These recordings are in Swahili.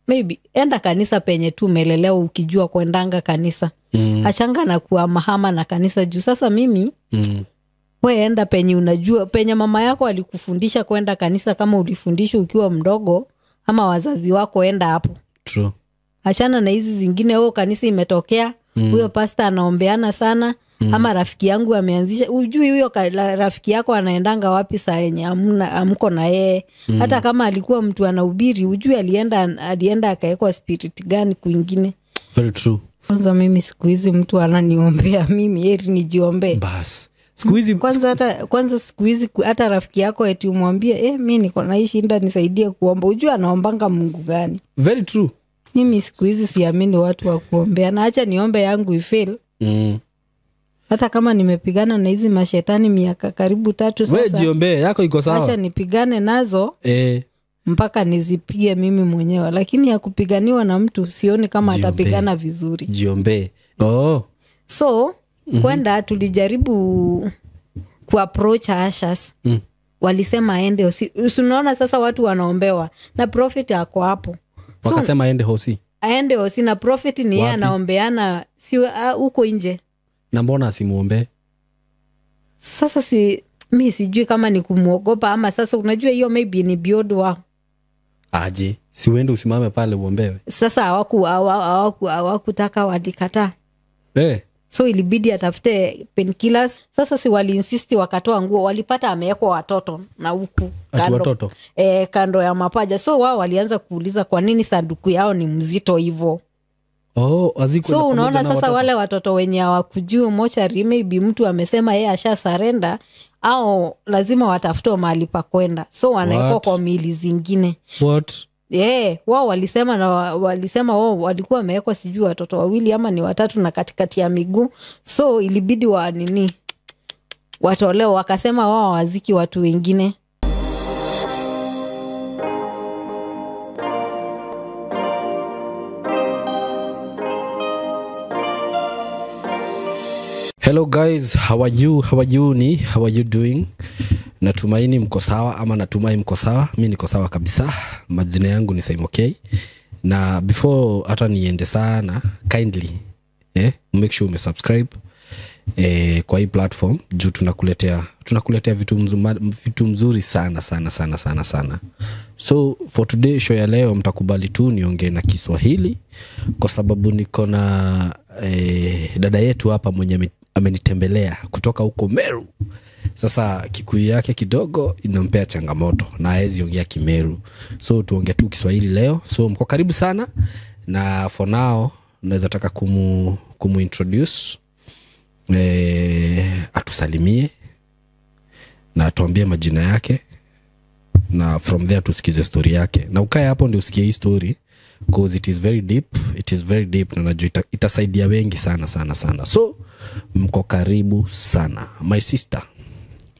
Maybe enda kanisa penye tu umelelewa ukijua kuendanga kanisa. Achanga na kuhamahama na kanisa juu sasa mimi we enda penye unajua, penye mama yako alikufundisha kwenda kanisa, kama ulifundishwa ukiwa mdogo ama wazazi wako, enda hapo. True. Achana na hizi zingine, oh, kanisa imetokea, huyo pastor anaombeana sana, ama rafiki yangu ameanzisha. Ujui huyo rafiki yako anaendanga wapi saa yenye hamko na yeye. Hata kama alikuwa mtu anahubiri, ujui alienda akaekwa spirit gani kwingine. Very true. Kwanza mimi siku hizi mtu ananiombea mimi, heri nijiombee. Bas. Siku hizi kwanza siku hizi hata rafiki yako eti umwambie, mimi niko na hii shida nisaidie kuomba, ujui anaombanga Mungu gani. Very true. Mimi siku hizi siamini watu wa kuombea, na acha niombe yangu ifail. Hata kama nimepigana na hizi mashetani miaka karibu 3 sasa. Wewe jiombee, yako iko sawa. Acha nipigane nazo mpaka nizipige mimi mwenyewe, lakini ya kupiganiwa na mtu sioni kama atapigana vizuri. Jiombee. Oh. So kwenda tulijaribu kuapproach ushers. Walisema aende hosi. Unaona sasa watu wanaombewa na prophet ako hapo. So, wakasema aende hosi. Aende hosi na prophet ni yeye anaombeana, si huko nje. Na mbona asimuombe? Sasa si mimi sijui kama ni kumuogopa ama sasa unajua hiyo maybe ni beyond wao. Aje, si uende usimame pale uombewe. Sasa hawakutaka, walikataa. So ilibidi atafute painkillers. Sasa si waliinsist wakatoa nguo, walipata amewekwa watoto na huku kando. Kando ya mapaja. So wao walianza kuuliza kwa nini sanduku yao ni mzito hivyo. Oh, aziko. So unaona sasa watoto. Wale watoto wenye hawakujui mochari, maybe mtu amesema yeye asha surrender au lazima watafute mahali pa kwenda. So wanaekwa kwa miili zingine. What? Wao walisema na walisema wao walikuwa wamewekwa sijui watoto wawili ama ni watatu na katikati ya miguu. So ilibidi wa nini watolewe, wakasema wao hawaziki watu wengine. Hello guys, how are you? How are you ni? How are you doing? Natumaini mko sawa, ama natumai mko sawa. Mimi niko sawa kabisa. Majina yangu ni Saimo K. Na before hata niende sana, kindly make sure umesubscribe kwa hii platform juu tunakuletea vitu mzuri sana sana sana sana sana. So for today show ya leo mtakubali tu niongee na Kiswahili kwa sababu niko na dada yetu hapa mwenye amenitembelea kutoka huko Meru. Sasa Kikuyu yake kidogo inampea changamoto na haezi ongea Kimeru. So tuongee tu Kiswahili leo. So mko karibu sana, na for now naweza taka kumu introduce, atusalimie na atuambie majina yake, na from there tusikize story yake. Na ukae hapo ndio usikie hii story because it is very deep, it is very deep, na najua itasaidia wengi sana sana sana. So mko karibu sana. My sister.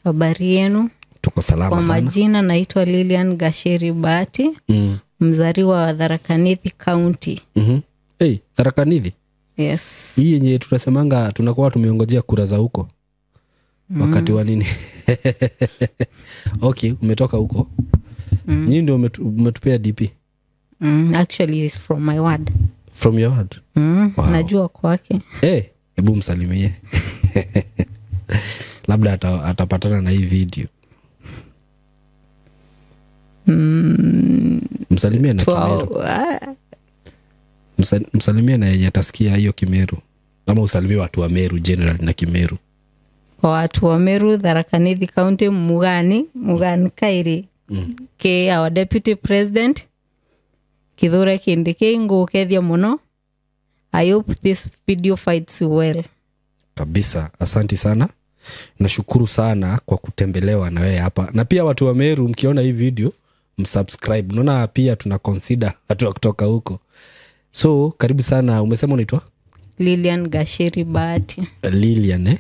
Habari yenu? Tuko salama kwa sana. Kwa majina naitwa Lilian Gasheri Bahati, mzaliwa wa Tharaka Nithi County. Hey, Tharaka Nithi? Yes. Hii yenye tunasemanga tunakuwa tumeongojea kura za huko. Wakati wa nini? Okay, umetoka huko. Nyinyi ndio umetupea DP. Actually it's from my ward. From your ward? Wow. Najua kwake. Hebu msalimie. Labda atapatana na hii video. Msalimie na Kimeru. Msalimie na yenye atasikia hiyo Kimeru. Ama usalimie watu wa Meru general na Kimeru. Kwa watu wa Meru, Tharaka Nithi County, Mugani Kairi. Ke our deputy president Kithure Kindiki, ngukethia muno. I hope this video fights well. Kabisa, asanti sana. Nashukuru sana kwa kutembelewa na wewe hapa. Na pia watu wa Meru mkiona hii video msubscribe. Unaona pia tuna consider watu wa kutoka huko. So karibu sana. Umesema unaitwa? Lilian Gasheri Bahati. Lilian, eh?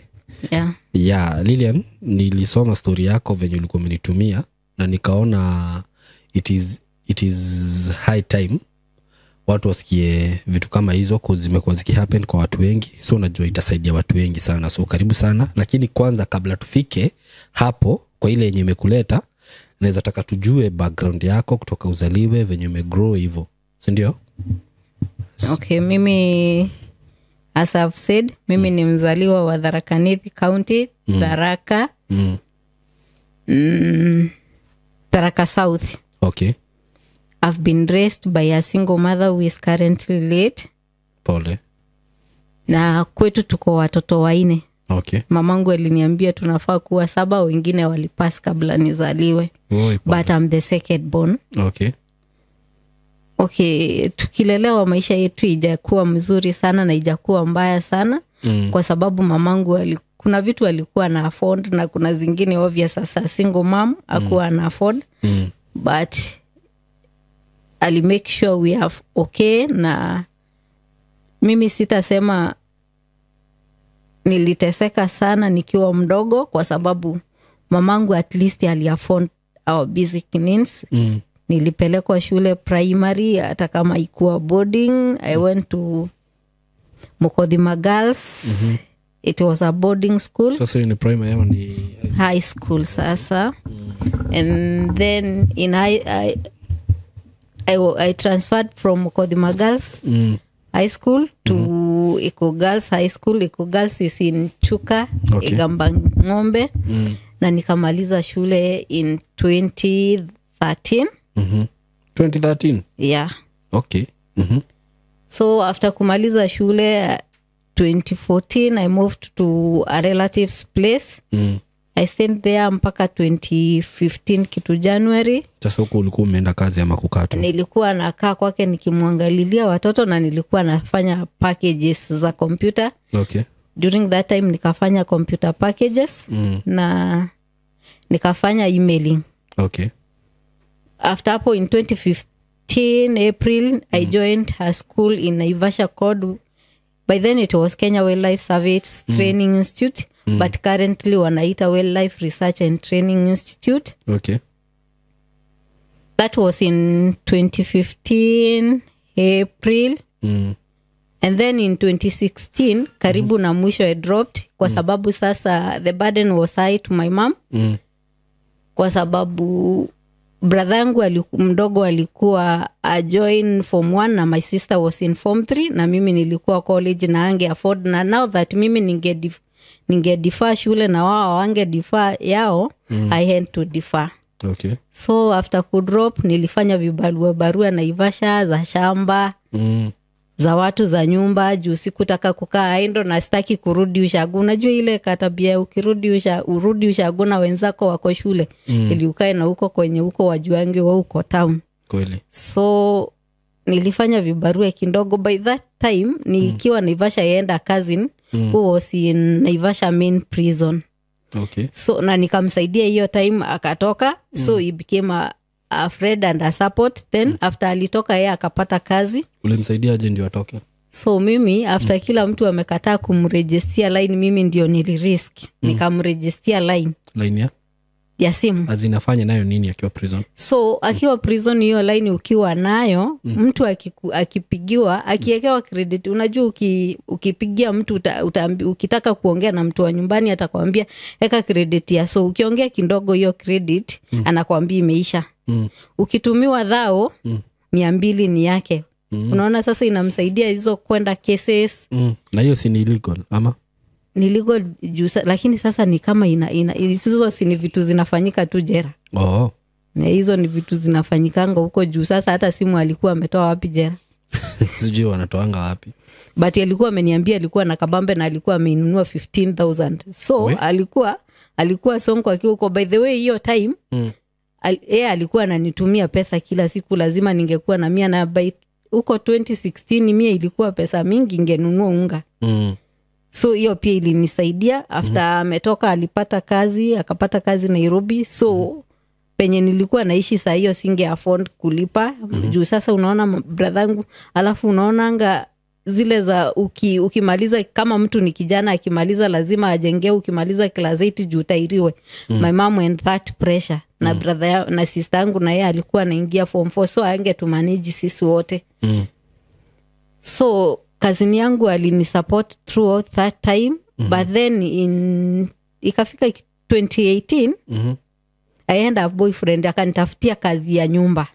Yeah. Yeah, Lilian, nilisoma story yako venye ulikuwa umenitumia na nikaona it is high time watu wasikie vitu kama hizo, cause zimekuwa zikihappen kwa watu wengi. So unajua itasaidia watu wengi sana. So karibu sana. Lakini kwanza kabla tufike hapo kwa ile yenye imekuleta, naweza taka tujue background yako kutoka uzaliwe, venye umegrow hivyo. Sindio? Okay, mimi, as I've said, mimi ni mzaliwa wa Tharaka Nithi County, Tharaka, Tharaka South. I've been raised by a single mother who is currently late. Pole. Na kwetu tuko watoto 4. Mamangu aliniambia tunafaa kuwa 7, wengine walipass kabla nizaliwe. Oi, pole. But I'm the second born. Okay, tukilelewa maisha yetu ijakuwa mzuri sana na ijakuwa mbaya sana. Kwa sababu mamangu kuna vitu alikuwa na afford na kuna zingine obvious sasa single mom hakuwa na afford. But ali make sure we have okay. Na mimi sitasema niliteseka sana nikiwa mdogo kwa sababu mamangu at least ali afford our basic needs. Nilipelekwa shule primary hata kama ikuwa boarding. I went to Mukothima Girls. It was a boarding school. Sasa hiyo ni primary ama ni high school sasa. And then in high, I transferred from Mukothima Girls High School to Eko Girls High School. Eko Girls is in Chuka, Igamba Ng'ombe. Na nikamaliza shule in 2013. 2013? Yeah. Okay. So after kumaliza shule 2014, I moved to a relative's place. I stayed there mpaka 2015 kitu January. Sasa huko ulikuwa umeenda kazi ama kukaa tu? Nilikuwa nakaa kwake nikimwangalilia watoto na nilikuwa nafanya packages za computer. During that time nikafanya computer packages na nikafanya emailing. After hapo in 2015 April, I joined her school in Naivasha called, by then it was Kenya Wildlife Service Training Institute, but currently wanaita Wildlife Research and Training Institute. That was in 2015 April. And then in 2016, karibu na mwisho I dropped kwa sababu sasa the burden was high to my mom. Kwa sababu brother yangu mdogo alikuwa a join form 1 na my sister was in form 3 na mimi nilikuwa college na ange afford, na now that mimi ninge defer shule na wao wange defer yao, I had to defer. So after ku drop nilifanya vibarua barua Naivasha za shamba, za watu za nyumba, juu sikutaka kukaa aindo na sitaki kurudi ushago. Unajua ile katabia ukirudi urudi ushago na wenzako wako shule, ili ukae na huko kwenye huko wajuange wa huko town. Kweli. So nilifanya vibarua kidogo. By that time nikiwa Naivasha yaenda cousin who was in Naivasha main prison. So na nikamsaidia hiyo time akatoka. So he became a friend and a support. Then after alitoka yeye akapata kazi. Ulimsaidia aje ndio atoke? So mimi after kila mtu amekataa kumregistia line, mimi ndio nilirisk. Nikamregistia line. Line ya? Ya simu. Azinafanya nayo nini akiwa prison? So akiwa prison hiyo line ukiwa nayo, mtu akipigiwa, akiekewa credit, unajua ukipigia mtu ukitaka kuongea na mtu wa nyumbani atakwambia eka credit ya. So ukiongea kidogo hiyo credit anakwambia imeisha. Ukitumiwa dhao 200 ni yake. Unaona sasa inamsaidia hizo kwenda cases. Na hiyo si ni illegal ama? Ni legal juu, lakini sasa ni kama hizo si ni vitu zinafanyika tu jera. Na hizo ni vitu zinafanyikanga huko juu. Sasa hata simu alikuwa ametoa wapi jera? Sijui wanatoanga wapi. But alikuwa ameniambia alikuwa na kabambe na alikuwa ameinunua 15,000. So alikuwa sonko akiwa huko. By the way hiyo time yeye alikuwa ananitumia pesa kila siku, lazima ningekuwa na 100 na by huko 2016 100 ilikuwa pesa mingi, ingenunua unga. So hiyo pia ilinisaidia. After ametoka alipata kazi, akapata kazi Nairobi. So penye nilikuwa naishi saa hiyo singe afford kulipa. Juu sasa unaona brother yangu, alafu unaonanga zile za ukimaliza, kama mtu ni kijana akimaliza lazima ajenge, ukimaliza class 8 juu utairiwe. My mom and that pressure na brother na sister yangu na yeye alikuwa anaingia form 4, so ange tu manage sisi wote. So cousin yangu alinisupport throughout that time. But then in ikafika 2018 I had a boyfriend akanitafutia kazi ya nyumba.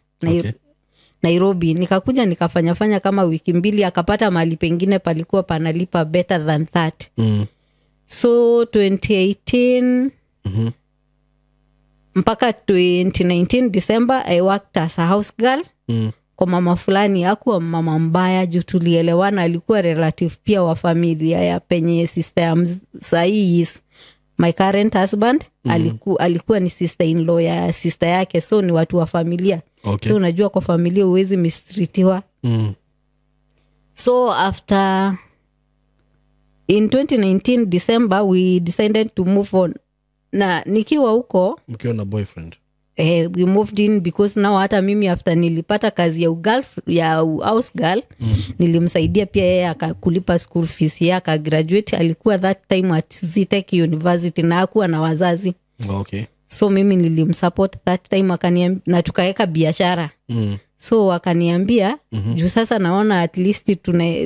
Nairobi. Nikakuja nikafanyafanya kama wiki mbili, akapata mahali pengine palikuwa panalipa better than that. So 2018 mpaka 2019 December I worked as a house girl kwa mama fulani. Hakuwa mama mbaya juu tulielewana, alikuwa relative pia wa familia ya penye sister ya sahii is my current husband. Alikuwa ni sister in law ya sister yake, so ni watu wa familia. So unajua kwa familia huwezi mistreatiwa. So after in 2019 December we decided to move on, na nikiwa huko Mkiwa na boyfriend? We moved in because now hata mimi after nilipata kazi ya ugal, ya house girl, nilimsaidia pia yeye akakulipa school fees yeye akagraduate. Alikuwa that time at Zetech University na hakuwa na wazazi. So mimi nilimsupport that time, na tukaweka biashara. So akaniambia, juu sasa naona at least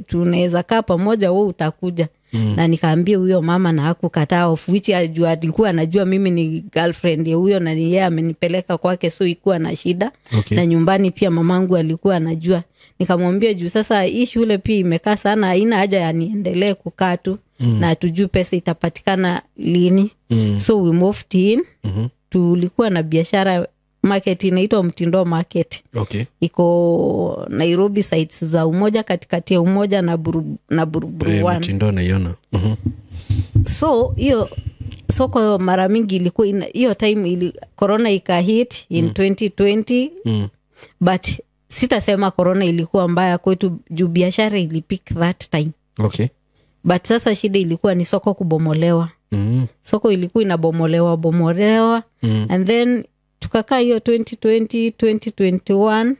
tunaweza kaa pamoja, we utakuja. Na nikaambia huyo mama na hakukataa, of which ajua, alikuwa anajua mimi ni girlfriend ya huyo na ni yeye amenipeleka kwake, so ikuwa na shida. Na nyumbani pia mamangu alikuwa anajua. Nikamwambia juu sasa hii shule pia imekaa sana, haina haja ya niendelee kukaa tu, na hatujui pesa itapatikana lini. So we moved in. Tulikuwa na biashara market inaitwa Mtindo Market. Iko Nairobi sites za Umoja, katikati ya Umoja na Buruburu 1. Mtindo naiona. So hiyo soko mara mingi ilikuwa hiyo time corona ikahit in 2020. But sitasema corona ilikuwa mbaya kwetu juu biashara ilipick that time. But sasa shida ilikuwa ni soko kubomolewa. Soko ilikuwa inabomolewa bomolewa. And then tukakaa hiyo 2020, 2021,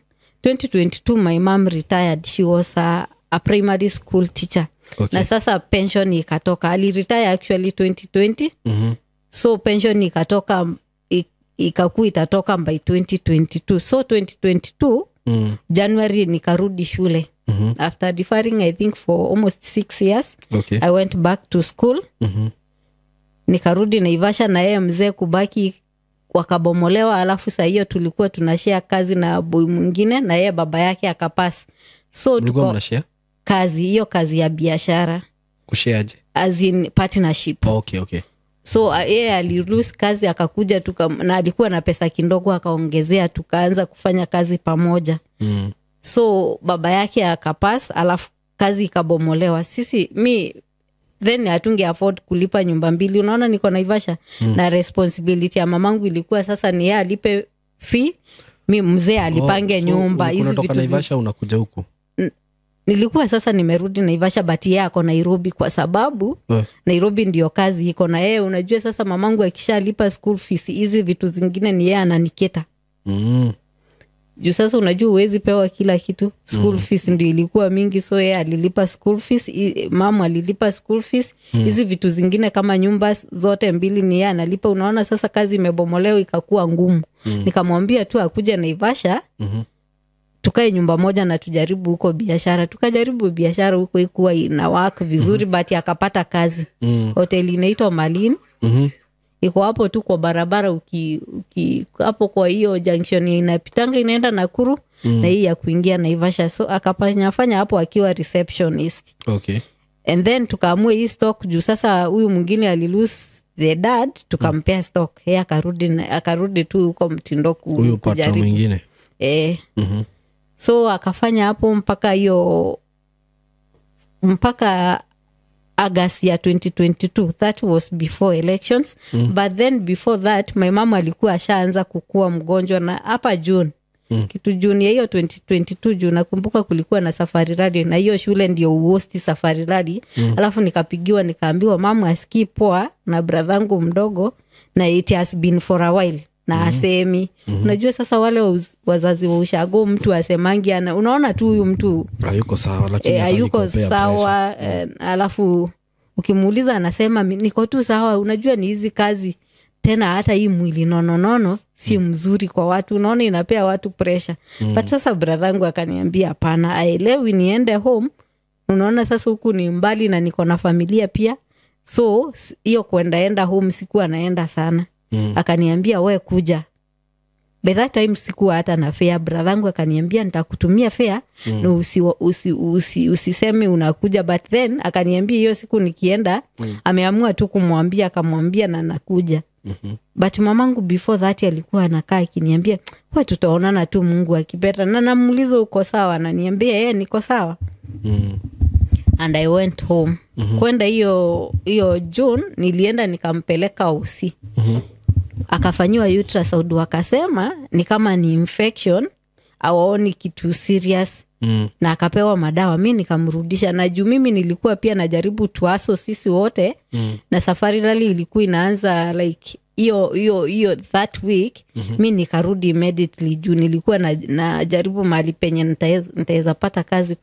2022 my mom retired. She was a primary school teacher. Na sasa pension ikatoka. Aliretire actually 2020. So pension ikatoka, ikakuwa itatoka by 2022. So 2022 January nikarudi shule. After deferring I think for almost 6 years, I went back to school. Nikarudi Naivasha na yeye mzee kubaki wakabomolewa. Alafu saa hiyo tulikuwa tunashare kazi na boy mwingine na yeye baba yake akapass. So Mlikuwa tuko mnashare kazi hiyo, kazi ya biashara. Kushare aje? As in partnership. Okay. So yeye alilose kazi akakuja na alikuwa na pesa kidogo akaongezea, tukaanza kufanya kazi pamoja. So baba yake akapass, alafu kazi ikabomolewa. Sisi mi then hatunge afford kulipa nyumba mbili. Unaona niko Naivasha, na responsibility ya mamangu ilikuwa sasa ni yeye alipe fee, mi mzee alipange So nyumba. ulikuwa Hizi unatoka vitu Naivasha unakuja huku? Nilikuwa sasa nimerudi Naivasha, but yeye ako Nairobi kwa sababu Nairobi ndio kazi iko na yeye. Unajua sasa mamangu akishalipa school fees, hizi vitu zingine ni yeye ananiketa. Juu sasa unajua huwezi pewa kila kitu. School fees ndio ilikuwa mingi, so yeye alilipa school fees, mama alilipa school fees. Hizi vitu zingine kama nyumba zote mbili ni yeye analipa. Unaona sasa kazi imebomolewa ikakuwa ngumu. Nikamwambia tu akuje Naivasha, tukae nyumba moja na tujaribu huko biashara. Tukajaribu biashara huko, ikuwa ina work vizuri, but akapata kazi hoteli inaitwa Malin. Iko hapo tu kwa barabara, uki hapo kwa hiyo junction inapitanga inaenda Nakuru na hii ya kuingia Naivasha. So akafanya hapo akiwa receptionist. And then tukaamua hii stock, juu sasa huyu mwingine alilose the dad, tukampea stock. Yeye akarudi tu huko Mtindo Huyu partner kujaribu. mwingine. So akafanya hapo mpaka hiyo, mpaka August ya 2022. That was before elections. But then before that my mama alikuwa ashaanza kukua mgonjwa, na hapa June, kitu June ya hiyo 2022, juu nakumbuka kulikuwa na Safari Rally na hiyo shule ndio uhost Safari Rally. Alafu nikapigiwa nikaambiwa mama asikii poa na bradhangu mdogo, na it has been for a while na asemi. Unajua sasa wale wazazi wa ushago, mtu asemangi ana, unaona tu huyu mtu Hayuko sawa, lakini hataki hayuko kupea sawa. Alafu ukimuuliza anasema niko tu sawa. Unajua ni hizi kazi tena, hata hii mwili nononono si mzuri kwa watu, unaona inapea watu pressure. But sasa bradhangu akaniambia hapana, aelewi niende home. Unaona sasa huku ni mbali na niko na familia pia, so hiyo kuendaenda home sikuwa naenda sana. Akaniambia we kuja. By that time sikuwa hata na fare. Brathangu akaniambia nitakutumia fare na usiseme unakuja. But then akaniambia hiyo siku nikienda ameamua tu kumwambia, akamwambia na nakuja. But mamangu before that alikuwa anakaa akiniambia we tutaonana tu Mungu akipenda, na namuuliza uko sawa, ananiambia yeye niko sawa. And I went home. Kwenda hiyo June nilienda nikampeleka UC. Akafanyiwa ultrasound, wakasema ni kama ni infection, hawaoni kitu serious. Na akapewa madawa. Mi nikamrudisha, na juu mimi nilikuwa pia najaribu tuaso sisi wote na Safari Rally ilikuwa inaanza like hiyo that week. Mi nikarudi immediately juu nilikuwa najaribu mahali penye nitaweza pata kazi.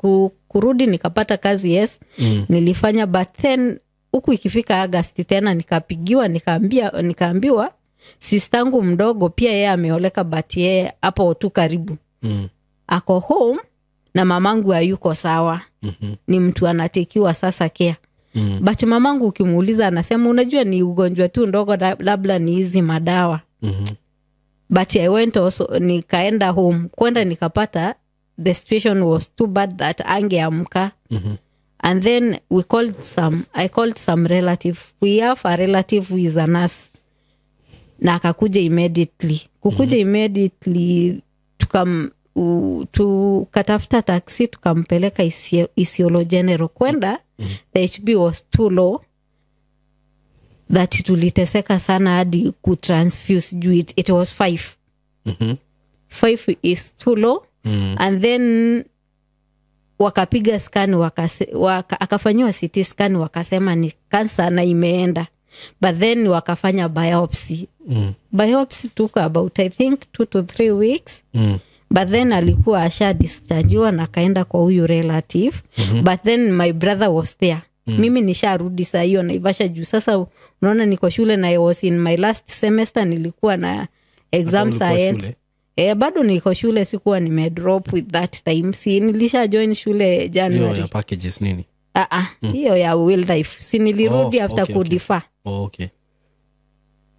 Kurudi nikapata kazi, yes. Nilifanya, but then huku ikifika August tena nikapigiwa, nikaambiwa sistangu mdogo pia yeye ameoleka, but yeye hapo tu karibu ako home na mamangu hayuko sawa. Ni mtu anatekiwa sasa care. But mamangu ukimuuliza anasema unajua ni ugonjwa tu ndogo, labda ni hizi madawa. But I went also, nikaenda home. Kwenda nikapata the situation was too bad that angeamka. And then I called some relative. We have a relative who is a nurse. Na akakuja immediately. Kukuja immediately tukatafuta taxi tukampeleka Isiolo General. Kwenda the HB was too low that tuliteseka sana hadi kutransfuse juu it was 5. 5 is too low. And then wakapiga scan, akafanyiwa CT scan, wakasema ni cancer na imeenda. But then wakafanya biopsy. Biopsy took about I think 2 to 3 weeks. But then alikuwa asha dischargewa na kaenda kwa huyu relative. But then my brother was there. Mimi nisharudi saa hiyo Naivasha juu sasa unaona niko shule na I was in my last semester, nilikuwa na exams ahead. Bado niko shule, sikuwa nime drop with that time. Si nilisha join shule January. Hiyo ya packages nini? Hiyo ya wildlife. Si nilirudi after kudefer. Oh, okay.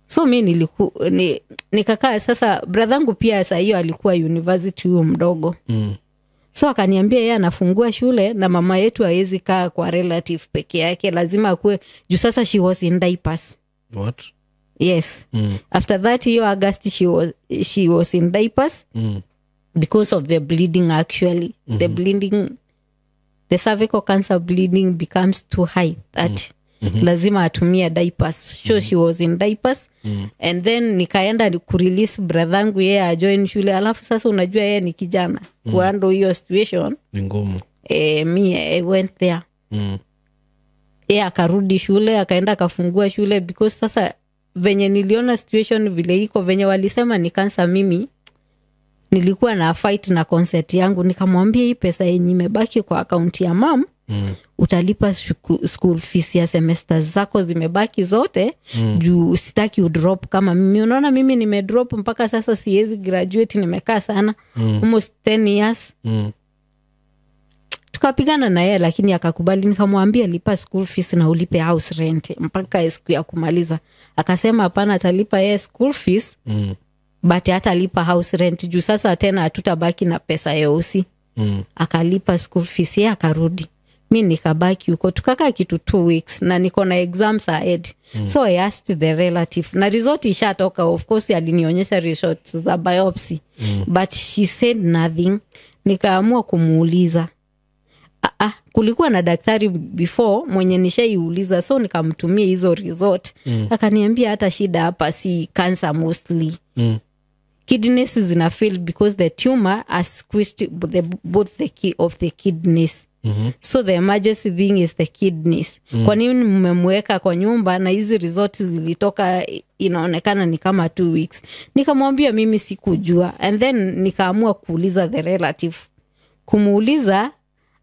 So mi nikakaa sasa, brothangu pia saa hiyo alikuwa university huyo mdogo. So akaniambia yeye anafungua shule na mama yetu hawezi kaa kwa relative peke yake, lazima akue juu sasa she was in diapers. What? Yes. After that hiyo August she was in diapers because of the bleeding actually. The bleeding, the cervical cancer bleeding becomes too high that lazima atumie diapers. So she was in diapers. And then nikaenda kurelease brothangu yeye ajoin shule. Alafu sasa unajua yeye ni kijana. Kuhandle hiyo situation ni ngumu. Me I went there. Yeye akarudi shule, akaenda akafungua shule because sasa venye niliona situation vile iko, venye walisema ni cancer, mimi nilikuwa na fight na concert yangu. Nikamwambia hii pesa yenye imebaki kwa akaunti ya mam utalipa school fees ya semester zako zimebaki zote juu sitaki udrop kama mimi. Unaona mimi nimedrop mpaka sasa siwezi graduate, nimekaa sana almost 10 years. Tukapigana na yeye lakini akakubali. Nikamwambia lipa school fees na ulipe house rent mpaka siku ya kumaliza. Akasema hapana, atalipa yeye school fees but hatalipa house rent juu sasa tena hatutabaki na pesa yosi. Akalipa school fees yeye akarudi. Mi nikabaki huko, tukakaa kitu 2 weeks na niko na exams ahead. So I asked the relative na result ishatoka, of course alinionyesha results za biopsy but she said nothing. Nikaamua kumuuliza. Kulikuwa na daktari before mwenye nishaiuliza, so nikamtumia hizo result. Akaniambia hata shida hapa si cancer mostly. Kidneys zina fail because the tumor has squeezed both the key of the kidneys. So the emergency thing is the kidneys. Kwa nini mmemweka kwa nyumba na hizi results zilitoka inaonekana ni kama 2 weeks? Nikamwambia mimi sikujua, and then nikaamua kuuliza the relative. Kumuuliza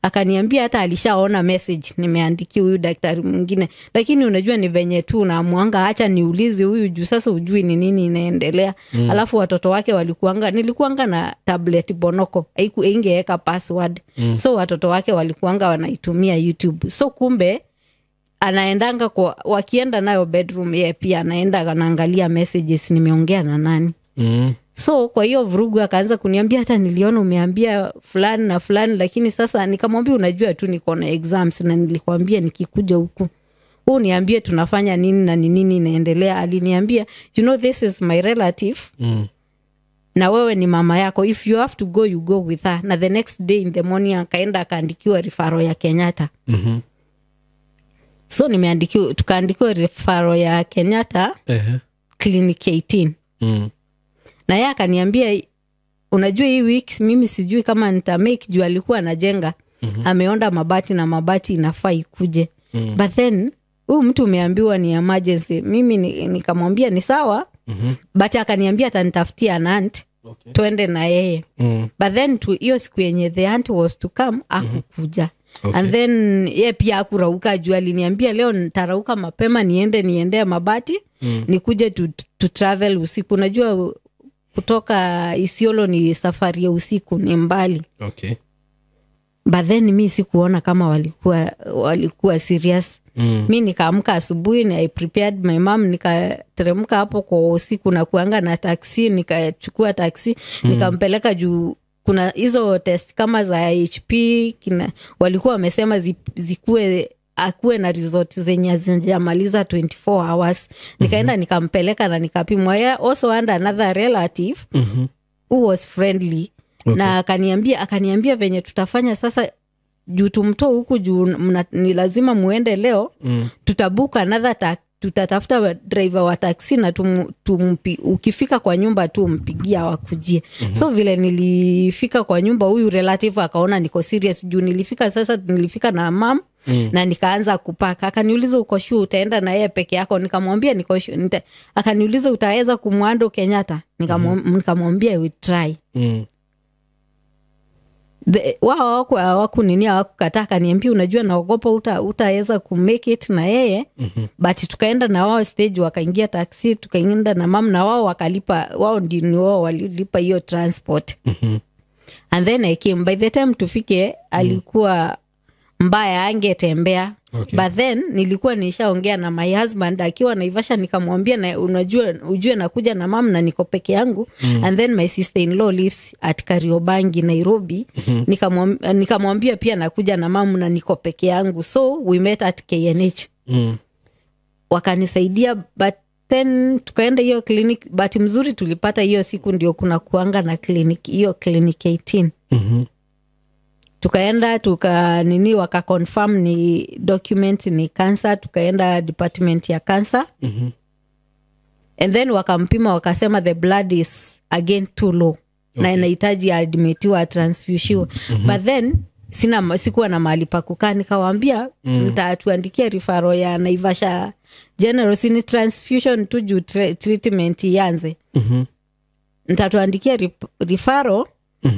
akaniambia hata alishaona message nimeandikia huyu daktari mwingine, lakini unajua ni venye tu unaamwanga acha niulize huyu juu sasa ujui ni nini inaendelea. Alafu watoto wake walikuanga, nilikuanga na tablet Bonoko, haingeweka password. So watoto wake walikuanga wanaitumia YouTube. So kumbe anaendanga kwa, wakienda nayo bedroom yeye pia anaenda anaangalia messages nimeongea na nani. So kwa hiyo vurugu akaanza kuniambia, hata niliona umeambia fulani na fulani, lakini sasa nikamwambia, unajua tu niko na exams na nilikwambia nikikuja huku huu niambie tunafanya nini na ni nini inaendelea. Aliniambia, you know, this is my relative na wewe ni mama yako, if you have to go, you go with her. Na the next day in the morning akaenda akaandikiwa referral ya Kenyatta. So nimeandikiwa, tukaandikiwa referral ya Kenyatta clinic 18. Na yeye akaniambia, unajua hii week mimi sijui kama nita make, juu alikuwa anajenga, ameonda mabati na mabati inafaa ikuje. But then huyu mtu umeambiwa ni emergency. Mimi nikamwambia ni sawa, but akaniambia atanitafutia an aunt twende na yeye. But then hiyo siku yenye the aunt was to come akukuja. And then ye pia akurauka, juu aliniambia leo nitarauka mapema niende niendee mabati, nikuje to travel usiku. Unajua kutoka Isiolo ni safari ya usiku, ni mbali. But then mi sikuona kama walikuwa serious. Mi nikaamka asubuhi na I prepared my mom, nikateremka hapo kwa usiku na kuanga na taxi, nikachukua taxi, nikampeleka juu kuna hizo test kama za HP kina, walikuwa wamesema zikuwe akuwe na result zenye hazijamaliza 24 hours. Nikaenda nikampeleka na nikapimwa. Yeah, also and another relative who was friendly. Na akaniambia venye tutafanya sasa juu tumtoe huku juu ni lazima muende leo, tutabook another tutatafuta driver wa taxi na ukifika kwa nyumba tu mpigia wakujie. So vile nilifika kwa nyumba, huyu relative akaona niko serious juu nilifika sasa, nilifika na mam na nikaanza kupaka. Akaniuliza, uko sure utaenda na yeye peke yako? Nikamwambia niko sure. Akaniuliza, utaweza kumhandle Kenyatta? Nikamwambia we try. Wao hawaku nini, hawakukataa. Akaniambia, unajua naogopa utaweza kumake it na yeye. But tukaenda na wao stage, wakaingia taxi, tukaenda na mam na wao wakalipa, wao ndio ni wao walilipa hiyo transport. And then I came. By the time tufike alikuwa mbaya, angetembea. But then nilikuwa nishaongea na my husband akiwa Naivasha, nikamwambia na unajua ujue nakuja na mam na niko peke yangu. And then my sister in law lives at Kariobangi, Nairobi. Nikamwambia pia nakuja na mam na niko peke yangu. So we met at KNH. Wakanisaidia, but then tukaenda hiyo clinic. But mzuri tulipata hiyo siku ndio kuna kuanga na clinic, hiyo clinic 18. Tukaenda tuka nini, waka confirm ni document ni cancer. Tukaenda department ya cancer. And then wakampima, wakasema the blood is again too low na inahitaji admitiwa, transfusiwa. But then sikuwa na mahali pa kukaa. Nikawaambia, mtatuandikia referral ya Naivasha General, sini transfusion tu juu treatment ianze. Mtatuandikia referral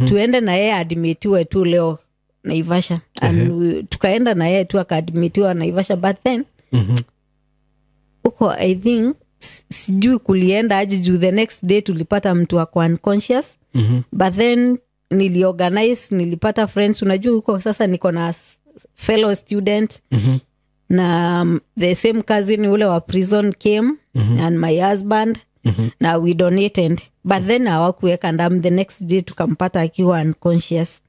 tuende na yeye admitiwe tu leo Naivasha. And tukaenda na yeye tu akaadmitiwa Naivasha. But then huko I think sijui kulienda aje juu the next day tulipata mtu ako unconscious. But then niliorganize, nilipata friends. Unajua huko sasa niko na fellow student na the same cousin ule wa prison came and my husband na we donated, but then hawakuweka damu. The next day tukampata akiwa unconscious.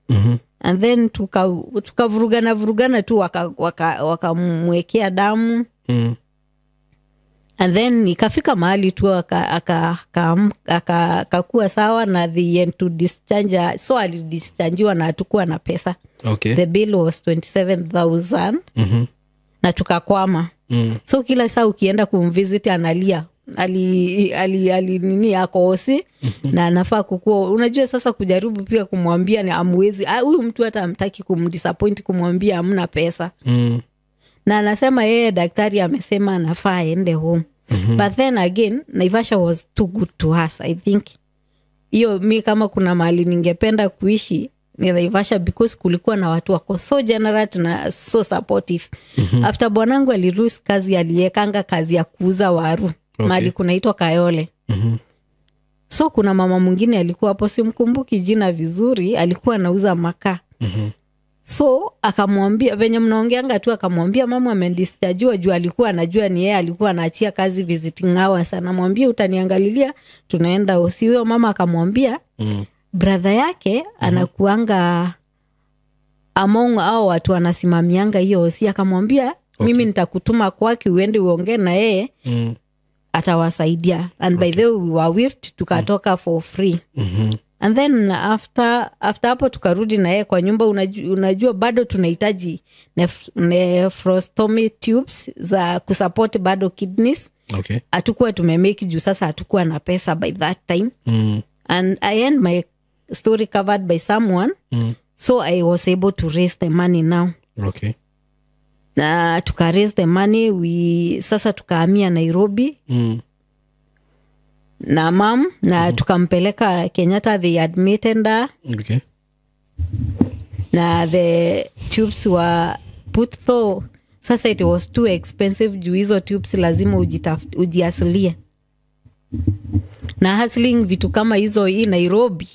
And then tukavurugana vurugana tu, wakamwekea wakamwekea damu. And then ikafika mahali tu akakuwa sawa na the end to discharge. So alidischargiwa na hatukuwa na pesa. The bill was 27,000 na tukakwama. So kila saa ukienda kumvisit analia, ali nini, ako hosi na anafaa kukua. Unajua sasa kujaribu pia kumwambia ni amwezi, huyu mtu hata amtaki kumdisappoint kumwambia hamna pesa. Na anasema yeye daktari amesema anafaa aende home. But then again, Naivasha was too good to us. I think hiyo mi kama kuna mahali ningependa kuishi ni Naivasha, because kulikuwa na watu wako so generous na so supportive. After bwanangu alilose kazi, aliekanga kazi ya kuuza waru mahali kunaitwa Kayole. So kuna mama mwingine alikuwa hapo, simkumbuki jina vizuri, alikuwa anauza makaa. So akamwambia venye mnaongeanga tu, akamwambia mama amedischargiwa, juu alikuwa anajua ni yeye alikuwa anaachia kazi visiting hours. Anamwambia utaniangalilia, tunaenda hosi. Huyo mama akamwambia brother yake anakuanga among hao watu wanasimamianga hiyo hosi. Akamwambia mimi nitakutuma kwake uende uongee na yeye, atawasaidia. And by the way we were whipped, tukatoka for free. And then after hapo tukarudi na yeye kwa nyumba. Unajua bado tunahitaji nephrostomy tubes za kusupport bado kidneys. Okay. Hatukuwa tumemake juu sasa hatukuwa na pesa by that time. And I end my story covered by someone. So I was able to raise the money now. Okay. Na tuka raise the money, sasa tukahamia Nairobi. Na mam na tukampeleka Kenyatta, they admitted her. Okay. Na the tubes were put though. Sasa it was too expensive juu hizo tubes lazima ujiasilie. Na hustling vitu kama hizo hii Nairobi.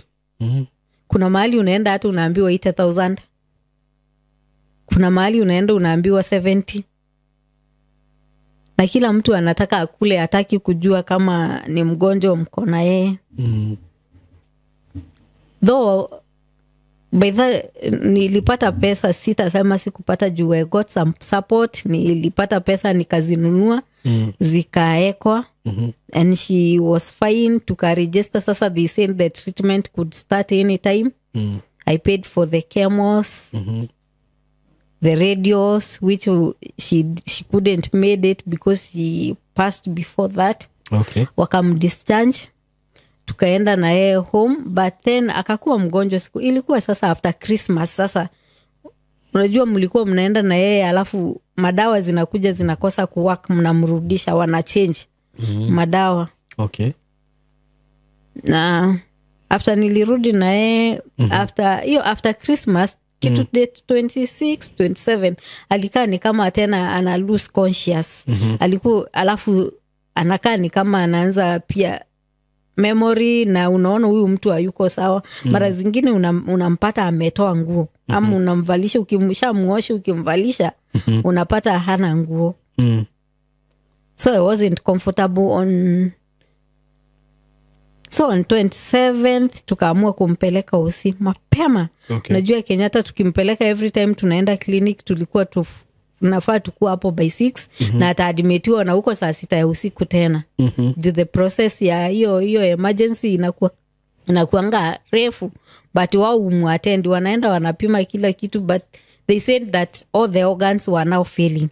Kuna mahali unaenda hata unaambiwa 80,000. Kuna mahali unaenda unaambiwa 70. Na kila mtu anataka akule, hataki kujua kama ni mgonjwa mko na yeye. Though by the nilipata pesa, sitasema sikupata juu I got some support, nilipata pesa nikazinunua, zikaekwa. And she was fine, tukaregister. Sasa they said the treatment could start anytime. I paid for the chemos. The radios, which she couldn't made it because she passed before that. Okay. Wakamdischarge, tukaenda na yeye home, but then akakuwa mgonjwa siku ilikuwa sasa after Christmas. Sasa unajua mlikuwa mnaenda na yeye alafu madawa zinakuja zinakosa kuwork, mnamrudisha, wana change madawa. Okay. Na after nilirudi na yeye after hiyo after Christmas kitu date 26 27 alikaa ni kama tena ana lose conscious. Alikuwa alafu anakaa ni kama anaanza pia memory, na unaona huyu mtu hayuko sawa. Mara zingine unampata ametoa nguo ama unamvalisha, ukimshamuosha ukimvalisha unapata hana nguo. So I wasn't comfortable on. So on 27th tukaamua kumpeleka hosi mapema. Okay. Unajua Kenyatta tukimpeleka every time tunaenda clinic tulikuwa tunafaa tukua hapo by 6 na ataadmitiwa na huko saa 6 ya usiku tena. The process ya hiyo emergency inakuanga refu, but wao umuattend, wanaenda wanapima kila kitu, but they said that all the organs were now failing.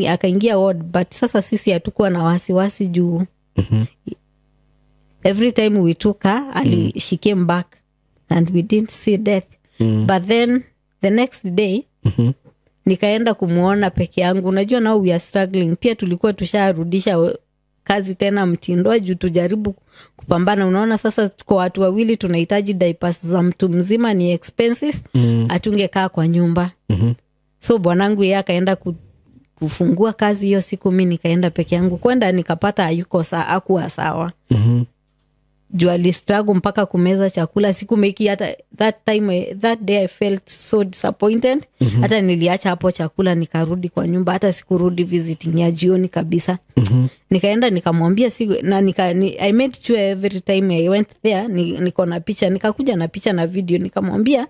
Akaingia ward, but sasa sisi hatukuwa na wasiwasi juu every time we took her, she came back and we didn't see death. But then the next day nikaenda kumuona peke yangu. Unajua now we are struggling. Pia tulikuwa tusharudisha kazi tena mtindo juu tujaribu kupambana. Unaona sasa kwa watu wawili tunahitaji diapers za mtu mzima ni expensive. Hatungekaa kwa nyumba. So bwanangu yeye akaenda kufungua kazi hiyo siku, mimi nikaenda peke yangu. Kwenda nikapata hayuko sawa, hakuwa sawa. Juu alistruggle mpaka kumeza chakula. Siku meki hata that time, that day I felt so disappointed. Hata niliacha hapo chakula nikarudi kwa nyumba, hata sikurudi visiting ya jioni kabisa. Nikaenda nikamwambia siku na I made sure every time I went there niko na picha, nikakuja na picha na video, nikamwambia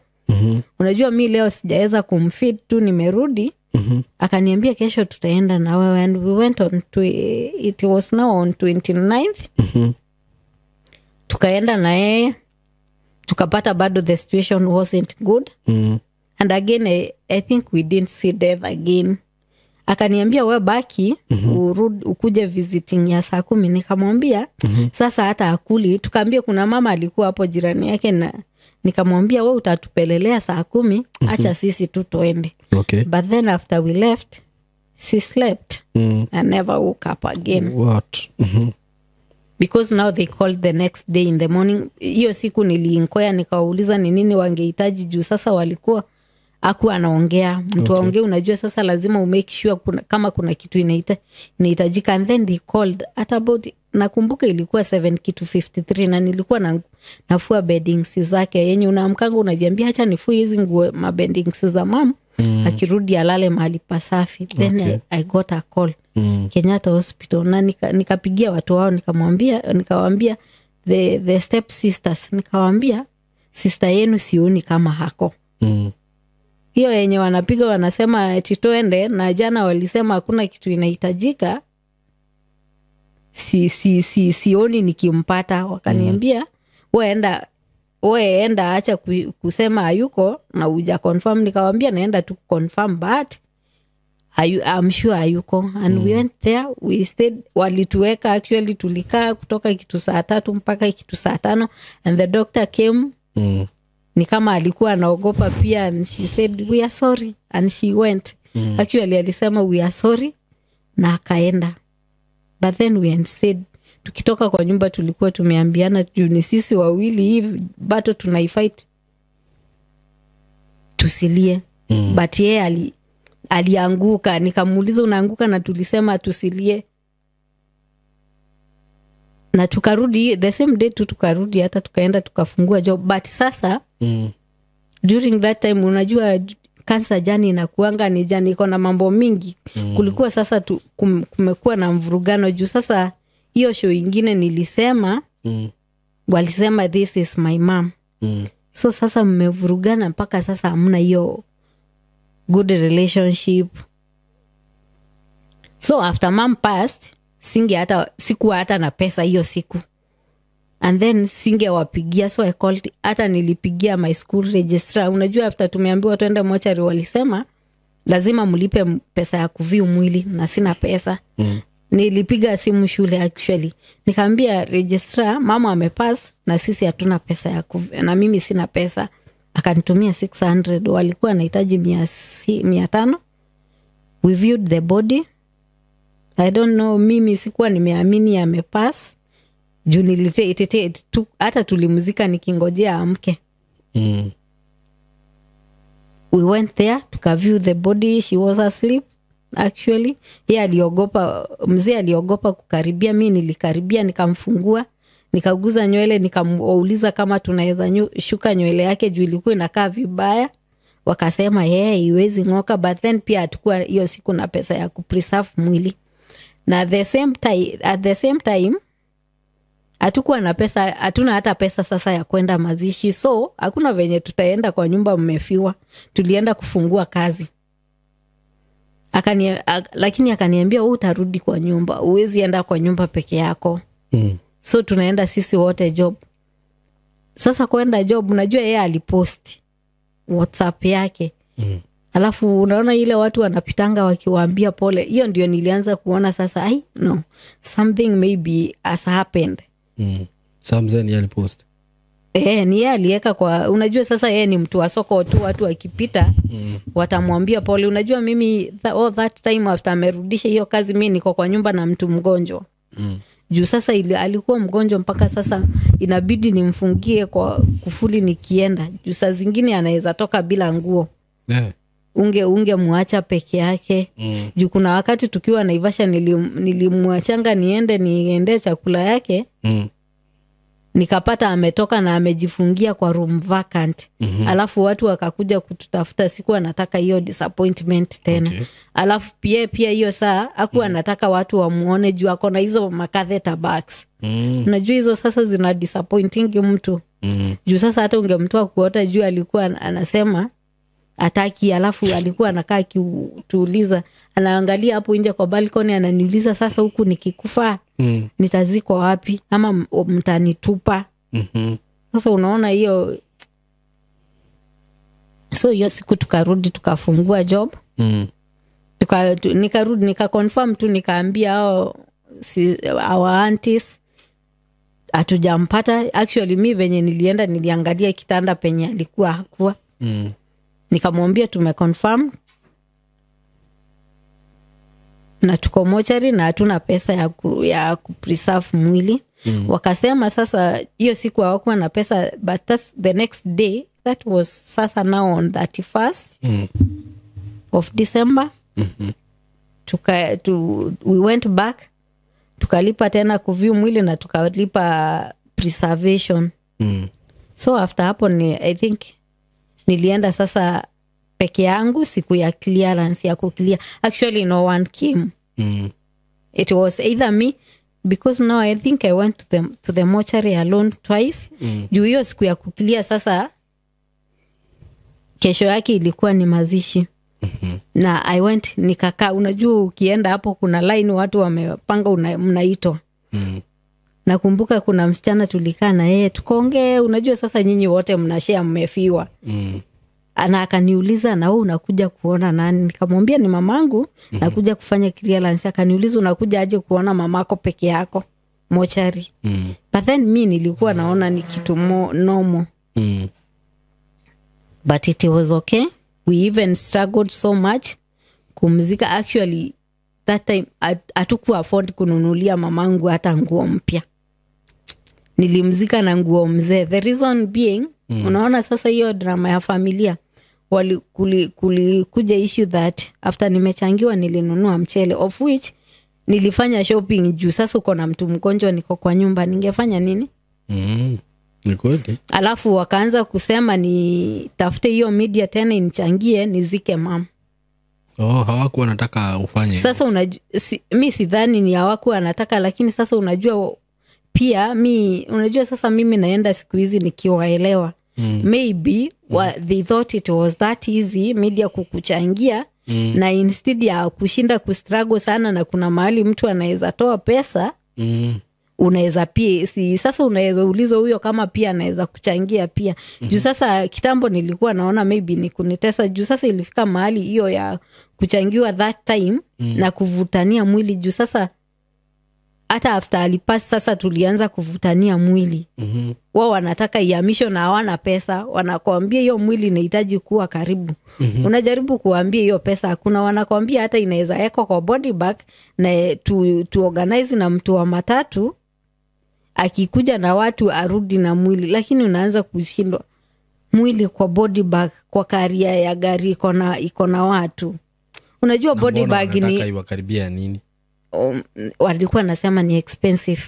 unajua mimi leo sijaweza kumfeed tu, nimerudi. Akaniambia kesho tutaenda na wewe, and we went on to, it was now on 29th. Tukaenda na yeye, tukapata bado the situation wasn't good. And again I think we didn't see death again. Akaniambia wewe baki urudi ukuje visiting ya saa 10. Nikamwambia sasa hata akuli. Tukaambia kuna mama alikuwa hapo jirani yake, na nikamwambia wewe utatupelelea saa 10, acha sisi tu tuende. Okay. But then after we left she slept and never woke up again. What? Because now they called the next day in the morning. Hiyo siku niliinquire nikawauliza ni nini wangehitaji juu sasa walikuwa hakuwa anaongea. Mtu aongee, unajua sasa lazima umake sure kama kuna kitu inahitajika. And then they called at about Nakumbuka ilikuwa 7:53 na nilikuwa nafua beddings zake yenye unaamkanga unajiambia acha nifue hizi nguo mabeddings za mom akirudi alale mahali pasafi. Then okay. I got a call Kenyatta Hospital na nikapigia watu wao, nikawaambia the step sisters, nikawaambia sister yenu sioni kama hako. Hiyo yenye wanapiga wanasema eti twende, na jana walisema hakuna kitu inahitajika. Sioni nikimpata. Wakaniambia wewe enda acha kusema hayuko na huja confirm. Nikawaambia naenda tu confirm but I'm sure hayuko. And we went there, we stayed, walituweka actually tulikaa kutoka kitu 3:00 mpaka kitu 5:00 and the doctor came. Ni kama alikuwa anaogopa pia, and she said we are sorry and she went. Actually alisema we are sorry na akaenda. But then we said tukitoka kwa nyumba tulikuwa tumeambiana juu ni sisi wawili hivi bado tunaifight tusilie. But yeye alianguka, nikamuuliza unaanguka na tulisema tusilie. Na tukarudi the same day tu, tukarudi hata tukaenda tukafungua job. But sasa during that time unajua cancer jani inakuanga ni jani iko na mambo mingi. Kulikuwa sasa kumekuwa na mvurugano juu sasa hiyo show ingine nilisema walisema this is my mom. So sasa mmevurugana mpaka sasa hamna hiyo good relationship. So after mom passed, sikuwa hata na pesa hiyo siku. And then singewapigia, so I called, hata nilipigia my school registrar. Unajua after tumeambiwa twende mochari walisema lazima mlipe pesa ya kuviu mwili na sina pesa. Nilipiga simu shule actually. Nikamwambia registrar mama amepass na sisi hatuna pesa ya kuviu, na mimi sina pesa. Akanitumia 600, walikuwa wanahitaji 500. We viewed the body. I don't know, mimi sikuwa nimeamini amepass. Juu hata tulimzika nikingojea amke. We went there tukaview the body, she was asleep actually. Yeye aliogopa, mzee aliogopa kukaribia, mimi nilikaribia nikamfungua, nikaguza nywele, nikamuuliza kama tunaweza shuka nywele yake juu ilikuwa inakaa vibaya. Wakasema yeye haiwezi ngoka, but then pia hatakuwa hiyo siku na pesa ya kupreserve mwili. Na at the same time hatukuwa na pesa, hatuna hata pesa sasa ya kwenda mazishi. So hakuna venye tutaenda kwa nyumba mmefiwa. Tulienda kufungua kazi. Lakini akaniambia wewe utarudi kwa nyumba, huwezi enda kwa nyumba peke yako. So tunaenda sisi wote job. Sasa kwenda job, unajua yeye alipost WhatsApp yake. Alafu unaona ile watu wanapitanga wakiwaambia pole. Hiyo ndio nilianza kuona sasa, ai no, something maybe has happened. Samzen yeye alipost. Ni yeye aliweka kwa, unajua sasa yeye ni mtu wa soko tu, watu wakipita watamwambia pole. Unajua mimi all that time after amerudisha hiyo kazi mimi niko kwa nyumba na mtu mgonjwa. Juu sasa alikuwa mgonjwa mpaka sasa inabidi nimfungie kwa kufuli nikienda. Juu saa zingine anaweza toka bila nguo. Unge muacha peke yake. Juu kuna wakati tukiwa Naivasha nilimwachanga niende chakula yake. Nikapata ametoka na amejifungia kwa room vacant. Alafu watu wakakuja kututafuta, sikuwa nataka hiyo disappointment tena. Alafu pia hiyo saa hakuwa anataka watu wamuone juu ako na hizo makatheta bags. Unajua hizo sasa zina disappointing mtu. Juu sasa hata ungemtoa kuota juu alikuwa anasema ataki, alafu alikuwa anakaa akituuliza, anaangalia hapo nje kwa balcony ananiuliza sasa huku nikikufa nitazikwa wapi ama mtanitupa. Sasa unaona hiyo. So hiyo siku tukarudi tukafungua job. Nikarudi nikaconfirm tu, nikaambia hao our aunties hatujampata. Actually mimi venye nilienda niliangalia kitanda penye alikuwa hakuwa. Nikamwambia tumeconfirm na tuko mochari na hatuna pesa ya kupreserve mwili. Wakasema sasa hiyo siku hawakuwa na pesa, but that's the next day, that was sasa now on 31st of December. We went back, Tukalipa tena kuview mwili na tukalipa preservation. So after hapo ni, I think nilienda sasa peke yangu siku ya clearance, ya kuclear. Actually no one came. It was either me, because now I think I went to the mortuary alone twice. Juu hiyo siku ya kuclear, sasa kesho yake ilikuwa ni mazishi. Na I went nikakaa. Unajua ukienda hapo kuna line, watu wamepanga, mnaitwa. Nakumbuka kuna msichana tulikaa na yeye tukaongee. Unajua sasa nyinyi wote mnashare mmefiwa. Na akaniuliza, "Na wewe unakuja kuona nani?" Nikamwambia ni mamangu. Nakuja kufanya clearance. Akaniuliza, "Unakuja aje kuona mamako peke yako mochari?" But then mi nilikuwa naona ni kitu normal. But it was okay. We even struggled so much kumzika. Actually that time hatuku afford kununulia mamangu hata nguo mpya. Nilimzika na nguo mzee. The reason being, unaona sasa hiyo drama ya familia, kulikuja issue that after nimechangiwa nilinunua mchele, of which nilifanya shopping juu sasa uko na mtu mgonjwa, niko kwa nyumba, ningefanya nini? Ni kweli. Alafu wakaanza kusema ni tafute hiyo media tena inichangie nizike mama. Oh, hawakuwa wanataka ufanye. Sasa mi sidhani ni hawakuwa anataka, lakini sasa unajua pia mi, unajua sasa mimi naenda siku hizi nikiwaelewa. Maybe they thought it was that easy, media kukuchangia, na instead ya kushinda kustruggle sana, na kuna mahali mtu anaweza toa pesa, unaweza pia, si sasa unaweza uliza huyo kama pia anaweza kuchangia pia. Juu sasa kitambo nilikuwa naona maybe ni kunitesa, juu sasa ilifika mahali hiyo ya kuchangiwa that time na kuvutania mwili, juu sasa hata after alipass, sasa tulianza kuvutania mwili. Wao wanataka ihamisho na hawana pesa. Wanakwambia hiyo mwili inahitaji kuwa karibu. Unajaribu kuambia hiyo pesa hakuna. Wanakwambia hata inaweza ekwa kwa body bag na tu organize na mtu wa matatu, akikuja na watu arudi na mwili. Lakini unaanza kushindwa, mwili kwa body bag, kwa carrier ya gari iko na watu, unajua Na body mbona bag wanataka ni iwakaribia nini? Walikuwa nasema ni expensive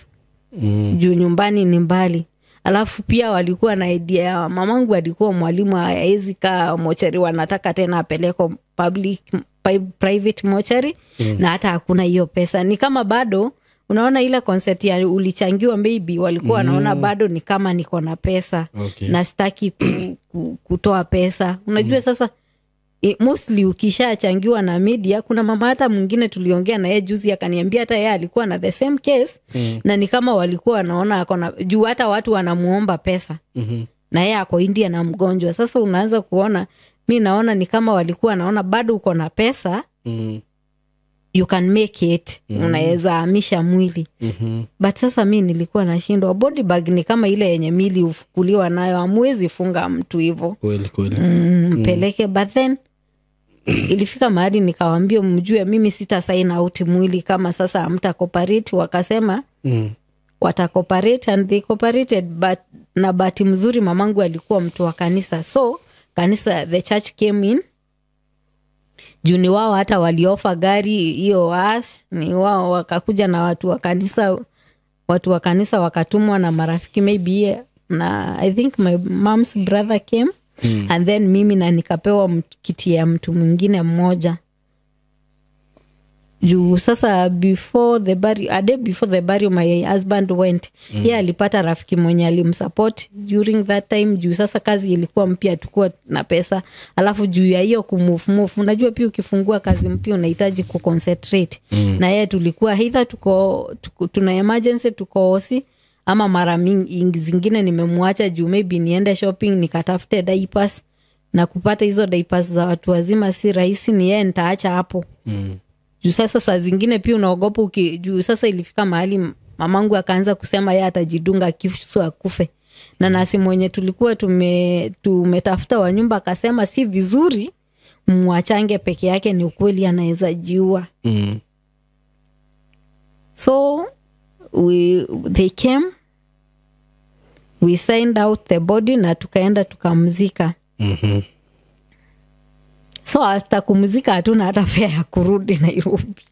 juu nyumbani ni mbali. Alafu pia walikuwa na idea ya mamangu alikuwa mwalimu, haezi kaa mochari, wanataka tena apelekwa public private mochari, na hata hakuna hiyo pesa. Ni kama bado unaona ile concept ya ulichangiwa, maybe walikuwa wanaona bado ni kama niko na pesa na sitaki kutoa pesa. Unajua sasa mostly ukishachangiwa na media, kuna mama hata mwingine tuliongea na yeye juzi akaniambia hata yeye alikuwa na the same case, na ni kama walikuwa wanaona ako na, juu hata watu wanamuomba pesa, na yeye ako India na mgonjwa. Sasa unaanza kuona, mi naona ni kama walikuwa wanaona bado uko na pesa, you can make it, unaweza hamisha mwili. But sasa mi nilikuwa nashindwa, body bag ni kama ile yenye mili hufukuliwa nayo, hamwezi funga mtu hivo. Kweli kweli. Mpeleke. But then ilifika mahali nikawambia, "Mjue mimi sita sign out mwili kama sasa hamta cooperate." Wakasema wata cooperate, and they cooperated. But na bahati mzuri mamangu alikuwa mtu wa kanisa, so kanisa, the church came in, juu ni wao hata waliofa gari hiyo ash, ni wao wakakuja na watu wa kanisa. Watu wa kanisa wakatumwa na marafiki maybe, na I think my mom's brother came, and then mimi, na nikapewa kiti ya mtu mwingine mmoja, juu sasa before the burial, a day before the burial, my husband went. Ye alipata rafiki mwenye alimsupport during that time, juu sasa kazi ilikuwa mpya, tukuwa na pesa. Alafu juu ya hiyo kumove move, unajua pia ukifungua kazi mpya unahitaji kuconcentrate. Na yeye tulikuwa either tuko tuna emergency, tuko hosi, ama mara mingi zingine nimemwacha juu maybe niende shopping nikatafute diapers, na kupata hizo diapers za watu wazima si rahisi, ni yeye nitaacha hapo. Juu sasa saa zingine pia unaogopa juu sasa ilifika mahali mamangu akaanza kusema yeye atajidunga kisu akufe, na nasi mwenye tulikuwa tumetafuta wa nyumba akasema si vizuri mwachange peke yake, ni ukweli anaweza jiua. So they came, we signed out the body na tukaenda tukamzika. So after kumzika hatuna hata fare ya kurudi Nairobi.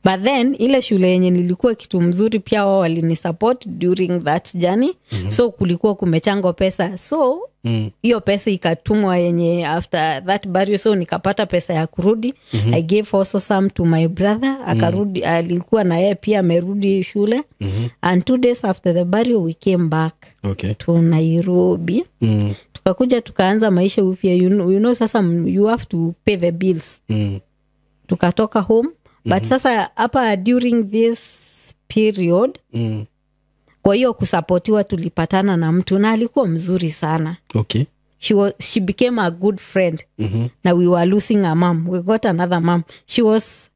But then ile shule yenye nilikuwa, kitu mzuri pia wao walinisupport during that journey. So kulikuwa kumechangwa pesa, so hiyo pesa ikatumwa yenye after that burial, so nikapata pesa ya kurudi. I gave also some to my brother, akarudi. Alikuwa na yeye pia amerudi shule. And 2 days after the burial we came back to Nairobi. Tukakuja tukaanza maisha upya. You know sasa you have to pay the bills. Tukatoka home, but sasa hapa during this period, kwa hiyo kusupportiwa, tulipatana na mtu na alikuwa mzuri sana. She became a good friend. Na we were losing a mom, we got another mom. She was,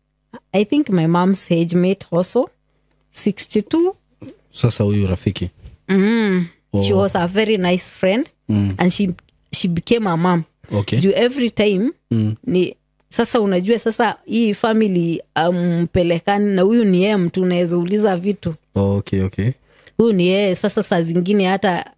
I think, my mom's age mate also, 62. Sasa huyu rafiki? She was a very nice friend and she became a mom. Juu every time ni sasa, unajua sasa hii family ampelekani na huyu, ni yeye mtu unaweza uliza vitu. Huyu ni yeye sasa. Saa zingine hata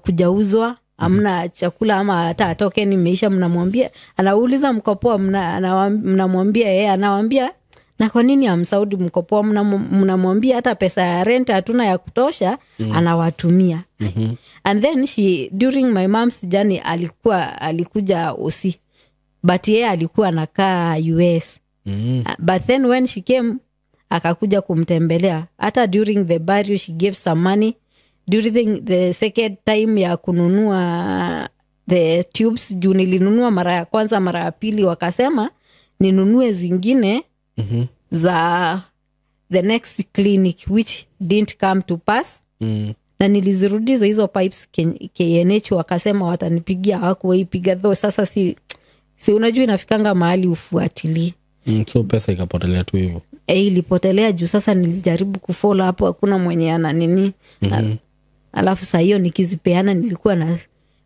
kujauzwa, amna chakula ama hata atoke nimeisha, mnamwambia, anauliza mko poa, mnamwambia yeye, anawambia na kwa nini amsaudi mko poa, mnamwambia hata pesa ya rent hatuna ya kutosha, anawatumia. And then she, during my mom's journey, alikuja osi, but yeye alikuwa anakaa US. But then when she came, akakuja kumtembelea. Hata during the burial she gave some money. During the second time ya kununua the tubes, juu nilinunua mara ya kwanza, mara ya pili wakasema ninunue zingine za the next clinic, which didn't come to pass. Na nilizirudiza hizo pipes KNH, wakasema watanipigia, hawakuwaipiga though. Sasa si unajua inafikanga mahali ufuatilii. So pesa ikapotelea tu hivyo? E, ilipotelea juu sasa nilijaribu kufollow hapo, hakuna mwenye ana nini. Alafu saa hiyo nikizipeana nilikuwa na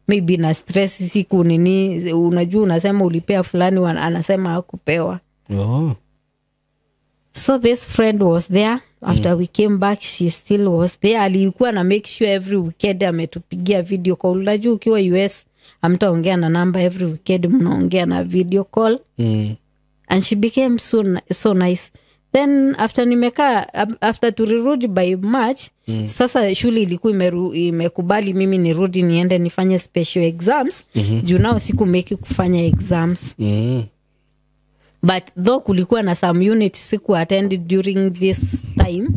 maybe na stress, siku nini, unajua unasema ulipea fulani, anasema hakupewa. So this friend was there after we came back. She still was there. Alikuwa na make sure every weekend ametupigia video call. Unajua ukiwa US amtaongea na namba, every weekend mnaongea na video call. And she became so nice. Then after nimekaa, after tulirudi by March, sasa shule ilikuwa imekubali mimi nirudi niende nifanye special exams, juu nao sikumake kufanya exams. But though kulikuwa na some unit siku attend during this time,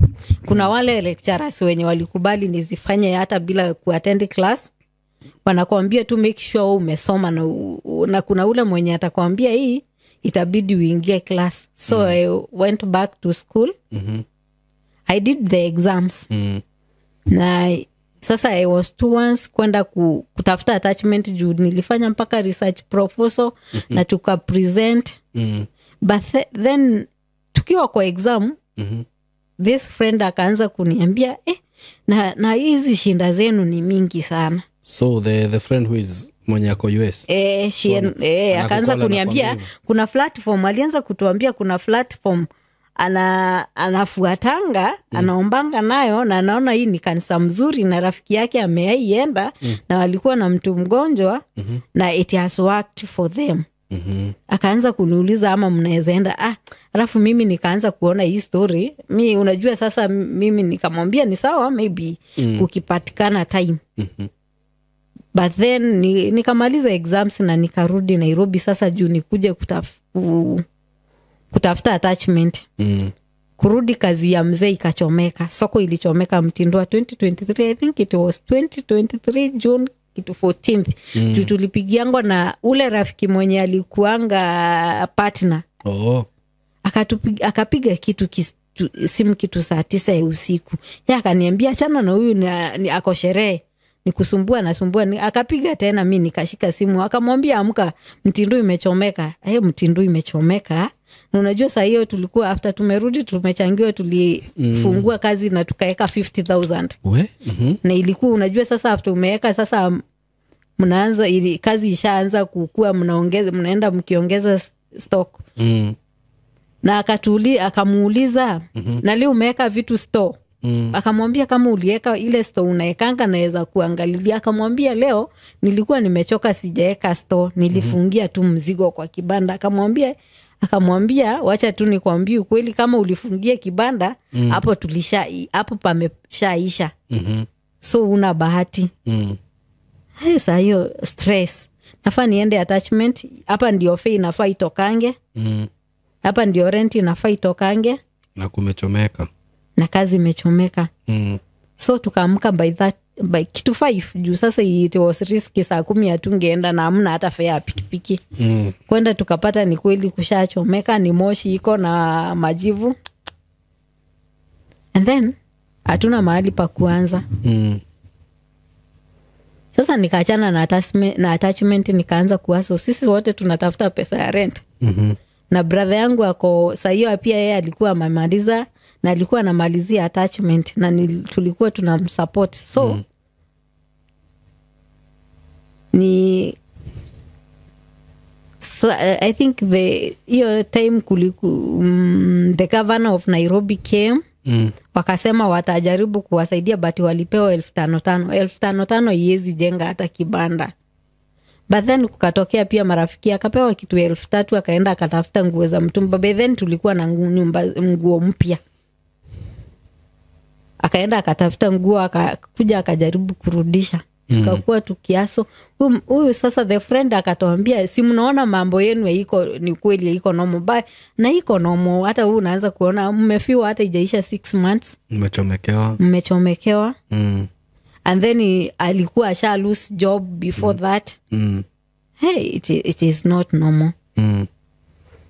kuna wale lecturers wenye walikubali nizifanye hata bila kuattend class. Wanakuambia tu make sure wewe umesoma na kuna ule mwenye atakwambia hii itabidi uingie class. So I went back to school. I did the exams. Na sasa I was two ones kwenda kutafuta attachment, juu nilifanya mpaka research proposal na tuka present. But then tukiwa kwa exam, this friend akaanza kuniambia, eh, na hizi shinda zenu ni mingi sana. So the friend who is mwenye ako US? Eh, akaanza Anakucall, kuniambia anakuambia kuna platform, alianza kutuambia kuna platform anafuatanga, anaombanga nayo na anaona hii ni kanisa mzuri na rafiki yake ameaienda na walikuwa na mtu mgonjwa na it has worked for them. Akaanza kuniuliza ama mnaweza enda. Ah, alafu mimi nikaanza kuona hii story, mi unajua sasa mimi nikamwambia ni sawa, maybe kukipatikana time. But then nikamaliza exams na nikarudi Nairobi sasa juu nikuje kutafuta attachment. Kurudi, kazi ya mzee ikachomeka, soko ilichomeka Mtindo wa 2023. I think it was 2023 June kitu 14th. Juu tulipigiangwa na ule rafiki mwenye alikuanga partner. Akapiga kitu simu kitu saa 9 ya usiku ya, akaniambia achana na huyu, ni ako sherehe, ni kusumbua nasumbua. Akapiga tena, mi nikashika simu, akamwambia amka, Mtindo imechomeka. Mtindo imechomeka. Na unajua saa hiyo tulikuwa, after tumerudi, tumechangiwa, tulifungua kazi na tukaeka 50,000. We. Na ilikuwa, unajua sasa after umeweka, sasa mnaanza ili, kazi ishaanza kukua, mnaongeza, mnaenda mkiongeza stock. Na akamuuliza, na leo umeweka vitu store? Akamwambia kama ulieka ile store unaekanga naweza kuangalilia. Akamwambia leo nilikuwa nimechoka, sijaeka store, nilifungia tu mzigo kwa kibanda. Akamwambia Akamwambia wacha tu nikwambie ukweli, kama ulifungia kibanda hapo tulisha hapo pameshaisha. So una bahati. Hey, saa hiyo stress, nafaa niende attachment, hapa ndio fee inafaa itokange, hapa ndio rent inafaa itokange, na kumechomeka na kazi imechomeka. So tukaamka by kitu 5 juu sasa it was risky, saa 10 hatungeenda na hamna hata fare ya pikipiki. Kwenda tukapata ni kweli kushachomeka, ni moshi iko na majivu, and then hatuna mahali pa kuanza. Sasa nikaachana na attachment, nikaanza kuaso sisi wote tunatafuta pesa ya rent. Na brother yangu ako saa hiyo pia yeye alikuwa amemaliza na alikuwa anamalizia attachment na tulikuwa tunamsupport. So ni so, I think the hiyo time the governor of Nairobi came. Wakasema watajaribu kuwasaidia, but walipewa 5,500. 5,500 haiwezi jenga hata kibanda. But then kukatokea pia marafiki akapewa kitu 3,000, akaenda akatafuta nguo za mtumba. By then tulikuwa na nyumba nguo mpya. Akaenda akatafuta nguo, akakuja akajaribu kurudisha. Tukakuwa tukiaso. Huyu sasa the friend akatuambia, si mnaona mambo yenu iko ni kweli iko normal, but na iko normal hata wewe unaanza kuona mmefiwa hata ijaisha 6 months, mmechomekewa. And then alikuwa asha lose job before that. Hey, it is not normal.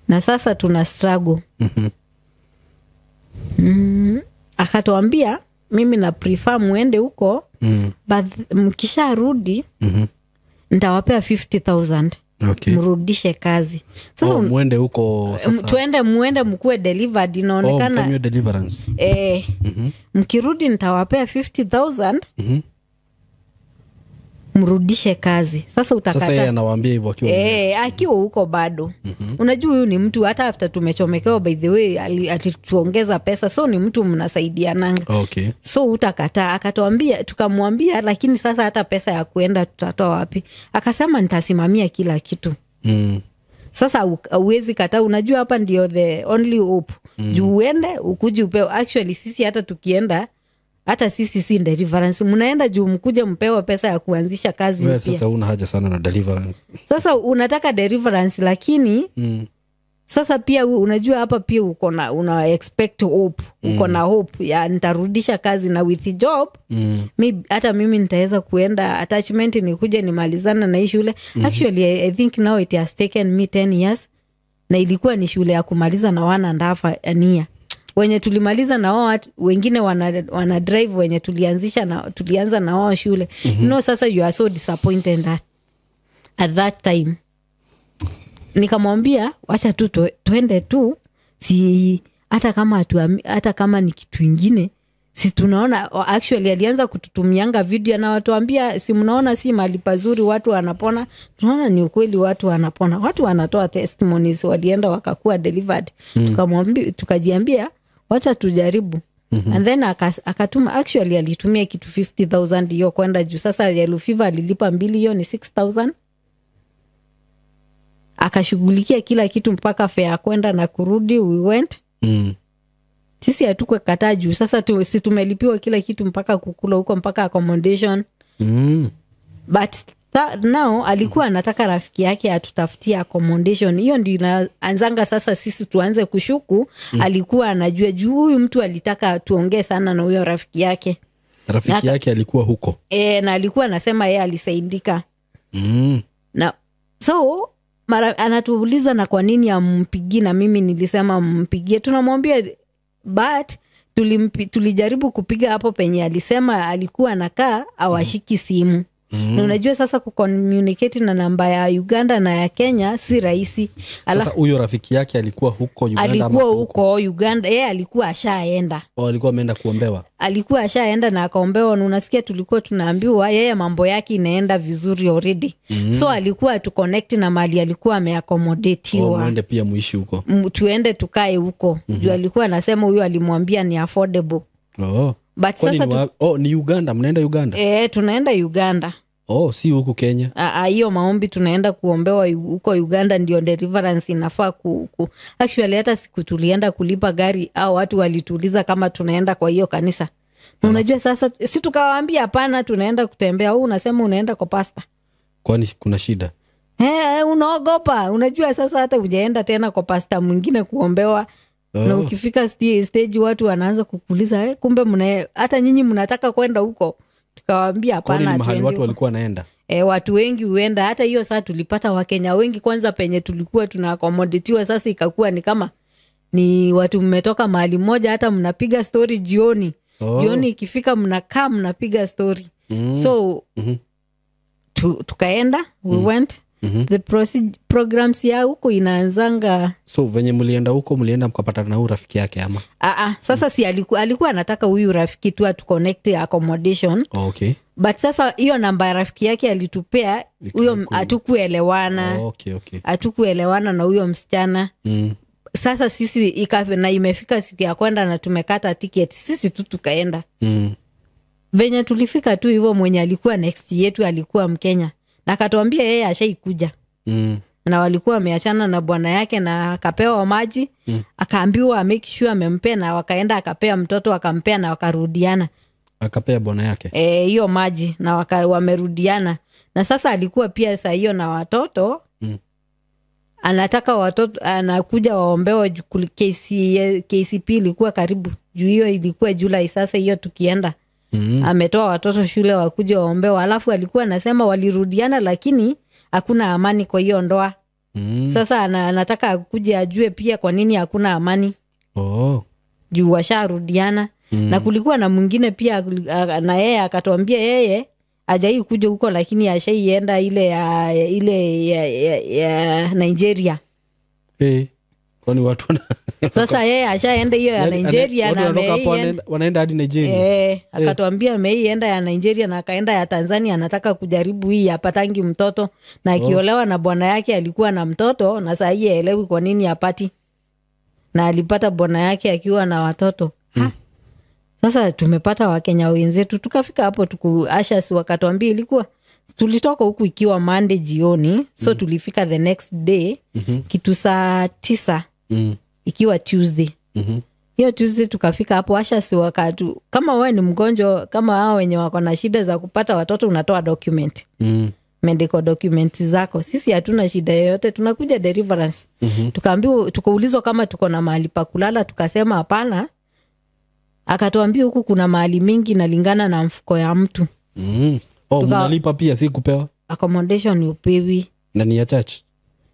Na sasa tuna struggle. Akatuambia mimi na prefer muende huko, but mkisharudi nitawapea 50,000. Okay. Mrudishe kazi. Sasa muende huko sasa. Tuende muende mkuwe delivered, inaonekana. Mfanywe deliverance. Mkirudi nitawapea 50,000. Mrudishe kazi. Sasa utakata. Sasa yeye anawaambia hivyo akiwa akiwa huko bado. Unajua huyu ni mtu hata after tumechomekewa, by the way alituongeza pesa, so ni mtu mnasaidiananga. Okay. So utakataa. Akatuambia, tukamwambia lakini sasa hata pesa ya kuenda tutatoa wapi? Akasema nitasimamia kila kitu. Sasa huwezi kataa, unajua hapa ndio the only hope. Juu uende ukuje upewe. Actually sisi hata tukienda, hata sisi si deliverance, mnaenda juu mkuje mpewe pesa ya kuanzisha kazi upya. Sasa una haja sana na deliverance. Sasa unataka deliverance lakini sasa pia unajua hapa pia uko na una expect hope, uko na hope ya nitarudisha kazi na with job. Hata mimi nitaweza kuenda attachment nikuje nimalizana na hii shule. Actually I think now it has taken me 10 years, na ilikuwa ni shule ya kumaliza na 1.5 year. Wenye tulimaliza na wao wengine wana drive, wenye tulianza na wao shule. No, sasa you are so disappointed at that time. Nikamwambia wacha tu tuende tu, si hata kama hata kama ni kitu kingine, si tunaona. Actually alianza kututumianga video na watuambia, si mnaona si mahali pazuri watu wanapona. Tunaona ni ukweli watu wanapona, watu wanatoa testimonies, walienda wakakuwa delivered. Tukamwambia, tukajiambia wacha tujaribu. And then akatuma, actually alitumia kitu 50,000 hiyo kwenda juu. Sasa yellow fever alilipa 2, hiyo ni 6,000. Akashughulikia kila kitu mpaka fare kwenda na kurudi. We went. Sisi hatukwe kataa juu sasa si tumelipiwa kila kitu mpaka kukula huko mpaka accommodation. But now alikuwa anataka rafiki yake atutafutie accommodation. Hiyo ndio inaanzanga sasa sisi tuanze kushuku. Alikuwa anajua juu huyu mtu alitaka tuongee sana na huyo rafiki yake. Rafiki yake alikuwa huko. Na alikuwa anasema yeye alisaidika. Na so mara anatuuliza na kwa nini ampigie, na mimi nilisema mpigie. Tunamwambia but tulijaribu kupiga hapo penye alisema alikuwa anakaa awashiki simu. Na unajua sasa kucommunicate na namba ya Uganda na ya Kenya si rahisi. Sasa huyo rafiki yake alikuwa huko Uganda? Alikuwa huko Uganda, yeye alikuwa ashaenda. Alikuwa ameenda kuombewa. Alikuwa ashaenda na akaombewa, na unasikia tulikuwa tunaambiwa yeye mambo yake inaenda vizuri already. So alikuwa tu connect na mali alikuwa ameaccomodatiwa. Muende pia muishi huko. Tuende tukae huko. Juu alikuwa anasema huyo alimwambia ni affordable. But sasa ni Uganda, mnaenda Uganda? Tunaenda Uganda. Oh, si huku Kenya. Hiyo maombi tunaenda kuombewa huko Uganda ndio deliverance inafaa Actually hata siku tulienda kulipa gari au watu walituuliza kama tunaenda kwa hiyo kanisa. Na unajua sasa si tukawaambia hapana, tunaenda kutembea. Wewe unasema unaenda kwa pastor. Kwani kuna shida? Unaogopa. Unajua sasa hata hujaenda tena kwa pastor mwingine kuombewa. Na ukifika stage watu wanaanza kukuuliza, kumbe hata nyinyi mnataka kwenda huko. Tukawaambia hapana, ni mahali watu walikuwa wanaenda. Watu wengi huenda. Hata hiyo saa tulipata Wakenya wengi kwanza penye tulikuwa tunaaccomodatiwa. Sasa ikakuwa ni kama ni watu mmetoka mahali moja, hata mnapiga story jioni. Jioni ikifika mnakaa mnapiga story. So tukaenda, we went. The programs ya huko inaanzanga. So venye mlienda huko, mlienda mkapatana na huyu rafiki yake ama? Sasa si alikuwa anataka huyu rafiki tu atu connect accommodation. Okay. But sasa hiyo namba ya rafiki yake alitupea huyo, hatukuelewana. Okay. Hatukuelewana na huyo msichana. Sasa sisi na imefika siku ya kwenda na tumekata ticket, sisi tu tukaenda. Venye tulifika tu hivyo, mwenye alikuwa next yetu alikuwa Mkenya. Na akatuambia yeye ashaikuja. Na walikuwa wameachana na bwana yake na akapewa maji. Akaambiwa make sure amempea, na wakaenda akapea mtoto, akampea na wakarudiana. Akapea bwana yake? Hiyo maji na wamerudiana. Na sasa alikuwa pia saa hiyo na watoto. Anataka watoto, anakuja waombewe KCP ilikuwa karibu. Juu hiyo ilikuwa Julai, sasa hiyo tukienda. Ametoa watoto shule wakuja waombewe. Alafu alikuwa anasema walirudiana lakini hakuna amani kwa hiyo ndoa. Sasa anataka akuje ajue pia kwa nini hakuna amani. Juu washarudiana. Na kulikuwa na mwingine pia na yeye akatuambia yeye hajai kuja huko lakini ashaienda ile ya Nigeria. Kwani watu sasa yeye ashaenda hiyo ya Nigeria na wanaenda hadi Nigeria. Akatuambia ameienda ya Nigeria na akaenda ya Tanzania, anataka kujaribu hii apatangi mtoto, na akiolewa na bwana yake alikuwa na mtoto na sasa yeye haelewi kwa nini hapati. Na alipata bwana yake akiwa na watoto. Sasa tumepata Wakenya wenzetu, tukafika hapo ashas wakatuambia ilikuwa tulitoka huku ikiwa Monday jioni, so tulifika the next day kitu saa 9 ikiwa Tuesday. Hiyo Tuesday tukafika hapo, ashas wakatu, kama wewe ni mgonjwa kama hao wenye wako na shida za kupata watoto unatoa document. Medical documents zako. Sisi hatuna shida yoyote, tunakuja deliverance. Tukaambiwa, tukaulizwa kama tuko na mahali pa kulala, tukasema hapana. Akatuambia huku kuna mahali mingi nalingana na mfuko ya mtu. Mnalipa pia, si kupewa? Accommodation upewi. Na ni ya church?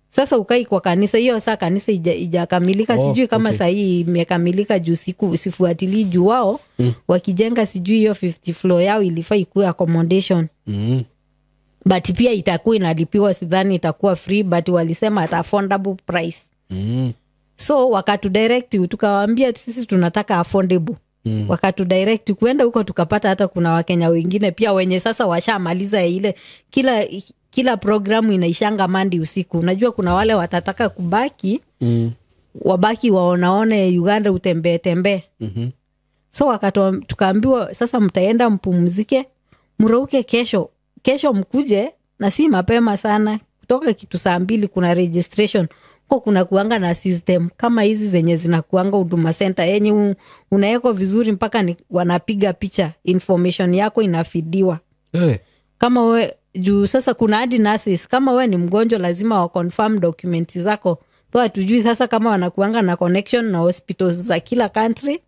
Sasa ukai kwa kanisa, hiyo saa kanisa ijakamilika. Sijui kama saa hii imekamilika juu sifuatilii juu wao. Wakijenga sijui hiyo 50 floor yao ilifaa ikuwe accommodation. But pia itakuwa inalipiwa, sidhani itakuwa free, but walisema at affordable price. So wakatudirect, tukawaambia sisi tunataka affordable. Wakatudirect kuenda huko, tukapata hata kuna Wakenya wengine pia wenye sasa washamaliza ile kila programu inaishanga Monday usiku. Unajua kuna wale watataka kubaki, wabaki waonaone Uganda, utembee tembee. So tukaambiwa sasa mtaenda mpumzike, mrauke kesho. Kesho mkuje na si mapema sana, kutoka kitu saa 2 kuna registration. Huko kuna kuanga na system kama hizi zenye zinakuanga Huduma Center yenye unawekwa vizuri mpaka wanapiga picha, information yako inafidiwa. Kama we juu sasa kuna hadi nurses, kama we ni mgonjwa lazima wa confirm documents zako. Kwa hatujui sasa kama wanakuanga na connection na hospitals za kila country.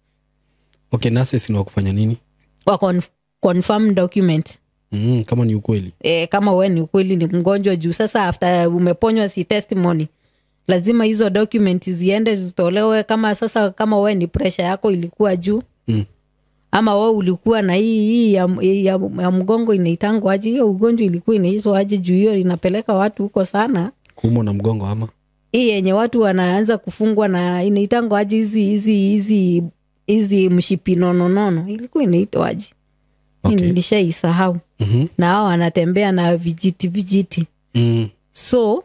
Okay, nurses ni wa kufanya nini? Wa confirm document. Kama ni ukweli. Kama we ni ukweli ni mgonjwa juu sasa after umeponywa si testimony. Lazima hizo documents ziende zitolewe. Kama sasa kama we ni pressure yako ilikuwa juu. Ama wewe ulikuwa na hii ya mgongo inaitangwa aje, hiyo ugonjwa ilikuwa inaitwa aje juu hiyo inapeleka watu huko sana. Kuumwa na mgongo ama? Hii yenye watu wanaanza kufungwa na inaitangwa aje hizi mshipi nono ilikuwa inaitwa aje? Okay. Nilishaisahau. Na hao wanatembea na vijiti. So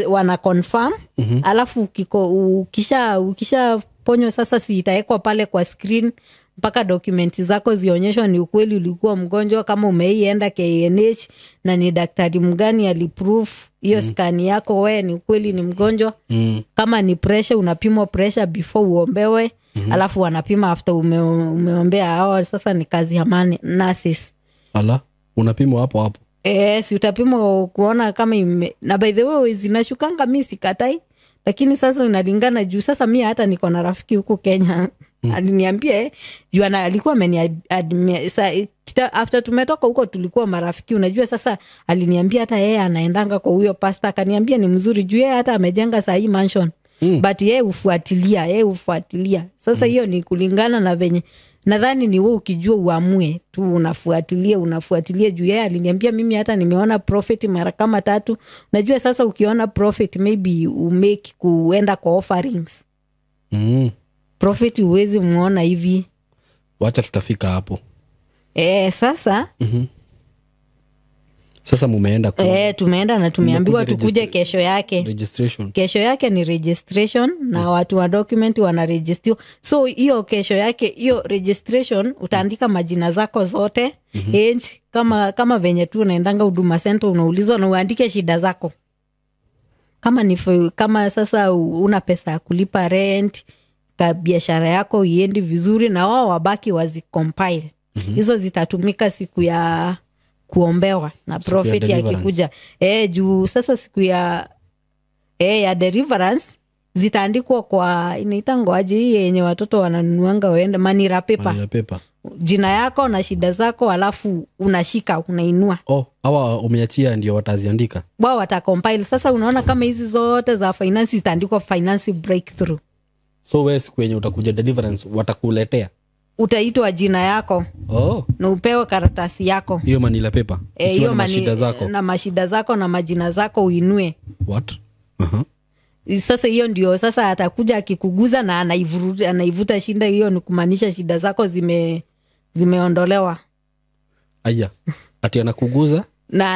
wana confirm. Alafu ukisha ponywa sasa si itawekwa pale kwa screen, Mpaka dokumenti zako zionyeshwa ni ukweli ulikuwa mgonjwa, kama umeienda KNH na ni daktari mgani aliproof hiyo skani yako, wewe ni ukweli ni mgonjwa. Kama ni pressure, unapimwa pressure before uombewe. Alafu wanapima after umeombea. Hao sasa ni kazi ya nurses. Ala, unapimwa hapo hapo? Si utapimwa kuona kama na by the way zinashukanga, mi sikatai, lakini sasa unalingana juu sasa mi hata niko na rafiki huku Kenya aliniambia juu alikuwa after tumetoka huko tulikuwa marafiki, unajua. Sasa aliniambia hata yeye anaendanga kwa huyo pastor, akaniambia ni mzuri juu yeye hata amejenga saa hii mansion. But yeye hufuatilia. Sasa hiyo ni kulingana na venye nadhani ni wewe ukijua uamue tu unafuatilia juu yeye aliniambia mimi hata nimeona prophet mara kama 3. Unajua sasa ukiona prophet maybe umake kuenda kwa offerings. Prophet huwezi muona hivi. Wacha tutafika hapo. Sasa sasa mumeenda tumeenda na tumeambiwa tukuje kesho yake. Registration. Kesho yake ni registration na watu wa document wanaregistiwa. So hiyo kesho yake hiyo registration utaandika majina zako zote, age, kama venye tu unaendanga Huduma Center unaulizwa na uandike shida zako. Kama sasa una pesa ya kulipa rent, ka biashara yako iendi vizuri, na wao wabaki wazicompile. Hizo zitatumika siku ya kuombewa na prophet akikuja. Juu sasa siku ya ya deliverance zitaandikwa kwa inaitangwa aje hii yenye watoto wananunuanga waende, manila paper. Manila paper. Jina yako na shida zako, alafu unashika unainua. Oh, hawa umeachia ndio wataziandika. Wao watacompile. Sasa unaona kama hizi zote za finance zitaandikwa finance breakthrough. So wewe siku yenye utakuja deliverance watakuletea. Utaitwa jina yako. Na upewe karatasi yako. Hiyo manila paper. Hiyo mashida zako. Na mashida zako na majina zako uinue. What? Sasa hiyo ndio sasa atakuja akikuguza na anaivuta shinda hiyo, ni kumaanisha shida zako zimeondolewa. Aya. Ati anakuguza na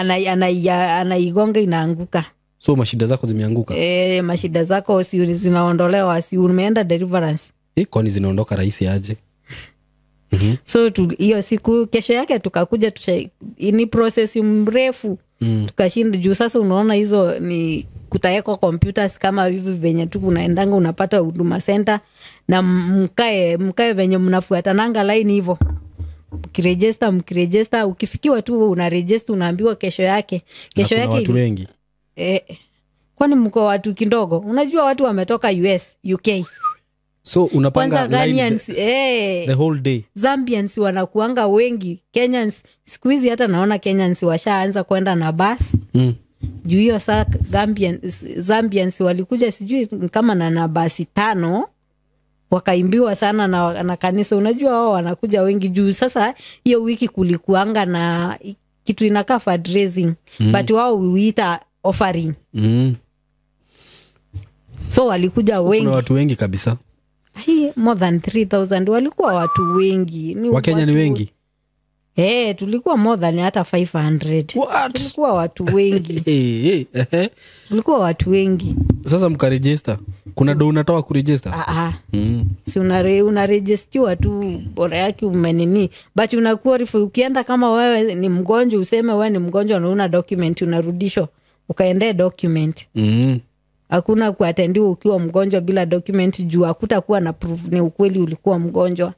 anaigonga inaanguka. So mashida zako zimeanguka. Mashida zako si zinaondolewa, si umeenda deliverance. Kwani zinaondoka rahisi aje? So hiyo siku kesho yake tukakuja, ni process mrefu. Tukashinda juu sasa unaona hizo ni kutawekwa computers kama hivi venye tu unaendanga unapata Huduma Center na mkae venye mnafuatananga line hivyo. Mkiregister ukifikiwa tu unaregister unaambiwa kesho yake. Kesho yake watu wengi. Kwani mko watu kidogo? Unajua watu wametoka US, UK. So unapanga line the whole day. Zambians wanakuanga wengi, Kenyans siku hizi hata naona Kenyans washaanza kwenda na bus. Juu hiyo saa Zambians walikuja sijui kama na basi 5, wakaimbiwa sana na kanisa. Unajua wao wanakuja wengi juu sasa hiyo wiki kulikuanga na kitu inakaa fundraising, but wao huita offering. So walikuja wengi. Kuna watu wengi kabisa. More than 3,000 walikuwa watu wengi. Wakenya ni wengi. Tulikuwa more than hata 500. What? Tulikuwa watu wengi. Tulikuwa watu wengi. Sasa mkaregister. Kuna do unatoa kuregister? Si unaregistiwa tu, bora yake umenini. But unakuwa ukienda kama wewe ni mgonjwa, useme wewe ni mgonjwa na una document, unarudishwa ukaendee document. Hakuna kuatendiwa ukiwa mgonjwa bila document juu hakutakuwa na proof ni ukweli ulikuwa mgonjwa.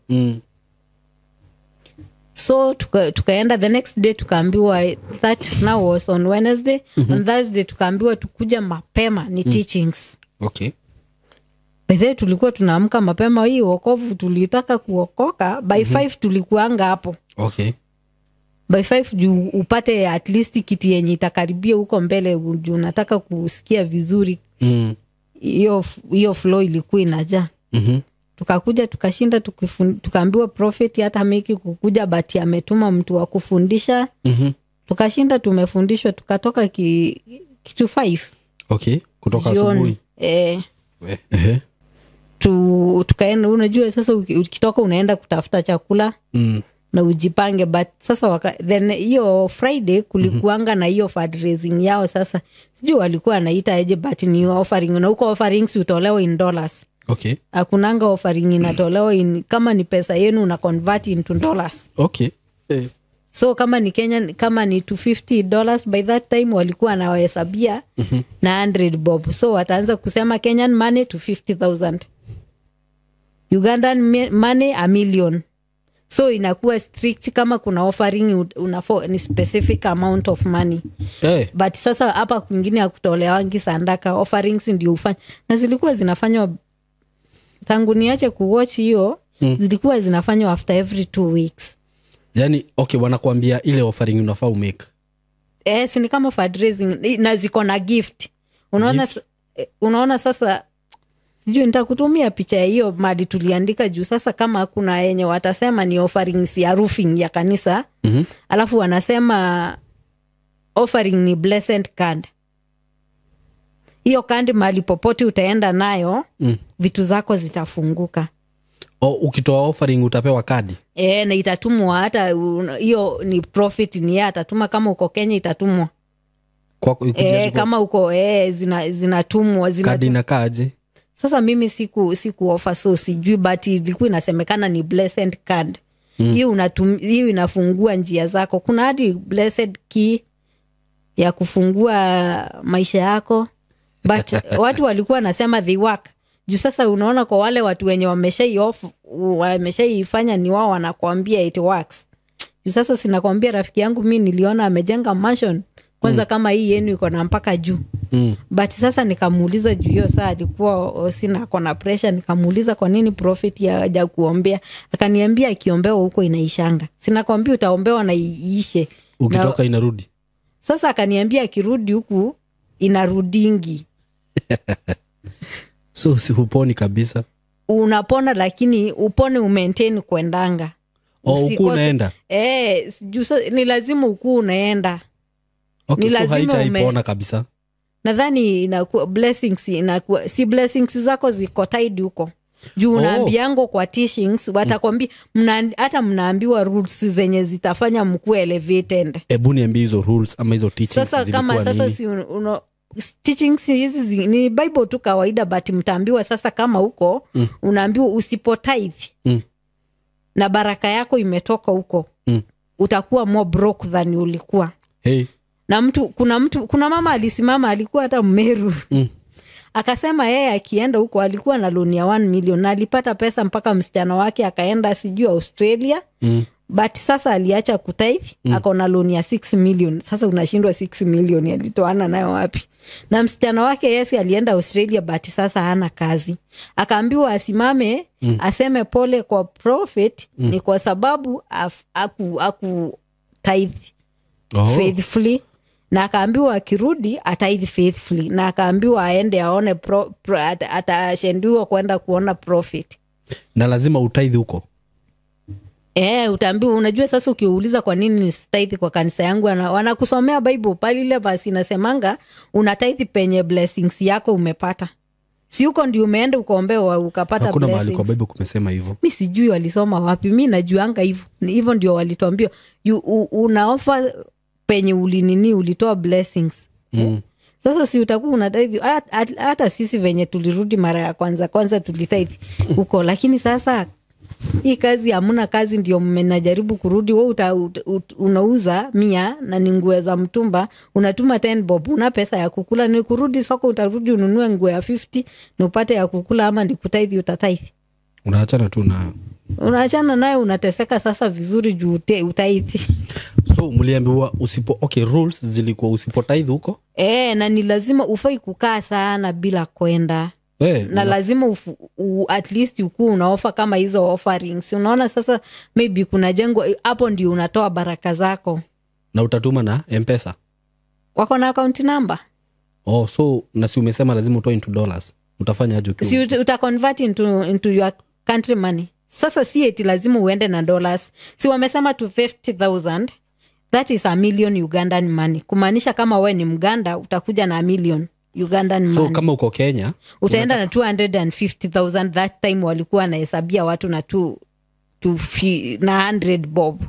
So tukaenda the next day tukaambiwa, that now was on Wednesday. On Thursday tukaambiwa tukuja mapema ni teachings. Okay. By the way, tulikuwa tunaamka mapema, hii wokovu tulitaka kuokoka by 5 tulikuanga hapo. Okay. By 5 juu upate at least kiti yenye itakaribia huko mbele juu unataka kusikia vizuri. Hiyo flow ilikuwa inajaa. Tukakuja tukashinda, tukaambiwa prophet hata meki kukuja but ametuma mtu wa kufundisha. Tukashinda tumefundishwa, tukatoka kitu 5. Okay, kutoka asubuhi. Tukaenda, unajua sasa ukitoka unaenda kutafuta chakula na ujipange. But sasa then hiyo Friday kulikuanga na hiyo fundraising yao. Sasa sijui walikuwa wanaita aje, but ni offering, na huko offerings utolewa in dollars. Okay. Hakunanga offering inatolewa kama ni pesa yenu una convert into dollars. Okay. So kama ni Kenya, kama ni $250 by that time walikuwa wanawahesabia na 100 bob. So wataanza kusema Kenyan money 250,000, Ugandan money 1 million. So inakuwa strict, kama kuna offering ni specific amount of money. But sasa hapa kwingine hakutolewangi sandaka, offerings ndio ufanya, na zilikuwa zinafanywa tangu niache kuwatch hiyo. Zilikuwa zinafanywa after every 2 weeks. Yani okay, wanakuambia ile offering unafaa umake. Eh, si ni kama fundraising, na ziko na gift, unaona. Gift? Unaona sasa, sijui nitakutumia picha ya hiyo mali tuliandika, juu sasa kama kuna yenye watasema ni offerings ya roofing ya kanisa, alafu wanasema offering ni blessed card. Hiyo card mahali popote utaenda nayo, vitu zako zitafunguka. O, ukitoa offering utapewa kadi? E, na itatumwa hata hiyo ni prophet, ni yeye atatuma. Kama uko Kenya itatumwa. Kwako ikuje E, hadi kama uko zinatumwa Kadi inakaaje? Sasa mimi siku offer, so sijui, but ilikuwa inasemekana ni blessed card hiyo. Hiyo inafungua njia zako. Kuna hadi blessed key ya kufungua maisha yako, but watu walikuwa wanasema they work, juu sasa unaona kwa wale watu wenye wameshaifanya, ni wao wanakuambia it works. Juu sasa sinakwambia rafiki yangu mi niliona amejenga mansion kwanza, kama hii yenu iko na mpaka juu. But sasa nikamuuliza, juu hiyo saa alikuwa sina, ako na pressure, nikamuuliza kwa nini prophet haja kuombea. Akaniambia akiombewa huko inaishanga. Sinakwambia utaombewa na iishe. Ukitoka inarudi. Sasa akaniambia akirudi huku inarudingi. So si huponi kabisa? Unapona, lakini upone umaintain kuendanga. Oh, huku unaenda. Eh, juu ni lazima ukuu unaenda. Okay, Ni so lazima haitaipona kabisa. Nadhani inakuwa blessings, inakuwa si blessings zako ziko tied huko juu. Unaambiango kwa teachings watakwambia hata mnaambiwa rules zenye zitafanya mkuwe elevated. Hebu niambie hizo rules ama hizo teachings Sasa kama zilikuwa sasa nini? si teachings hizi ni Bible tu kawaida, but mtaambiwa sasa kama huko unaambiwa usipotithe na baraka yako imetoka huko, utakuwa more broke than ulikuwa. Hey. Na mtu kuna mtu kuna mama alisimama, alikuwa hata Mmeru, akasema yeye akienda huko alikuwa na loan ya 1 million na alipata pesa mpaka msichana wake akaenda sijui Australia, but sasa aliacha kutithe, akona loan ya 6 million. Sasa unashindwa 6 million alitoana nayo wapi? Na msichana wake, yes, alienda Australia, but sasa hana kazi. Akaambiwa asimame aseme pole kwa prophet, ni kwa sababu aku tithe faithfully, na akaambiwa akirudi atithe faithfully, na akaambiwa aende aone atashendiwa kwenda kuona prophet. Na lazima utithe huko? E, utaambiwa. Unajua sasa ukiuliza kwa nini nisitithe kwa kanisa yangu, wanakusomea Bible pale, ile basi inasemanga unatithe penye blessings yako umepata. Si huko ndio umeenda ukaombewa ukapata Hakuna mahali kwa blessings? Bible kumesema hivyo. Mi sijui walisoma wapi, mi najuanga hivyo. Hivyo ndio walituambia. Unaoffer penye ulinini ulitoa blessings. Sasa si utakuwa unatithe? Hata sisi venye tulirudi mara ya kwanza kwanza tulitithe huko, lakini sasa hii kazi hamuna kazi, ndio mmenajaribu kurudi. We unauza 100 na ni nguo za mtumba, unatuma 10 bob, una pesa ya kukula. Ni kurudi soko utarudi ununue nguo ya 50 na upate ya kukula, ama ni kutithe utatithe? Unaachana tu na Unaachana naye, unateseka sasa vizuri juu utithe. So mliambiwa usipo, okay, rules zilikuwa usipotithe huko. E, na ni lazima ufai kukaa sana bila kwenda. Na lazima at least ukuu unaoffer kama hizo offerings. Unaona sasa maybe kuna jengo hapo ndio unatoa baraka zako. Na utatuma na M-Pesa? Wako na account number. Oh, so na si umesema lazima utoe into dollars, utafanya aje ukiwa Si uta convert into your country money. Sasa si eti lazima uende na dollars. Si wamesema to 50,000, that is a million Ugandan money, kumaanisha kama we ni Mganda utakuja na a million Ugandan So money. kama uko Kenya Utaenda na 250,000. That time walikuwa wanahesabia watu na na 100 bob.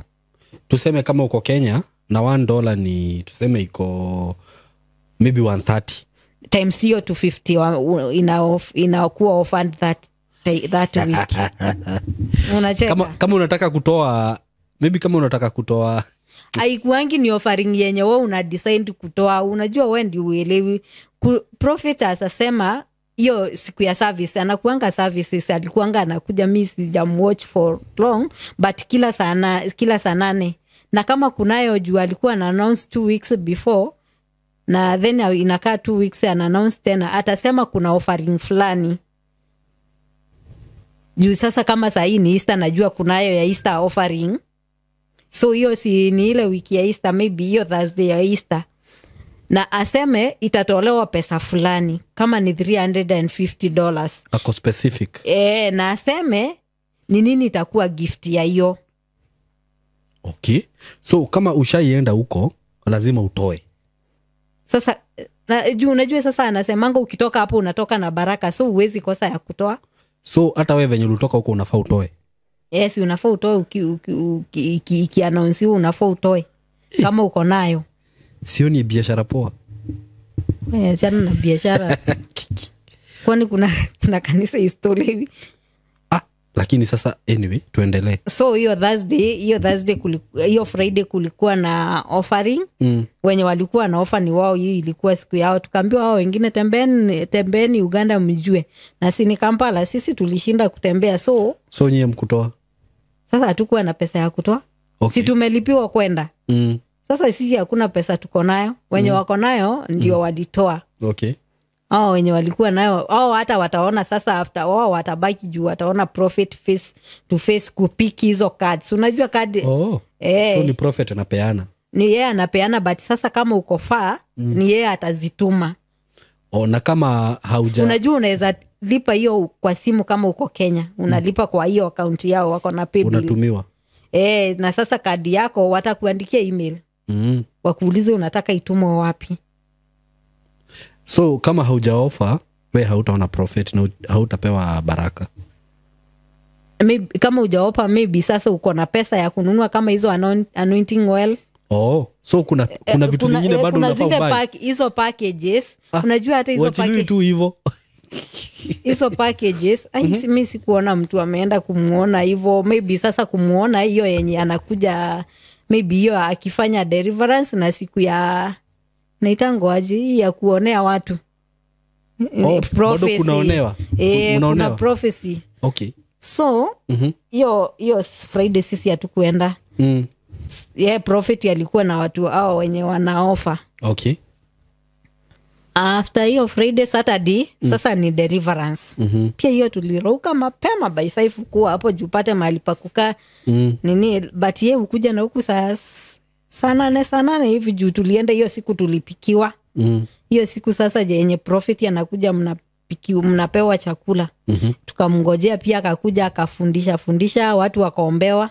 Tuseme kama uko Kenya na $1 ni, tuseme iko maybe 130. Times hiyo 250 inakuwa offered that that week. Unacheka. Kama unataka kutoa, maybe kama unataka kutoa haikuangi ni offering yenye wewe una decide kutoa. Unajua wewe ndio uelewi. Prophet asasema hiyo siku ya service anakuanga services, alikuanga anakuja, mimi sijamwatch for long, but kila saa 8, na kama kunayo juu alikuwa ana announce 2 weeks before, na then inakaa 2 weeks ana announce tena, atasema kuna offering fulani. Juu sasa kama saa hii ni Easter, najua kunayo ya Easter offering. So hiyo si ni ile wiki ya Easter, maybe hiyo Thursday ya Easter. Na aseme itatolewa pesa fulani kama ni $350. Ako specific. Na aseme ni nini itakuwa gift ya hiyo. Okay. So kama ushaienda huko lazima utoe. Sasa juu unajua sasa anasemanga ukitoka hapo unatoka na baraka, so huwezi kosa ya kutoa. So hata wewe venye ulitoka huko unafaa utoe. Yes, unafaa utoe, ukiannounce unafaa utoe kama uko nayo. Sio ni biashara poa. Achana na biashara. Kwani kuna kanisa history. Lakini sasa anyway tuendelee. So hiyo Friday kulikuwa na offering. Wenye walikuwa na offer ni wao, hii ilikuwa siku yao. Tukaambiwa wao wengine tembeeni Uganda mjue. Na si ni Kampala, sisi tulishinda kutembea, so nyie mkutoa. Sasa hatukuwa na pesa ya kutoa. Okay. Si tumelipiwa kwenda. Sasa sisi hakuna pesa tuko nayo. Wenye wako nayo ndio walitoa. Okay. Hao wenye walikuwa nayo, hao hata wataona sasa after wao watabaki juu wataona prophet face to face kupiki hizo cards. Unajua card. Oh. So ni prophet anapeana. Ni yeye anapeana, but sasa kama uko far ni yeye atazituma. Oh, na kama hauja, unajua unaweza lipa hiyo kwa simu kama uko Kenya, unalipa kwa hiyo account yao wako na paybill. Unatumiwa. Na sasa kadi yako watakuandikia email. Wakuulize unataka itumwe wapi. So kama haujaofa we hautaona prophet na hautapewa baraka. Maybe, kama hujaofa maybe sasa uko na pesa ya kununua kama hizo anointing oil. Oh, so kuna vitu zingine bado unafaa ubuy. Hizo packages. Unajua hata hizo packages tu hivyo. Hizo packages, mimi sikuona mtu ameenda kumuona hivyo. Maybe sasa kumuona hiyo yenye anakuja, maybe hiyo akifanya deliverance na siku ya naitangoaje ya kuonea watu. Oh, bado kunaonewa. Kuna prophecy. Okay. So hiyo Friday sisi hatukuenda. Prophet alikuwa na watu hao wenye wanaofa. Okay. After hiyo Friday, Saturday, sasa ni deliverance. Pia hiyo tulirauka mapema by 5 kuwa hapo juu pate mahali pa kukaa. Nini, but yeye ukuja na huku saa 8:00 hivi juu tulienda hiyo siku tulipikiwa. Hiyo siku sasa yenye prophet anakuja mnapewa chakula. Tukamngojea pia akakuja akafundisha watu wakaombewa.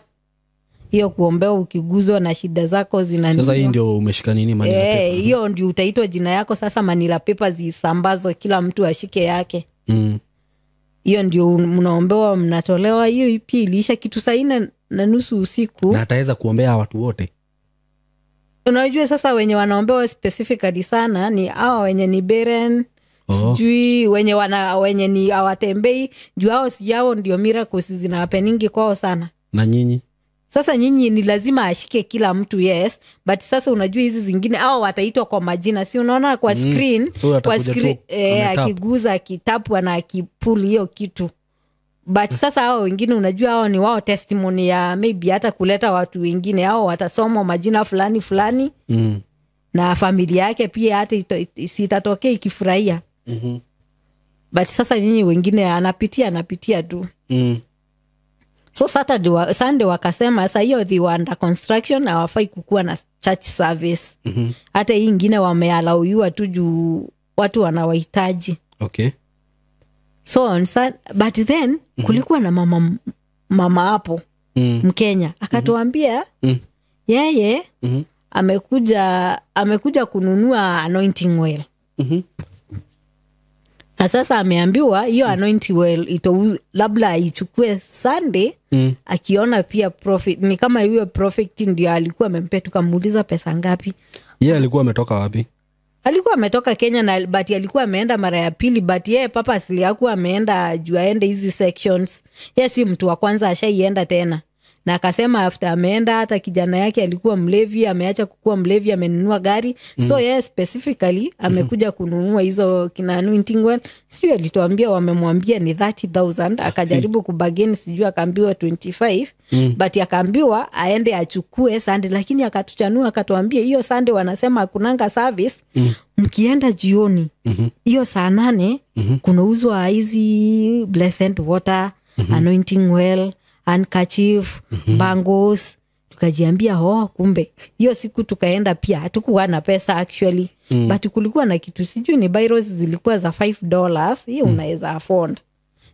Hiyo kuombewa ukiguzwa na shida zako zinani. Sasa hii ndio umeshika nini Manila paper? Hiyo ndio utaitwa jina yako sasa, Manila paper zisambazwe kila mtu ashike yake. Hiyo ndio mnaombewa mnatolewa. Hiyo pia iliisha kitu saa 4:30 usiku. Na ataweza kuombea watu wote. Unajua sasa wenye wanaombewa specifically sana ni hawa wenye ni barren, sijui wenye ni hawatembei, juu hao si yao ndio miracles zinawapeningi kwao sana. Na nyinyi? Sasa nyinyi ni lazima ashike kila mtu, yes, but sasa unajua hizi zingine hao wataitwa kwa majina, si unaona kwa screen, so kwa screen akiguza kitabu na akipuli hiyo kitu. But sasa hao wengine unajua hao ni wao testimony ya maybe hata kuleta watu wengine, hao watasoma majina fulani fulani na familia yake pia hata sitatokea ikifurahia. But sasa nyinyi wengine anapitia tu. So Sunday wakasema sasa hiyo they were under construction, hawafai kukuwa na church service. Hata hii ingine wameallowiwa tu juu watu wanawahitaji. Okay. So on but then kulikuwa na mama hapo Mkenya akatuambia yeye amekuja kununua anointing oil. Na sasa ameambiwa hiyo anointing oil labda aichukue Sunday akiona pia prophet, ni kama huyo prophet ndio alikuwa amempea. Tukamuuliza pesa ngapi. Yeye alikuwa ametoka wapi? Alikuwa ametoka Kenya na but alikuwa ameenda mara ya pili, but yeye papa asili hakuwa ameenda juu aende hizi sections. Yeye si mtu wa kwanza, ashaienda tena. Na akasema after ameenda hata kijana yake alikuwa mlevi, ameacha kukuwa mlevi, amenunua gari. So yeye specifically amekuja kununua hizo kina anointing oil. Sijui alituambia wamemwambia ni 30,000, akajaribu kubargain, sijui akaambiwa 25, but akaambiwa aende achukue Sunday, lakini akatuchanua akatuambia hiyo Sunday wanasema hakunanga service. Mkienda jioni hiyo saa 8 kunauzwa hizi blessed water, anointing oil, handkerchief, bangles. Tukajiambia oh, kumbe hiyo siku tukaenda pia hatukuwa na pesa actually. But kulikuwa na kitu sijui ni biros zilikuwa za $5, hiyo unaweza afford.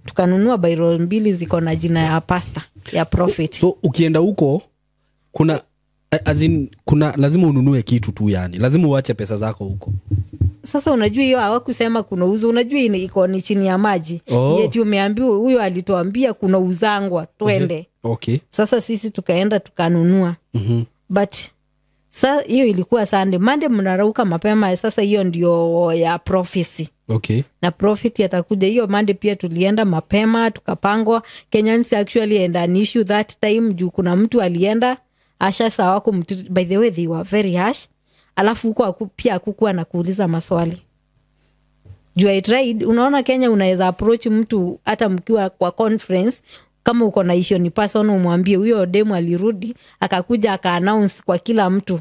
Tukanunua biro 2 ziko na jina ya pastor, ya prophet. So ukienda huko kuna as in, kuna lazima ununue kitu tu, yani lazima uache pesa zako huko. Sasa unajua hiyo hawakusema kuna uzo, unajua iko ni chini ya maji. Yeti umeambiwa, huyo alituambia kuna uzangwa twende. Okay. Sasa sisi tukaenda tukanunua. But sa hiyo ilikuwa Sunday. Monday mnarauka mapema, sasa hiyo ndio ya prophecy. Okay. Na prophet atakuja hiyo Monday pia tulienda mapema tukapangwa. Kenyans actually had an issue that time juu kuna mtu alienda asha sawa kumtreat, by the way they were very harsh. Alafu huko pia hakukuwa na kuuliza maswali. Juu I tried, unaona Kenya unaweza approach mtu hata mkiwa kwa conference, kama uko na issue ni person umwambie. Huyo demu alirudi akakuja aka announce kwa kila mtu.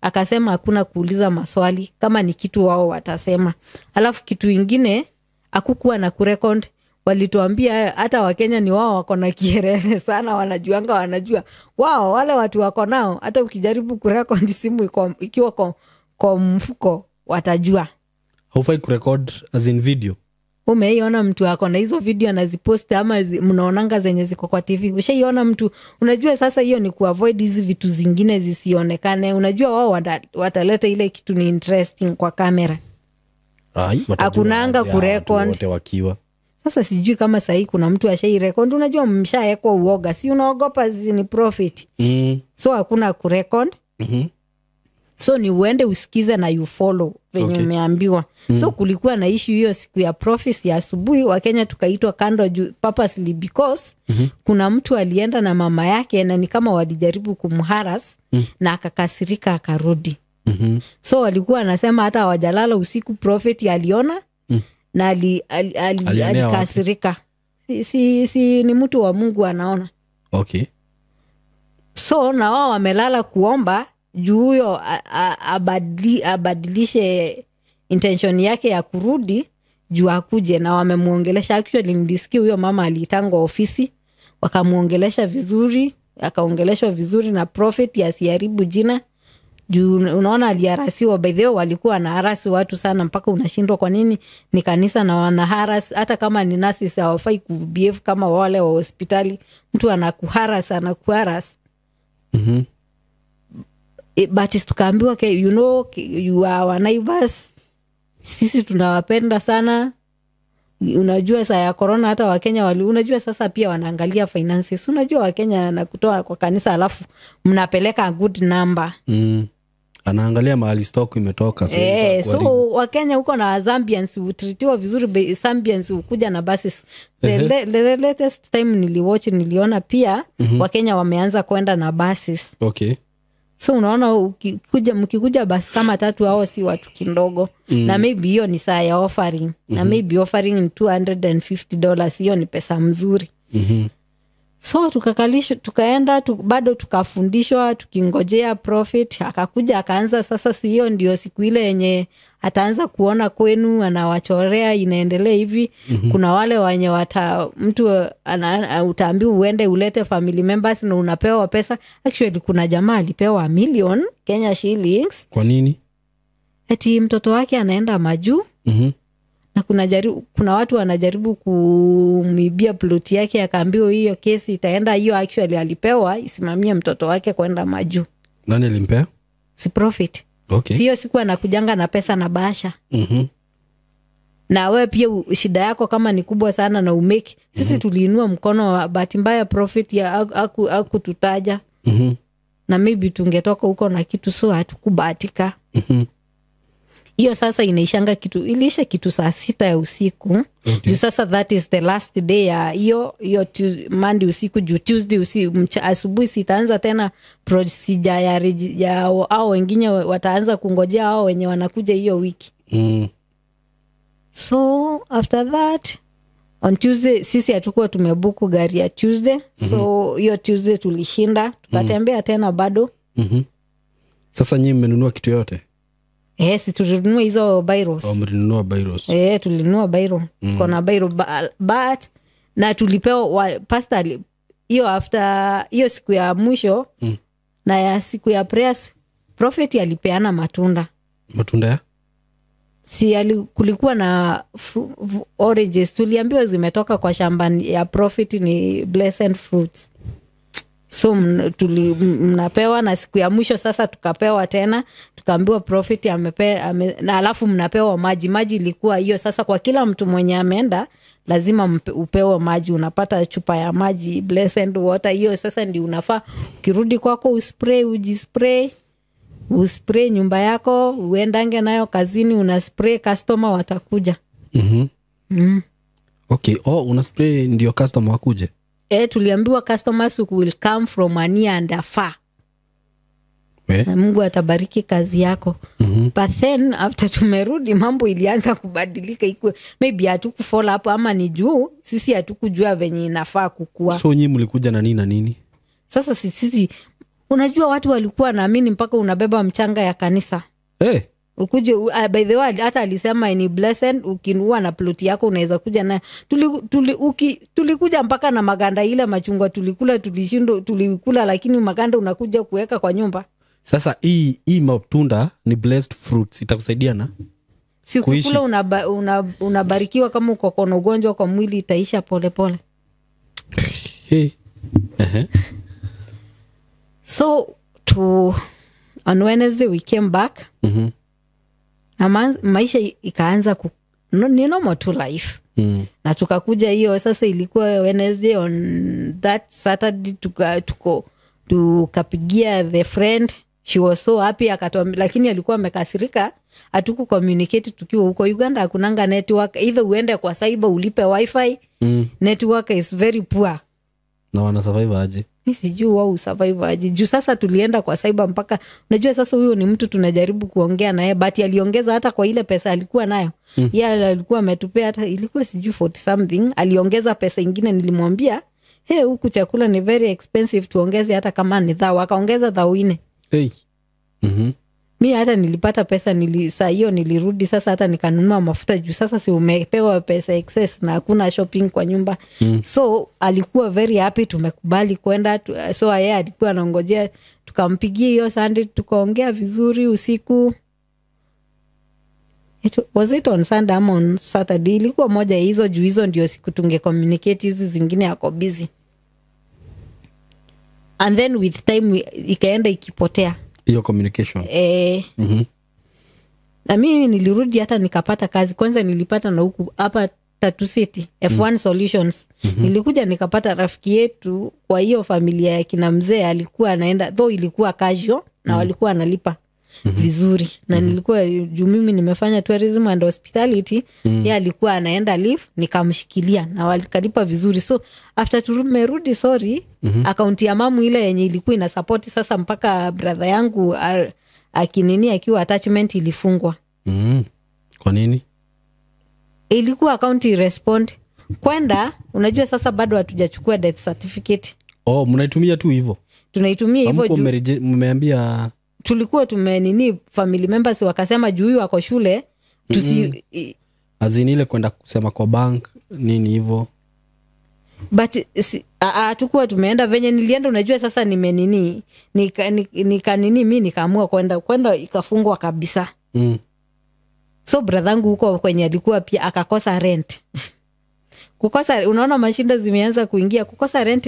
Akasema hakuna kuuliza maswali, kama ni kitu wao watasema. Alafu kitu ingine hakukuwa na kurecord. Walituambia hata Wakenya ni wao wako na kiherehere sana, wanajuanga, wanajua wao wale watu wako nao, hata ukijaribu kurecord simu ikiwa kwa mfuko watajua. Haufai kurecord as in video. Umeiona mtu ako na hizo video anazipost ama mnaonanga zenye ziko kwa TV? Ushaiona mtu? Unajua sasa hiyo ni kuavoid hizi vitu zingine zisionekane. Unajua wao wataleta ile kitu ni interesting kwa kamera. Hakunanga kurecord wote wakiwa. Sasa sijui kama sahi kuna mtu ashairecord. Unajua mshaekwa uoga, si unaogopa ni profit. So hakuna kurecord. So ni uende usikize na you follow venye umeambiwa. So kulikuwa na issue hiyo siku ya prophecy ya asubuhi, Wakenya tukaitwa kando juu purposely because kuna mtu alienda na mama yake na ni kama walijaribu kumharass na akakasirika akarudi. So walikuwa wanasema hata hawajalala usiku, prophet aliona na alikasirika. Si ni mtu wa Mungu anaona. Okay. So na wao wamelala kuomba juu huyo abadilishe intention yake ya kurudi juu akuje, na wamemuongelesha. Actually nilisikia huyo mama alitangwa ofisi, wakamuongelesha vizuri, akaongeleshwa vizuri na prophet asiharibu jina. Juu unaona aliharasiwa, by the way walikuwa wanaharasi watu sana mpaka unashindwa kwa nini ni kanisa na wanaharas. Hata kama ni nurses hawafai kubehave kama wale wa hospitali, mtu anakuharas anakuharas. But tukaambiwa you know you are our neighbors, sisi tunawapenda sana. Unajua saa ya corona hata Wakenya wali, unajua sasa pia wanaangalia finances. Unajua Wakenya na kutoa kwa kanisa alafu mnapeleka good number. Anaangalia mahali stock imetoka. So Wakenya huko na Zambians utritiwa vizuri, Zambians ukuja na buses. The latest time niliwatch niliona pia Wakenya wameanza kwenda na buses. Okay. So unaona mkikuja basi kama 3 hao si watu kidogo. Na maybe hiyo ni saa ya offering. Na maybe offering ni $250, hiyo ni pesa mzuri. So tukakalishwa, tukaenda bado tukafundishwa tukingojea prophet akakuja akaanza. Sasa si hiyo ndio siku ile yenye ataanza kuona kwenu anawachorea inaendelea hivi. Kuna wale wenye mtu utaambiwa uende ulete family members na unapewa pesa. Actually kuna jamaa alipewa 1,000,000 Kenya shillings. Kwa nini? Eti mtoto wake anaenda majuu. Na kuna watu wanajaribu kumibia plot yake, akaambiwa hiyo kesi itaenda hiyo. Actually alipewa isimamie mtoto wake kwenda majuu. Nani alimpea? Si prophet. Okay. Sio siku anakujanga na pesa na bahasha. Na wewe pia shida yako kama ni kubwa sana na umeki. Sisi tuliinua mkono, bahati mbaya prophet ya hakututaja. Na maybe tungetoka huko na kitu, so hatukubahatika. Hiyo sasa inaishanga kitu, iliisha kitu saa 6 ya usiku. Juu sasa that is the last day ya hiyo hiyo Monday usiku, juu Tuesday asubuhi sitaanza tena procedure ya au wengine wataanza kungojea hao wenye wanakuja hiyo wiki. So after that, on Tuesday sisi hatukuwa tumebook gari ya Tuesday, so hiyo Tuesday tulishinda tukatembea tena bado. Sasa nyii mmenunua kitu yote? Eh, si tulinunua hizo biros. Oh, mlinunua biros. Eh, tulinunua biro. Kona biro but na tulipewa pastor hiyo after hiyo siku ya mwisho na ya siku ya prayers, prophet alipeana matunda. Matunda ya? Si kulikuwa na oranges, tuliambiwa zimetoka kwa shamba ya prophet, ni blessed fruits. So mnapewa na siku ya mwisho sasa tukapewa tena, tukaambiwa prophet na alafu mnapewa maji. Maji ilikuwa hiyo sasa kwa kila mtu mwenye ameenda lazima upewe maji. Unapata chupa ya maji, blessed water. Hiyo sasa ndi unafaa ukirudi kwako uspray, ujispray, uspray nyumba yako, uendange nayo kazini, una spray, customer watakuja. Okay. Oh, una spray ndio customer wakuje? E, tuliambiwa customers will come from near and afar. Na Mungu atabariki kazi yako. But then after tumerudi, mambo ilianza kubadilika. Ikue maybe hatukufollow up ama ni juu sisi hatukujua venye inafaa kukua. So nyii mlikuja na nini na nini? Sasa sisi, unajua watu walikuwa naamini mpaka unabeba mchanga ya kanisa. Hey. Ukuje by the way, hata alisema ni blessed ukinua na ploti yako unaweza kuja na tulikuja mpaka na maganda ile machungwa tulikula, tulishindo tulikula, lakini maganda unakuja kuweka kwa nyumba. Sasa hii matunda ni blessed fruits, itakusaidia na Si kuishi. ukikula unabarikiwa, kama uko na ugonjwa kwa mwili itaisha polepole. Hey. Ehe. So to on Wednesday we came back na maisha ikaanza no, ni normal to life. Na tukakuja hiyo sasa ilikuwa Wednesday, on that Saturday tukapigia the friend. She was so happy, akatuambia, lakini alikuwa amekasirika hatuku communicate tukiwa huko Uganda. Hakunanga network, either uende kwa cyber ulipe wifi. Network is very poor. Na wana survive aje? Mi sijui wao usurvive aje, juu sasa tulienda kwa cyber mpaka, unajua sasa huyo ni mtu tunajaribu kuongea naye, but aliongeza hata kwa ile pesa alikuwa nayo. Yeye alikuwa ametupea, hata ilikuwa sijui 40 something, aliongeza pesa ingine. Nilimwambia, "Hey, huku chakula ni very expensive, tuongeze hata kama ni thao." Akaongeza thao 4. Hey. Mi hata nilipata pesa, saa hiyo nilirudi sasa hata nikanunua mafuta, juu sasa si umepewa pesa excess na hakuna shopping kwa nyumba. So alikuwa very happy tumekubali kwenda. So yeye alikuwa anangojea. Tukampigia hiyo Sunday, tukaongea vizuri usiku. Was it on Sunday ama on Saturday? Ilikuwa moja ya hizo, juu hizo ndio siku tunge communicate, hizi zingine ako busy. And then with time ikaenda ikipotea. Hiyo communication. Eh, na mimi nilirudi hata nikapata kazi. Kwanza nilipata na huku hapa Tatu City, F1 Solutions. Nilikuja nikapata rafiki yetu kwa hiyo familia ya kina mzee alikuwa anaenda, though ilikuwa casual na walikuwa analipa vizuri. Na nilikuwa, juu mimi nimefanya tourism and hospitality, ye alikuwa anaenda leave, nikamshikilia na walikalipa vizuri. So after tumerudi, sorry, akaunti ya mamu ile yenye ilikuwa ina support sasa mpaka brother yangu akinini akiwa attachment ilifungwa. Kwa nini? Ilikuwa akaunti respond kwenda, unajua sasa bado hatujachukua death certificate. Oh, mnaitumia tu hivyo? Tunaitumia hivyo. Hamkuwa juu mmeambia? Tulikuwa tumenini, family members wakasema juu huyu ako shule tusi As in ile kwenda kusema kwa bank nini hivyo? But hatukuwa tumeenda. Venye nilienda, unajua sasa nimenini, nika nini, mi nikaamua kwenda, ikafungwa kabisa. So bradhangu huko kwenye alikuwa pia akakosa rent. Kukosa, unaona mashinda zimeanza kuingia, kukosa rent.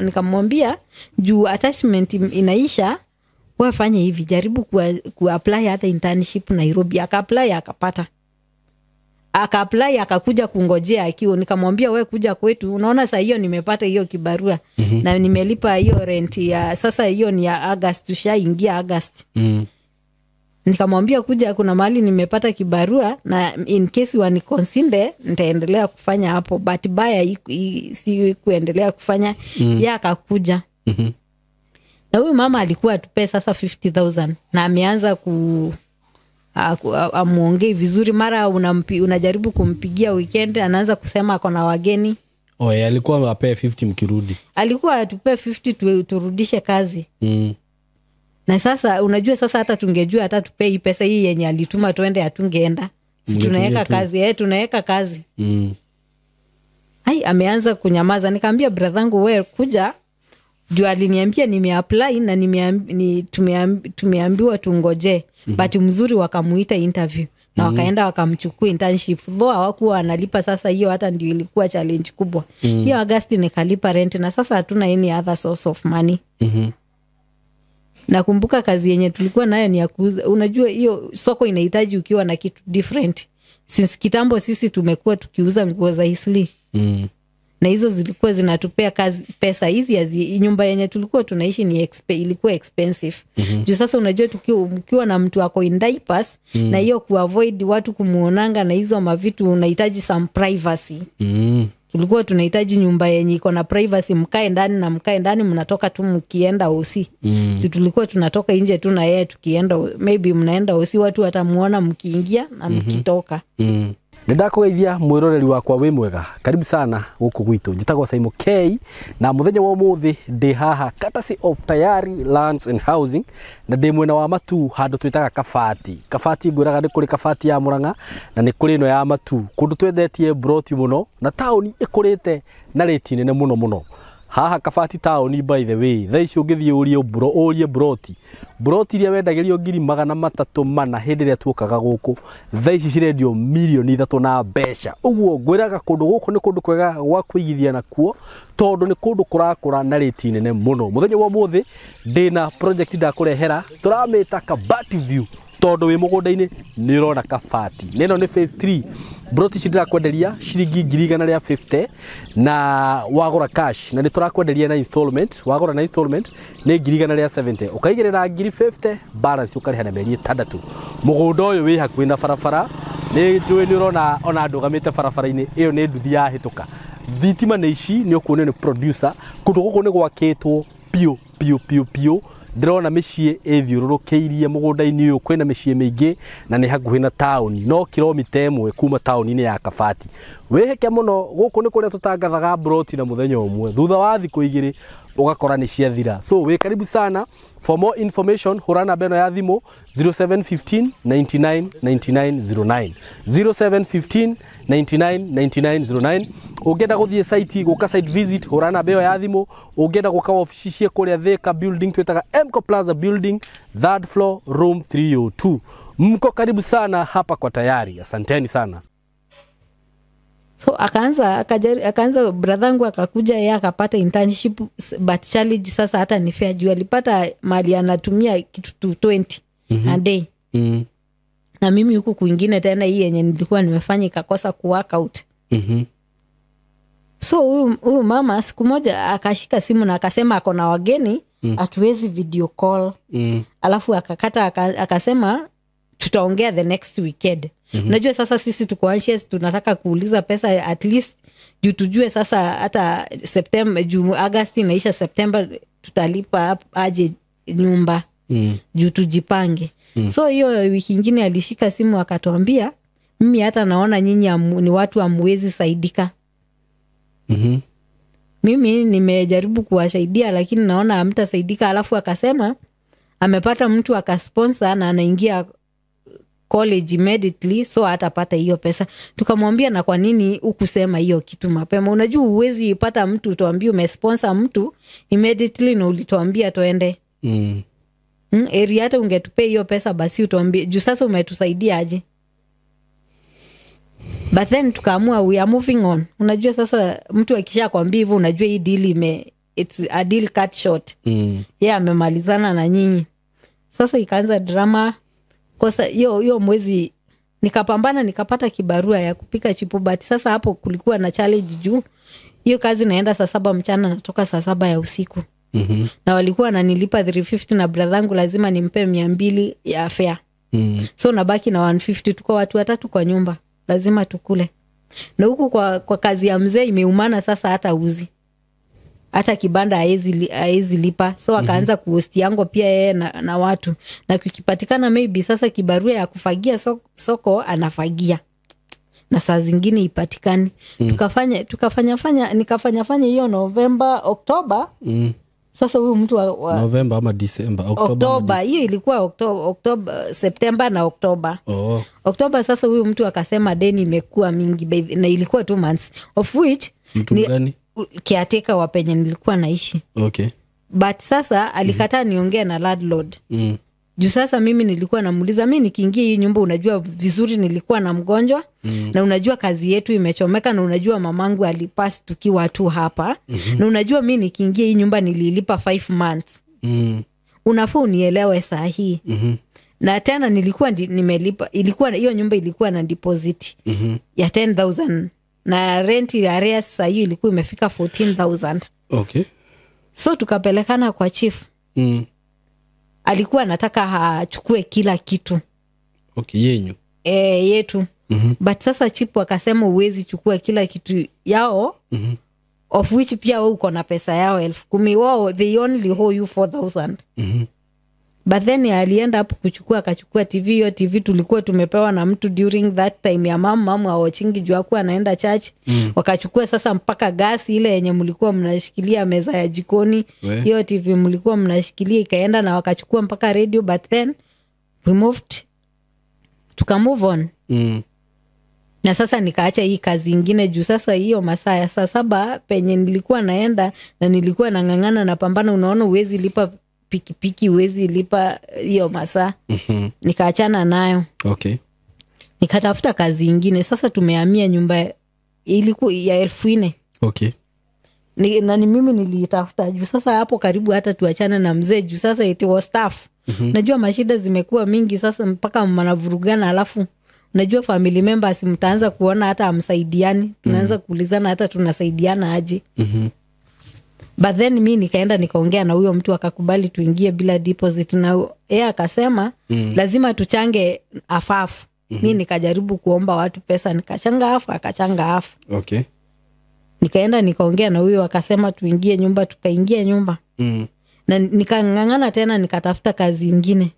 Nikamwambia juu attachment inaisha, wafanye hivi, jaribu kuapply hata internship Nairobi. Akaapply akapata, akaapply akakuja kungojea akiwa, nikamwambia, "We kuja kwetu, unaona saa hiyo nimepata hiyo kibarua na nimelipa hiyo rent ya sasa, hiyo ni ya August, tushaingia August." Nikamwambia kuja, kuna mahali nimepata kibarua na in case waniconsider nitaendelea kufanya hapo, but baya si kuendelea kufanya. Yeye akakuja. Na huyu mama alikuwa atupe sasa 50,000 na ameanza amuongei vizuri, mara unajaribu kumpigia weekend anaanza kusema ako na wageni. Oh, yeah, alikuwa apee 50 mkirudi. Alikuwa atupe 50 turudishe kazi. Na sasa unajua sasa hata tungejua hata tupe hii pesa hii yenye alituma tuende hatungeenda. Si tunaweka kazi, tunaweka kazi. Ai, ameanza kunyamaza. Nikamwambia brother wewe kuja, juu aliniambia nimeapply na tumeambiwa tungoje. But mzuri wakamuita interview na wakaenda wakamchukua internship. Though hawakuwa wanalipa sasa, hiyo hata ndio ilikuwa challenge kubwa. Hiyo August nikalipa rent na sasa hatuna any other source of money. Nakumbuka kazi yenye tulikuwa nayo ni ya kuuza. Unajua hiyo soko inahitaji ukiwa na kitu different. Since kitambo sisi tumekuwa tukiuza nguo za Isli. Na hizo zilikuwa zinatupea kazi, pesa hizi nyumba yenye tulikuwa tunaishi ni ilikuwa expensive. Juu sasa unajua ukiwa na mtu ako in diapers, na hiyo kuavoid watu kumuonanga na hizo mavitu unahitaji some privacy. Tulikuwa tunahitaji nyumba yenye iko na privacy, mkae ndani na mkae ndani, mnatoka tu mkienda usi. Tulikuwa tunatoka nje tu na yeye tukienda, maybe mnaenda usi watu watamuona mkiingia na mkitoka. Nĩndakũgeithia mwĩroreri wakwa wĩ mwega, karibu sana gũkũ gwitũ. Njĩtagwo Saimo K na mũthenya wa ũmũthĩ ndĩ haha courtesy of Tayari Lands and Housing na ndĩ mwena wa Matu handũ twĩtaga Kabati. Kabati ngwĩraga nĩ kũrĩ Kabati ya Murang'a na nĩ kũrĩ ĩno ya Matu, kũndũ twendetie broti mũno na taũni ĩkũrĩte na rĩti nene mũno mũno. Haha Kabati taũni, by the way, thaa ici ũngĩthiĩ ũrie broti, broti iria wendagĩrio 340,000 hĩndĩ ĩrĩa tuokaga gũkũ, thaa ici cirendio 3 million na mbeca. Ũguo ngwĩraga kũndũ gũkũ nĩ kũndũ kwega gwa kũigithia nakuo tondũ nĩ kũndũ kũrakũra na rĩti nene mũno. Mũthenya wa ũmũthĩ ndĩna project ndakũrehera, tũramĩta Kabati View tondũ wĩ mũgũnda-inĩ nĩ ũrona Kabati. Na ĩno nĩ phase 3. Broti ici ndĩrakwenderia ciringi 150,000 na wagũra cash, na nĩ tũrakwenderia na installment. Wagũra na installment nĩ 170,000, ũkaigĩrĩra 50,000, balance ũkarĩha na mĩeri 6. Mũgũnda ũyũ wĩ hakuhĩ na barabara, nĩ njũĩ nĩ ũrona ona ndũgamĩte barabara-inĩ ĩyo nĩ nduthi yahĩtũka. Thitima nĩ ici, nĩ ũkuona nĩ producer. Kũndũ gũkũ nĩ gwakĩtwo biũ biũ biũ biũ. Ndĩrona mĩciĩ ĩthiũrũrũkĩirie mũgũnda-inĩ ũyũ, kwĩna mĩciĩ mĩingĩ na nĩ hakuhĩ na taũni, no kilomita 1 kuma taũni-inĩ ya Kabati. Wĩhĩke mũno, gũkũ nĩ kũrĩa tũtangathaga broti na mũthenya ũmwe, thutha wa thikũ 2 ũgakora nĩ ciathira. So wĩ karibu sana. For more information hũra namba ĩno ya thimũ 0715 99 99 09, 0715 99 99 09. Ũngĩenda gũthiĩ site, gũka site visit, hũra namba ĩyo ya thimũ. Ũngĩenda gũka wabici ciĩ kũrĩa Thika building twĩtaga Mco Plaza building, third floor, room 302. Mko karibu sana hapa kwa Tayari. Asanteni sana. So akaanza brathangu akakuja, yeye akapata internship, but challenge sasa hata ni fair juu alipata mali anatumia kitu 220 a day. Na mimi huku kwingine tena hii yenye nilikuwa nimefanya ikakosa ku work out. So huyu mama siku moja akashika simu na akasema ako na wageni, hatuwezi video call. Alafu akakata, akasema tutaongea the next weekend. Unajua sasa sisi tuko anxious, tunataka kuuliza pesa at least juu tujue sasa hata September, juu August inaisha, September tutalipa aje nyumba, juu tujipange. So hiyo wiki ingine alishika simu akatuambia, mimi hata naona nyinyi ni watu hamwezi saidika. Mimi nimejaribu kuwasaidia lakini naona hamtasaidika. Alafu akasema amepata mtu akasponsor na anaingia college immediately, so hatapata hiyo pesa. Tukamwambia, na kwa nini hukusema hiyo kitu mapema? Unajua huwezi pata mtu tuambie umesponsor mtu immediately na ulituambia tuende. Eri hata ungetupea hiyo pesa basi utuambie, juu sasa umetusaidia aje? But then tukaamua we are moving on. Unajua sasa mtu akisha kwambia hivyo, unajua hii deal it's a deal cut short. Yeye amemalizana na nyinyi. Sasa ikaanza drama kosa hiyo hiyo mwezi nikapambana nikapata kibarua ya kupika chipo, but sasa hapo kulikuwa na challenge juu hiyo kazi naenda saa 7 mchana, natoka saa 7 ya usiku. Na walikuwa wananilipa 350 na bradhangu lazima nimpe 200 ya fare. So nabaki na 150. Tuko watu watatu kwa nyumba, lazima tukule. Na huku kwa kazi ya mzee imeumana sasa, hata uzi hata kibanda haezi lipa. So akaanza kuhosti yangu pia yeye na watu, na kukipatikana maybe sasa kibarua ya kufagia soko anafagia, na saa zingine ipatikani. Nikafanya fanya hiyo November, Oktoba. Sasa huyu mtu wa November ama December, October. Hiyo ilikuwa October, September na October. Oktoba sasa huyu mtu akasema deni imekuwa mingi na ilikuwa 2 months, of which mtu gani? Caretaker wa penye nilikuwa naishi. Okay. But sasa alikataa niongee na landlord. Juu sasa mimi nilikuwa namuuliza, mimi nikiingia hii nyumba unajua vizuri nilikuwa na mgonjwa, na unajua kazi yetu imechomeka, na unajua mamangu alipass tukiwa tu hapa, na unajua mimi nikiingia hii nyumba nililipa 5 months. Unafaa unielewe saa hii. Na tena nilikuwa nimelipa, ilikuwa hiyo nyumba ilikuwa na deposit ya 10,000 na rent ya arrears saa hiyo ilikuwa imefika 14,000. Okay. So tukapelekana kwa chief. Alikuwa anataka achukue kila kitu. Okay, yenyu. Yetu. But sasa chief akasema huwezi chukua kila kitu yao. Of which pia wewe uko na pesa yao 10,000. Wao they only owe you 4,000. But then alienda hapo kuchukua, akachukua TV. Hiyo TV tulikuwa tumepewa na mtu during that time ya mama hawachingi juu hakuwa anaenda church. Wakachukua sasa mpaka gasi ile yenye mlikuwa mnashikilia meza ya jikoni. Hiyo TV mlikuwa mnashikilia ikaenda, na wakachukua mpaka radio. But then we moved, tuka move on. Na sasa nikaacha hii kazi ingine juu sasa hiyo masaa ya saa 7 penye nilikuwa naenda na nilikuwa nang'ang'ana na pambana, unaona huwezi lipa pikipiki, huwezi lipa hiyo masaa. Nikaachana nayo. Okay. Nikatafuta kazi ingine. Sasa tumehamia nyumba ilikuwa ya 4,000. Okay. Na ni mimi niliitafuta juu sasa hapo karibu hata tuachane na mzee juu sasa it was tough. Najua mashida zimekuwa mingi sasa mpaka mnavurugana, alafu unajua family members mtaanza kuona hata hamsaidiani. Tunaanza kuulizana hata tunasaidiana aje. But then mi nikaenda nikaongea na huyo mtu akakubali tuingie bila deposit, na yeye akasema lazima tuchange afafu. Mi nikajaribu kuomba watu pesa, nikachanga afu, akachanga afu. Okay. Nikaenda nikaongea na huyo akasema tuingie nyumba, tukaingia nyumba. Na nikang'ang'ana tena nikatafuta kazi ingine.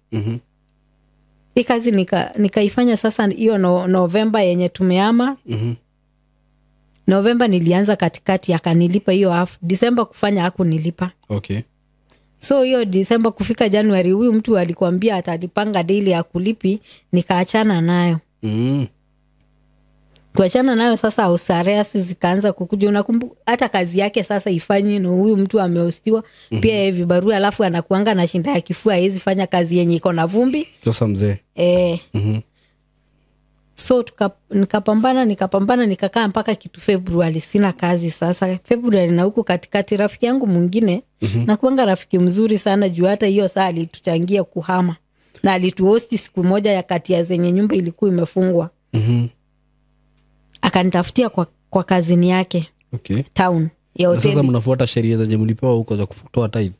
Hii kazi nikaifanya sasa hiyo November yenye tumehama. November nilianza katikati akanilipa hiyo half. December kufanya hakunilipa. Okay. So hiyo December kufika January huyu mtu alikwambia atalipanga daily ya kulipi, nikaachana nayo. Kuachana nayo sasa usariasi zikaanza kukuja. Unakumbuka hata kazi yake sasa ifanyi, na huyu mtu amehostiwa pia yeye vibarua, alafu anakuanga na shinda ya kifua, hawezi fanya kazi yenye iko na vumbi. Sasa mzee. So nikapambana nikakaa mpaka kitu February sina kazi sasa. February na huku katikati rafiki yangu mwingine, na kuanga rafiki mzuri sana juu hata hiyo saa alituchangia kuhama na alituhosti siku moja ya kati ya zenye nyumba ilikuwa imefungwa. Akanitafutia kwa kazini yake. Okay. Town ya hoteli. Sasa mnafuata sheria zenye mlipewa huko za kutoa tithe.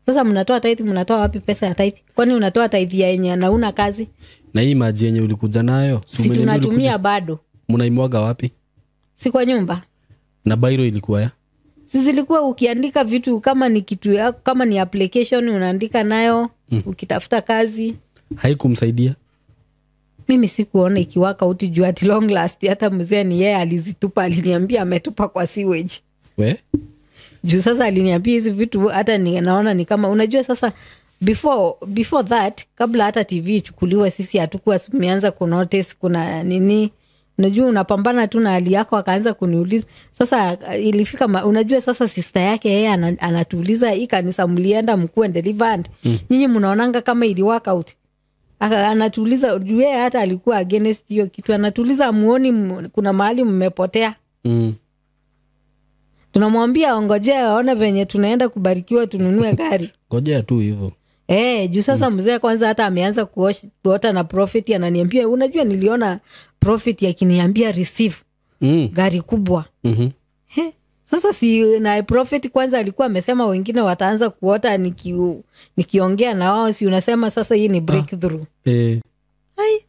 Sasa mnatoa tithe, mnatoa wapi pesa ya tithe? Kwani unatoa tithe ya yenye na una kazi? Na hii maji yenye ulikuja nayo, si tunatumia bado. Mnaimwaga wapi? Si kwa nyumba. Na bairo ilikuwa ya? Si zilikuwa ukiandika vitu kama ni kitu yako, kama ni application unaandika nayo, ukitafuta kazi. Haikumsaidia? Mimi sikuona ikiwaka uti juu at long last hata mzee ni yeye alizitupa, aliniambia ametupa kwa sewage. We? Juu sasa aliniambia hizi vitu hata naona ni kama unajua sasa before that kabla hata TV ichukuliwe sisi hatukuwa tumeanza ku notice kuna nini. Unajua unapambana tu na hali yako. Akaanza kuniuliza sasa ilifika unajua sasa sister yake yeye anatuuliza hii kanisa mlienda mkuwe delivered. Nyinyi mnaonanga kama ili work out. Anatuuliza juu yeye hata alikuwa against hiyo kitu, anatuuliza muoni kuna mahali mmepotea. Tunamwambia ongojea aone venye tunaenda kubarikiwa tununue gari. Ngojea tu hivyo. Juu sasa mzee kwanza hata ameanza kuota na prophet, ananiambia unajua niliona prophet akiniambia receive gari kubwa. Sasa si na prophet kwanza alikuwa amesema wengine wataanza kuota nikiongea na wao, si unasema sasa hii ni breakthrough. Ai,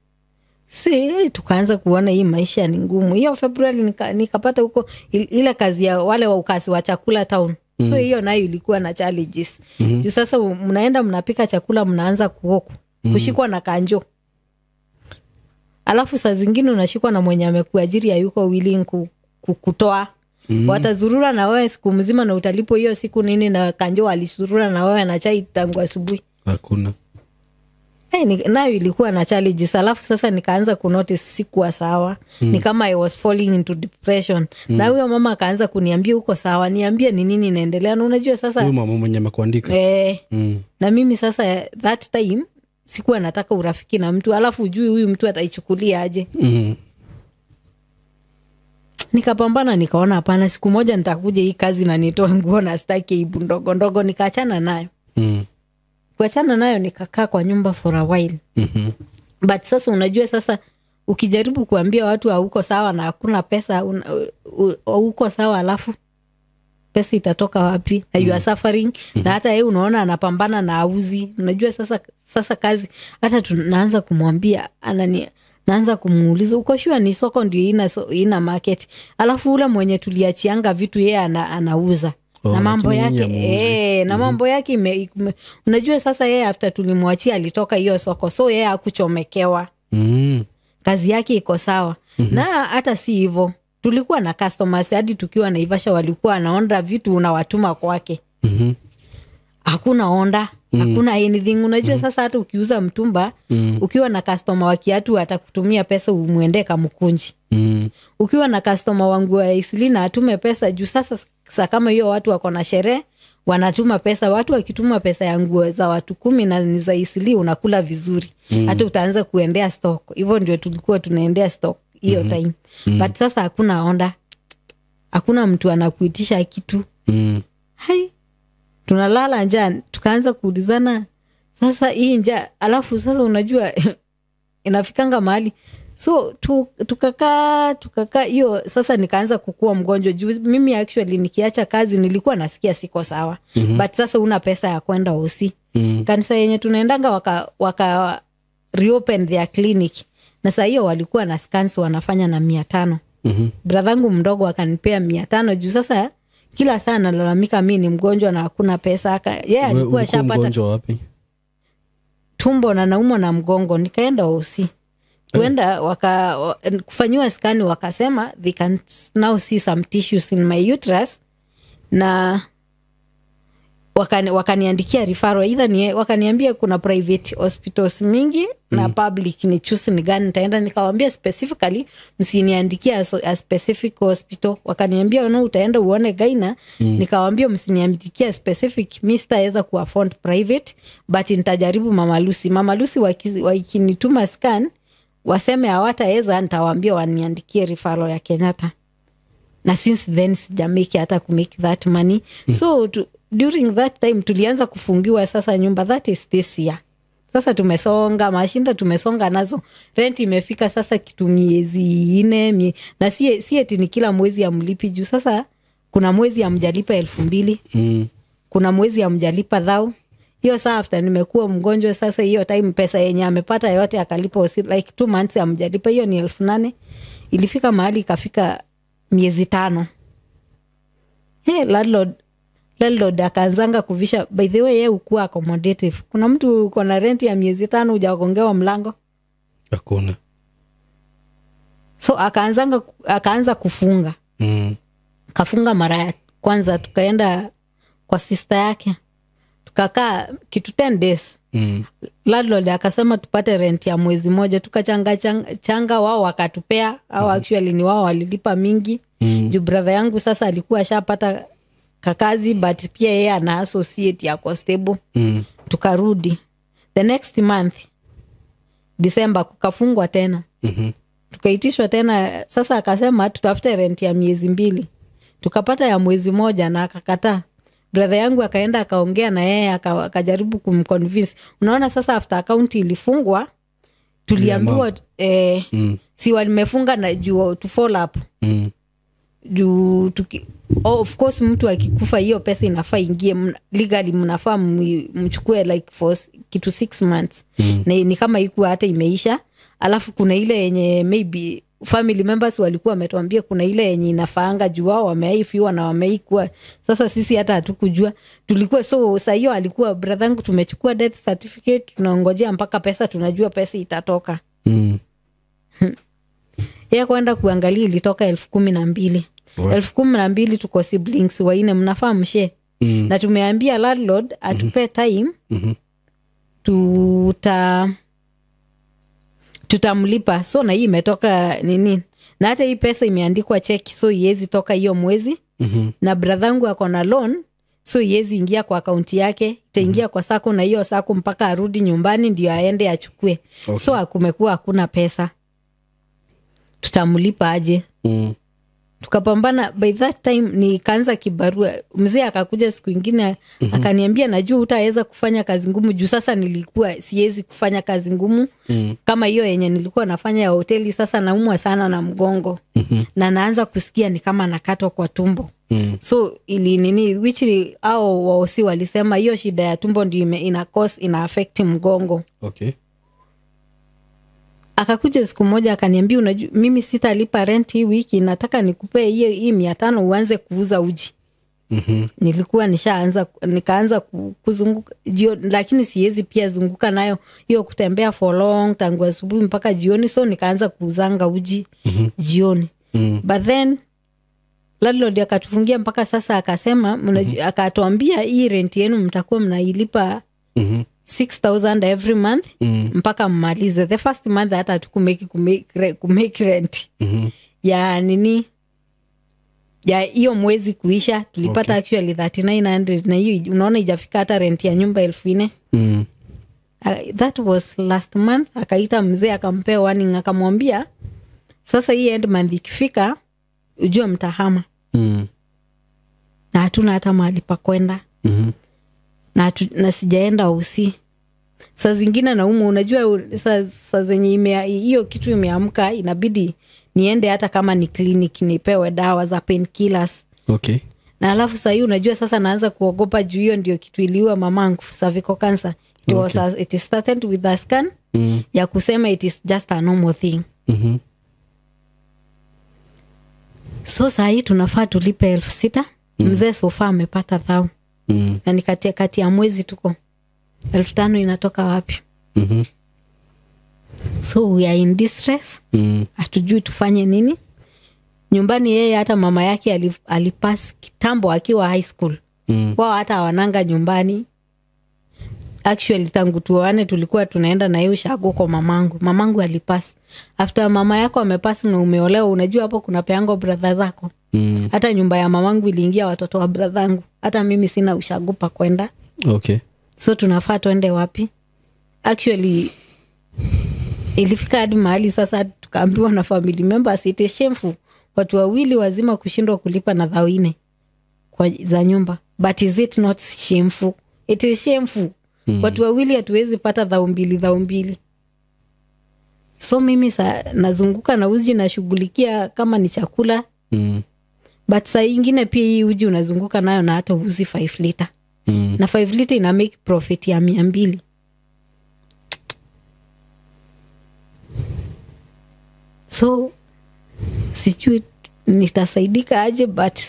si tukaanza kuona hii maisha ni ngumu. Hiyo February nikapata huko ile kazi ya wale wa ukasi wa chakula town. So hiyo nayo ilikuwa na challenges. Juu sasa mnaenda mnapika chakula mnaanza kuoku, kushikwa na kanjo. Alafu saa zingine unashikwa na mwenye amekuajiri hayuko willing kukutoa. Watazurura na wewe siku mzima na utalipo hiyo siku nini, na kanjo alizurura na wewe na chai tangu asubuhi. Hakuna. Nayo ilikuwa na challenges. Alafu sasa nikaanza kunotice sikuwa sawa. Ni kama I was falling into depression. Na huyo mama akaanza kuniambia uko sawa, niambie ni nini inaendelea. Na unajua sasa huyo mama mwenye amekuandika. Na mimi sasa that time sikuwa nataka urafiki na mtu, alafu ujui huyu mtu ataichukulia aje. Nikapambana, nikaona hapana, siku moja nitakuja hii kazi na nitoe nguo na sitaki aibu ndogo ndogo, nikaachana nayo. Kuachana nayo nikakaa kwa nyumba for a while. But sasa unajua sasa ukijaribu kuambia watu hauko sawa na hakuna pesa, hauko sawa, alafu pesa itatoka wapi? Na you are suffering. Na hata yeye unaona anapambana na auzi. Unajua sasa kazi hata tunaanza kumwambia, naanza kumuuliza uko sure ni soko ndio ina market? Alafu ule mwenye tuliachianga vitu yeye anauza. Na mambo yake na mambo yake unajua sasa yeye after tulimwachia alitoka hiyo soko, so yeye hakuchomekewa. Kazi yake iko sawa. Na hata si hivyo, tulikuwa na customers hadi tukiwa Naivasha walikuwa wanaonda vitu unawatuma kwake. Hakuna onda, hakuna anything. Unajua sasa hata ukiuza mtumba, ukiwa na customer wa kiatu atakutumia pesa umuende kamkunji. Ukiwa na customer wangu wa Isilina atume pesa juu sasa kama hiyo watu wako na sherehe wanatuma pesa. Watu wakituma pesa ya nguo za watu 10 na ni za Isili unakula vizuri. Hata utaanza kuendea stock. Hivyo ndio tulikuwa tunaendea stock hiyo time. But sasa hakuna onda. Hakuna mtu anakuitisha kitu. Hai. Tunalala njaa, tukaanza kuulizana sasa hii njaa. Alafu sasa unajua inafikanga mahali. So tukakaa hiyo sasa nikaanza kukua mgonjwa. Juu mimi actually nikiacha kazi nilikuwa nasikia siko sawa. But sasa una pesa ya kwenda hosi. Kanisa yenye tunaendanga waka reopen their clinic. Na saa hiyo walikuwa na scans wanafanya na 500. Brother mdogo akanipea 500 juu sasa kila saa nalalamika mimi ni mgonjwa na hakuna pesa. Yeye alikuwa shapata. Mgonjwa wapi? Tumbo na naumwa na mgongo, nikaenda hosi. Kuenda kufanyiwa scan wakasema they can now see some tissues in my uterus, na wakaniandikia referral. Either ni wakaniambia kuna private hospitals mingi na public, ni choose ni gani nitaenda. Nikawaambia specifically msiniandikia a specific hospital. Wakaniambia no, utaenda uone gyna. Nikawaambia msiniandikia specific, mimi sitaweza ku afford private, but nitajaribu Mama Lucy. Mama Lucy wakinituma scan waseme hawataweza, nitawaambia waniandikie referral ya Kenyatta. Na since then sijamake hata ku make that money. So during that time tulianza kufungiwa sasa nyumba, that is this year. Sasa tumesonga mashinda, tumesonga nazo. Rent imefika sasa kitu miezi 4, na si eti ni kila mwezi amlipi juu sasa kuna mwezi amjalipa 2000. Kuna mwezi amjalipa 1000. Hiyo saa after nimekuwa mgonjwa sasa hiyo time pesa yenye amepata yote akalipa like 2 months amjalipa, hiyo ni 8000. Ilifika mahali ikafika miezi 5. Hey, landlord akaanzanga kuvisha. By the way yeye hukuwa accommodative. Kuna mtu uko na rent ya miezi 5 hujagongewa mlango? Hakuna. So akaanza kufunga. Kafunga mara ya kwanza, tukaenda kwa sister yake. Tukakaa kitu 10 days. Landlord akasema tupate rent ya mwezi moja, tukachanga changa, wao wakatupea au actually ni wao walilipa mingi. Juu brother yangu sasa alikuwa ashapata kakazi, but pia yeye ana associate ya stable. Tukarudi the next month December kukafungwa tena. Tukaitishwa tena. Sasa akasema tutafute rent ya miezi 2. Tukapata ya mwezi moja na akakataa. Brother yangu akaenda akaongea na yeye, akajaribu kumconvince. Unaona sasa after account ilifungwa tuliambiwa si walimefunga na juu to follow up. Juu of course mtu akikufa hiyo pesa inafaa ingie legally, mnafaa mchukue like for kitu 6 months. Na ni kama ikuwa hata imeisha. Alafu kuna ile yenye maybe family members walikuwa wametuambia kuna ile yenye inafaanga juu wao wameifiwa na wameikuwa. Sasa sisi hata hatukujua. Tulikuwa so saa hiyo alikuwa brother yangu, tumechukua death certificate, tunaongojea mpaka pesa, tunajua pesa itatoka. Yeye kwenda kuangalia ilitoka 12,000. 12,000 tuko siblings wanne, mnafaa mshare. Na tumeambia landlord atupe time. Tutamlipa. So na hii imetoka nini, na hata hii pesa imeandikwa cheki, so iwezi toka hiyo mwezi. Na brother yangu ako na loan, so iwezi ingia kwa akaunti yake, itaingia kwa sako, na hiyo sako mpaka arudi nyumbani ndio aende achukue. So kumekuwa hakuna pesa, tutamlipa aje? Tukapambana. By that time nikaanza kibarua. Mzee akakuja siku ingine akaniambia, najua hutaweza kufanya kazi ngumu, juu sasa nilikuwa siwezi kufanya kazi ngumu kama hiyo yenye nilikuwa nafanya ya hoteli. Sasa naumwa sana na mgongo na naanza kusikia ni kama nakatwa kwa tumbo. So ili nini which hao waosi walisema hiyo shida ya tumbo ndio ina cause, ina affect mgongo. Akakuja siku moja akaniambia, unajua mimi sitalipa rent hii wiki, nataka nikupe hii 500 uanze kuuza uji. Nilikuwa nishaanza, nikaanza kuzunguka jioni, lakini siwezi pia zunguka nayo hiyo kutembea for long tangu asubuhi mpaka jioni, so nikaanza kuuzanga uji jioni. But then landlord akatufungia mpaka sasa, akasema akatuambia hii rent yenu mtakuwa mnailipa 6,000 every month mpaka mmalize. The first month hata hatukumake kumake rent ya nini ya hiyo mwezi kuisha, tulipata actually 3,900, na hiyo unaona ijafika hata rent ya nyumba 4,000. That was last month. Akaita mzee akampea warning, akamwambia sasa hii end month ikifika ujue mtahama. Na hatuna hata mahali pa kwenda. Na sijaenda usi. Saa zingine naumwa, unajua saa zenye hiyo kitu imeamka inabidi niende hata kama ni clinic nipewe dawa za painkillers. Na alafu saa hii unajua sasa naanza kuogopa juu hiyo ndio kitu iliua mamangu, cervical cancer. It was it started with a scan ya kusema it is just a normal thing. So saa hii tunafaa tulipe 6,000. Mzee sofa amepata 1,000. Na ni kati ya mwezi tuko 5,000 inatoka wapi? So we are in distress. Hatujui tufanye nini. Nyumbani yeye hata mama yake alipass kitambo akiwa high school. Wao hata wananga nyumbani. Actually tangu tuoane tulikuwa tunaenda na yeye ushago kwa mamangu. Mamangu alipass. After mama yako amepass na umeolewa, unajua hapo kuna peango brother zako. Hata nyumba ya mamangu iliingia watoto wa brother zangu. Hata mimi sina ushago pa kwenda. So tunafaa tuende wapi? Actually ilifika hadi mahali sasa tukaambiwa na family members it is shameful watu wawili wazima kushindwa kulipa na 4,000 kwa za nyumba. But is it not shameful? It is shameful. Watu wawili hatuwezi pata 2,000. So mimi nazunguka na uji nashughulikia kama ni chakula. But saa ingine pia hii uji unazunguka nayo na hata uzi 5 liter. Na 5 liter ina make profit ya 200. So sijui nitasaidika aje, but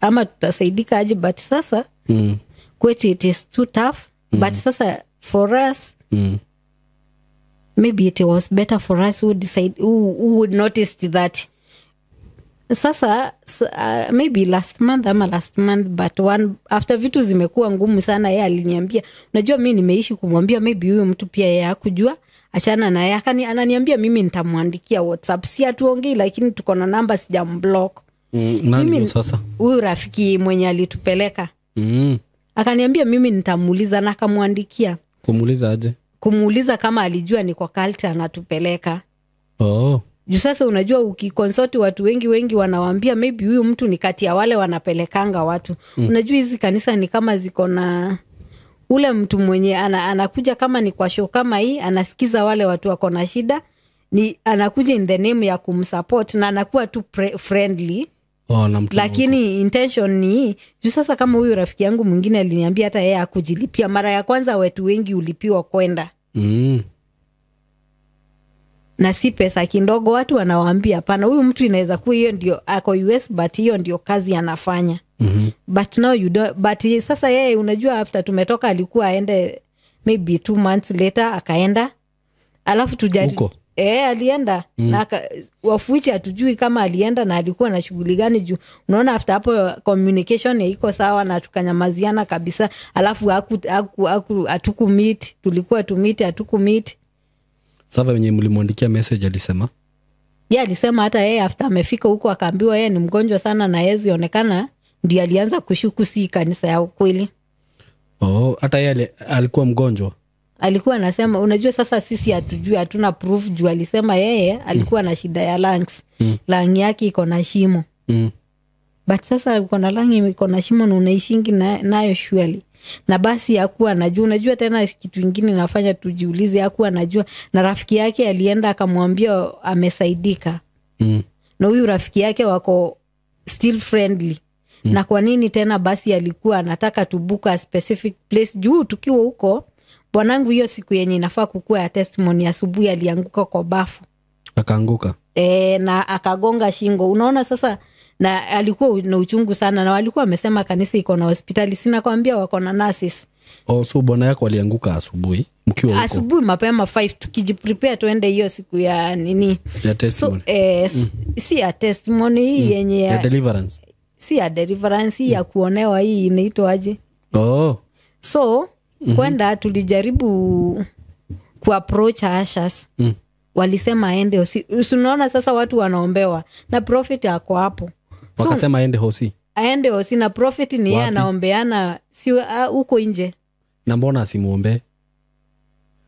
ama tutasaidika aje, but sasa kwetu it is too tough. But sasa for us maybe it was better for us who decide who noticed that. Sasa maybe last month ama last month but one after vitu zimekuwa ngumu sana, yeye aliniambia, unajua mimi nimeishi kumwambia maybe huyu mtu pia yeye hakujua, achana na yeye. Ananiambia mimi nitamwandikia WhatsApp, si atuongei lakini tuko na namba, sijamblock. Nani sasa? Huyu rafiki mwenye alitupeleka. Akaniambia mimi nitamuuliza, na akamwandikia. Kumuuliza aje? Kumuuliza kama alijua ni kwa cult anatupeleka. Juu sasa unajua ukikonsult watu wengi wanawaambia maybe huyu mtu ni kati ya wale wanapelekanga watu. Unajua hizi kanisa ni kama ziko na ule mtu mwenye anakuja kama ni kwa show kama hii, anasikiza wale watu wako na shida, ni anakuja in the name ya kumsupport na anakuwa tu friendly. Oh, anamtuma huko. Lakini intention ni juu sasa kama huyu rafiki yangu mwingine aliniambia hata yeye hakujilipia mara ya kwanza. Wetu wengi ulipiwa kwenda na si pesa kidogo. Watu wanawaambia hapana, huyu mtu inaweza kuwa hiyo ndio ako US, but hiyo ndio kazi anafanya. But now you don't, but sasa yeye, unajua, after tumetoka alikuwa aende maybe 2 months later, akaenda, alafu tujari Huko? E, alienda na of which hatujui kama alienda na alikuwa na shughuli gani, juu unaona after hapo communication iko sawa na tukanyamaziana kabisa. Alafu hatukumeet. Tulikuwa tumeet, hatukumeet. Sasa venye mlimwandikia message alisema? Ye alisema hata yeye after amefika huko akaambiwa yeye ni mgonjwa sana na hawezi onekana, ndio alianza kushuku si kanisa ya ukweli. Oh, hata yeye alikuwa mgonjwa? Alikuwa anasema, unajua sasa sisi hatujui, hatuna proof, juu alisema yeye alikuwa na shida ya lungs, lung yake iko na shimo. But sasa uko na lung iko na shimo na unaishingi nayo surely? Na basi hakuwa anajua. Unajua tena kitu ingine inafanya tujiulize, hakuwa anajua na rafiki yake alienda akamwambia amesaidika. Na huyu rafiki yake wako still friendly. Na kwa nini tena basi alikuwa anataka tubook a specific place? Juu tukiwa huko, bwanangu hiyo siku yenye inafaa kukua ya testimony asubuhi alianguka kwa bafu. Akaanguka? E, na akagonga shingo. Unaona sasa, na alikuwa na uchungu sana, na walikuwa wamesema kanisa iko na hospitali, sina kwambia wako na nurses. Oh, so bwana yako alianguka asubuhi mkiwa huko? Asubuhi mapema 5, tukijiprepare tuende hiyo siku ya nini. Ya So, testimony. eh, si ya testimony hii yenye Ya deliverance. Si ya deliverance, hii ya kuonewa, hii inaitwaje? Oh. So kwenda tulijaribu kuapproach ushers. Walisema aende hosi. Unaona sasa watu wanaombewa na prophet ako hapo, so Wakasema aende hosi? Aende hosi, na prophet ni yeye Wapi? anaombeana, si huko nje. Na mbona asimuombee?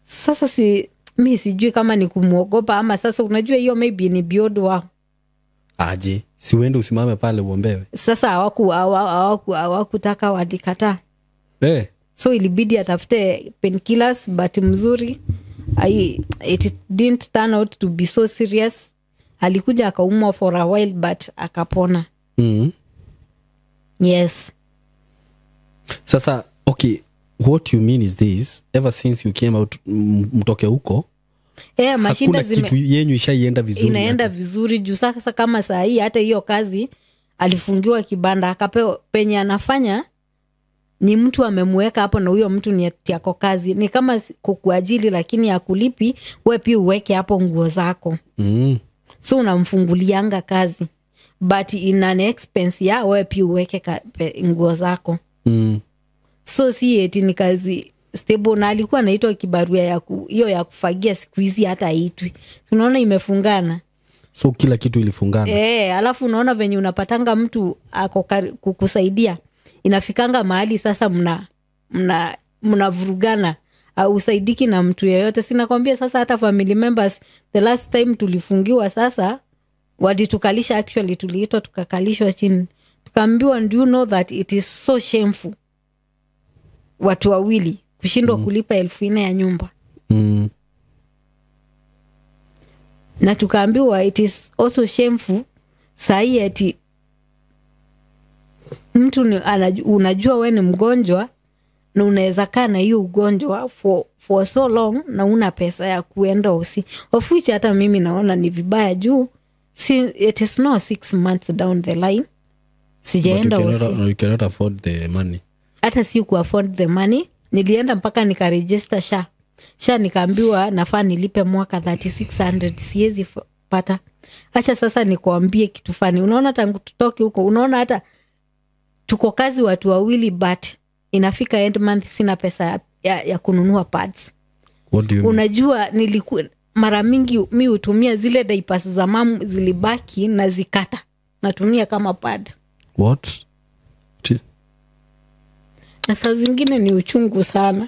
Sasa si mi sijui kama ni kumwogopa ama sasa unajua hiyo maybe ni beyond wao. Aje, si uende usimame pale uombewe? Sasa hawakutaka, walikataa. Eh. So ilibidi atafute painkillers, but mzuri it didn't turn out to be so serious. Alikuja akaumwa for a while but akapona. Yes. Sasa okay, what you mean is this: ever since you came out, mtoke huko, Mashinda hakuna zime, kitu yenyu ishaienda vizuri? Inaenda vizuri, juu sasa kama saa hii hata hiyo kazi alifungiwa kibanda, akapewa penye anafanya ni mtu amemuweka hapo, na huyo mtu ni ati ako kazi, ni kama kukuajili lakini akulipi, we pia uweke hapo nguo zako. So unamfungulianga kazi but in an expense ya we pia uweke nguo zako. So si eti ni kazi stable. Na alikuwa anaitwa kibarua hiyo ya kufagia, siku hizi hata aitwi. Unaona imefungana. So kila kitu ilifungana. E, alafu unaona venye unapatanga mtu ako kukusaidia, inafikanga mahali sasa mnavurugana, usaidiki na mtu yeyote. Sinakwambia sasa hata family members, the last time tulifungiwa sasa walitukalisha, actually tuliitwa tukakalishwa chini, tukaambiwa, "Do you know that it is so shameful watu wawili kushindwa kulipa 4,000 ya nyumba?" Na tukaambiwa it is also shameful sahii ati mtu unajua we ni mgonjwa na unaweza kaa na hiyo ugonjwa for so long na una pesa ya kuenda hosi, of which hata mimi naona ni vibaya juu si, it is no 6 months down the line But sijaenda you hosi. cannot, you cannot afford the money. Hata si kuafford the money, nilienda mpaka nikaregister SHA. SHA nikaambiwa nafaa nilipe mwaka 3600, siwezi pata. Acha sasa nikuambie kitu funny. Unaona tangu tutoke huko, unaona hata tuko kazi watu wawili, but inafika end month sina pesa ya kununua pads. What do you mean? Unajua mara mingi mi hutumia zile diapers za mamu zilibaki na zikata, natumia kama pad. What? Na saa zingine ni uchungu sana.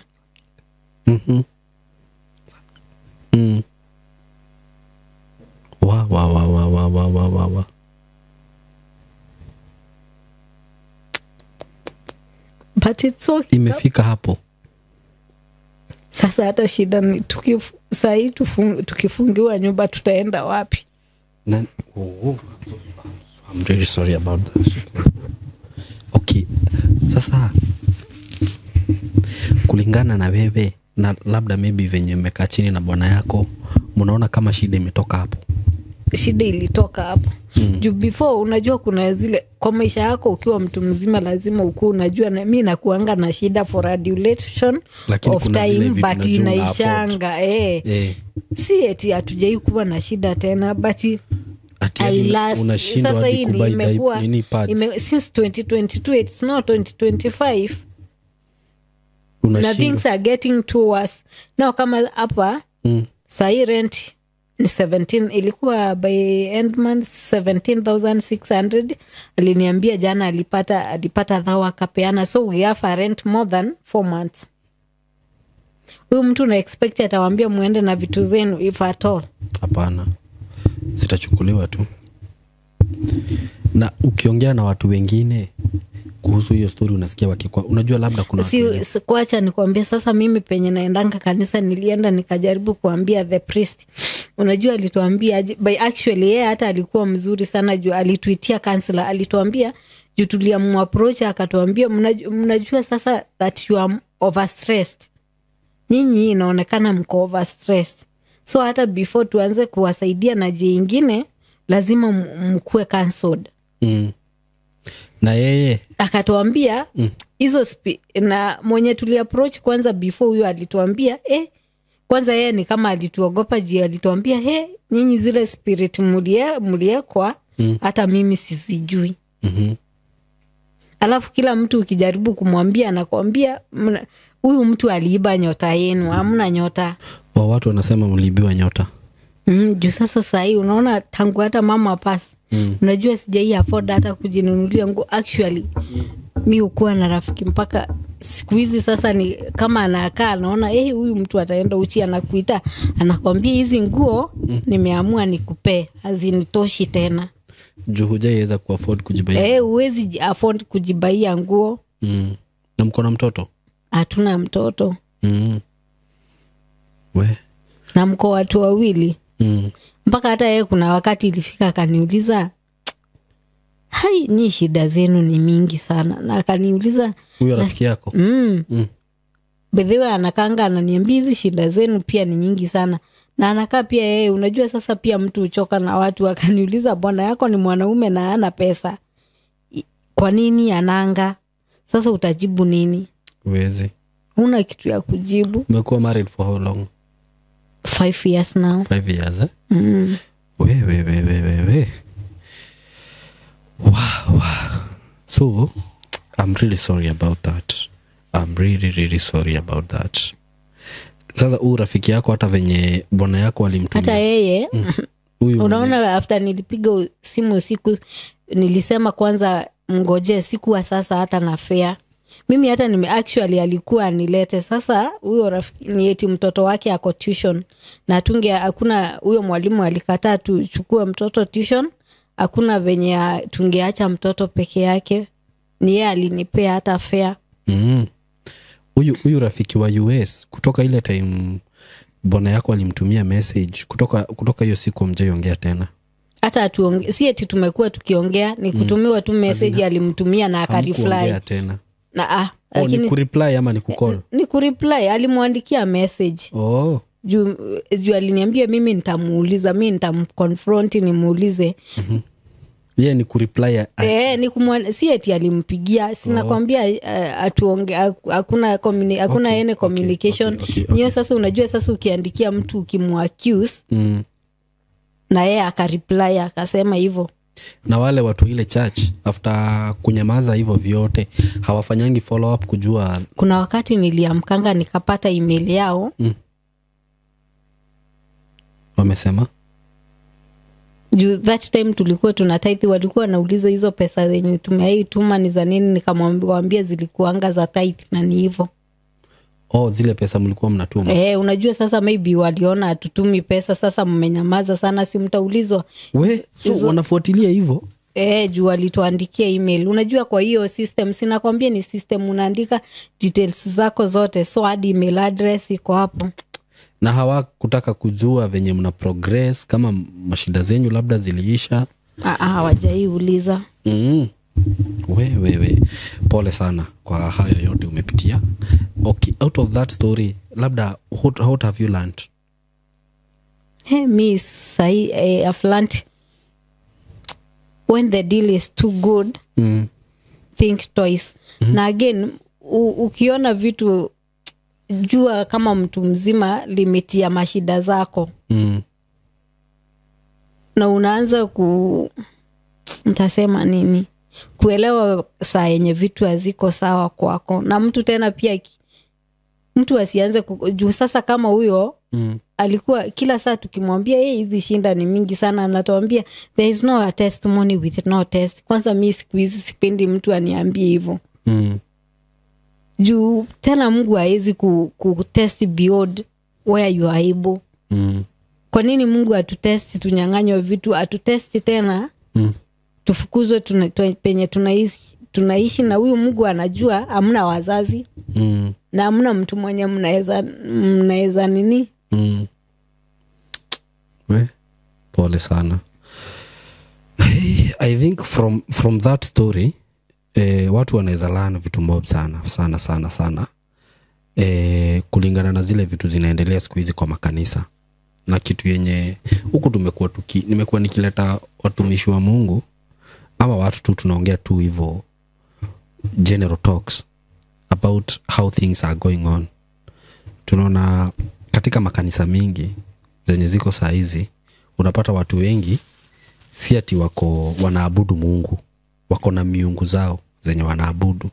Wa wa wa wa wa wa wa wa wa. But it's okay. Imefika hapo. Sasa hata shida ni sahii tukifungiwa nyumba tutaenda wapi? Na, oh, I'm so I'm really sorry about that. Okay, sasa kulingana na wewe na labda maybe venye mmekaa chini na bwana yako, mnaona kama shida imetoka hapo? Shida ilitoka hapo. Juu before, unajua kuna zile, kwa maisha yako ukiwa mtu mzima lazima ukuwe unajua, na mi nakuanga na shida for a duration Lakini of kuna zile time, vitu but unajua una inaishanga, eh. Si eti hatujai kuwa na shida tena, but Ati I hadi last, unashindwa sasa hadi hii ni kubuy imekuwa nini, pads. Since 2022, it's now 2025 na Unashindwa. things are getting too worse now. Kama hapa sahii rent ni 17, ilikuwa by end month 17,600. Aliniambia jana alipata thao akapeana, so we have a rent more than 4 months. Huyu mtu na expect atawambia muende na vitu zenu, if at all? Hapana, zitachukuliwa tu. Na ukiongea na watu wengine kuhusu hiyo story, unasikia wakikwa, unajua labda kuna watu wengine- Si kuacha nikuambia, sasa mimi penye naendanga kanisa, nilienda nikajaribu kuambia the priest. Unajua alituambia by actually yeye hata alikuwa mzuri sana juu alituitia counselor. Alituambia, juu tuliamuapproach, akatuambia, "Mnajua sasa that you are overstressed. Nyinyi inaonekana mko overstressed, so hata before tuanze kuwasaidia na je ingine, lazima mkuwe counseled." Na yeye Akatuambia hizo na mwenye tuliapproach kwanza before huyo alituambia, kwanza yeye ni kama alituogopa juu alituambia, "He, nyinyi zile spirit muliekwa, hata mimi sizijui." Alafu kila mtu ukijaribu kumwambia anakwambia, "Huyu mtu aliiba nyota yenu, hamna nyota." Wa watu wanasema mliibiwa nyota. Juu sasa sahii unaona tangu hata mama pass, unajua sijai afford hata kujinunulia nguo. Actually mi hukuwa na rafiki mpaka siku hizi sasa ni kama anakaa anaona, "Eh, huyu mtu ataenda uchi," anakuita anakwambia, "Hizi nguo nimeamua nikupee, hazinitoshi tena." Juu hujaiweza kuafford kujibaia. Eh, huwezi afford kujibaia nguo. Na mko na mtoto? Hatuna mtoto. We. Na mko watu wawili. Mpaka hata yeye kuna wakati ilifika akaniuliza, "Hai, nyi shida zenu ni mingi sana," na akaniuliza Huyo rafiki yako? Mm. Bedhewe anakanga ananiambia, "Hizi shida zenu pia ni nyingi sana," na anakaa pia yeye, unajua sasa pia mtu huchoka na watu. Akaniuliza, "Bwana yako ni mwanaume na ana pesa, kwa nini ananga?" Sasa utajibu nini? Uwezi. Huna kitu ya kujibu. Umekuwa married for how long? 5 years now. 5 years, eh? Mm. We, we, we, we, we, we. Wow. So I'm really sorry about that. I'm really, really sorry about that. Sasa huu rafiki yako, hata venye bwana yako alimtumia Hata yeye, huyu unaona, after nilipiga simu usiku, nilisema kwanza mngojee, sikuwa sasa hata na fare mimi hata nime, actually alikuwa anilete. Sasa huyo rafiki ni eti mtoto wake ako tuition na tunge, hakuna, huyo mwalimu alikataa tuchukue mtoto tuition, hakuna venye tungeacha mtoto peke yake. Ni yeye alinipea hata fare. Huyu rafiki wa US, kutoka ile time bwana yako alimtumia message, kutoka hiyo siku mjaiongea tena? Hata si eti tumekuwa tukiongea, ni kutumiwa tu message alimtumia na akareply. Hamkuongea tena? Na ah, Oh, ni lakini kureply ama ni kucall? Ni kureply, alimwandikia message. Oh. Juu aliniambia, "Mimi nitamuuliza, mi nitamconfront nimuulize." Ye ni kureply Eh, si eti alimpigia, sinakwambia atuonge, hakuna hakuna Okay, any communication. okay. Niyo sasa unajua sasa ukiandikia mtu ukimuaccuse na yeye akareply akasema hivyo. Na wale watu ile church, after kunyamaza hivyo vyote, hawafanyangi follow up kujua? Kuna wakati niliamkanga nikapata email yao. Wamesema? Juu that time tulikuwa tuna tithe, walikuwa wanauliza hizo pesa zenye tumeaituma ni za nini, nikamwambia zilikuanga za tithe na ni hivyo. Oh, zile pesa mlikuwa mnatuma. Eh, unajua sasa maybe waliona hatutumi pesa, sasa mmenyamaza sana, si mtaulizwa. We, so wanafuatilia hivyo? Eh, juu walituandikia email. Unajua kwa hiyo system, sinakwambia ni system, unaandika details zako zote, so hadi email address iko hapo. Na hawakutaka kujua venye mna progress, kama mashida zenyu labda ziliisha? Hawajaiuliza. We pole sana kwa hayo yote umepitia. Okay, out of that story, labda what have you learned? Mi sahi, I've learned when the deal is too good, think twice. Na again, ukiona vitu, jua kama mtu mzima limit ya mashida zako. Na unaanza nitasema nini? Kuelewa saa yenye vitu haziko sawa kwako. Na mtu tena pia mtu asianze juu sasa kama huyo alikuwa kila saa tukimwambia yeye hizi shinda ni mingi sana, anatuambia there is no testimony with no test. Kwanza mimi siku hizi sipendi mtu aniambie hivyo. Juu tena Mungu haezi ku test beyond where you are able. Kwa nini Mungu atutest tunyang'anywe vitu, atutest tena tufukuzwe penye tunaishi na huyu Mungu anajua hamna wazazi na hamna mtu mwenye mnaweza nini. We, pole sana. I think from that story watu wanaweza learn vitu mob sana sana sana sana, kulingana na zile vitu zinaendelea siku hizi kwa makanisa. Na kitu yenye huku tumekuwa nimekuwa nikileta watumishi wa Mungu ama watu tu tunaongea tu hivyo general talks about how things are going on. Tunaona katika makanisa mingi zenye ziko saa hizi, unapata watu wengi si ati wako wanaabudu Mungu, wako na miungu zao zenye wanaabudu.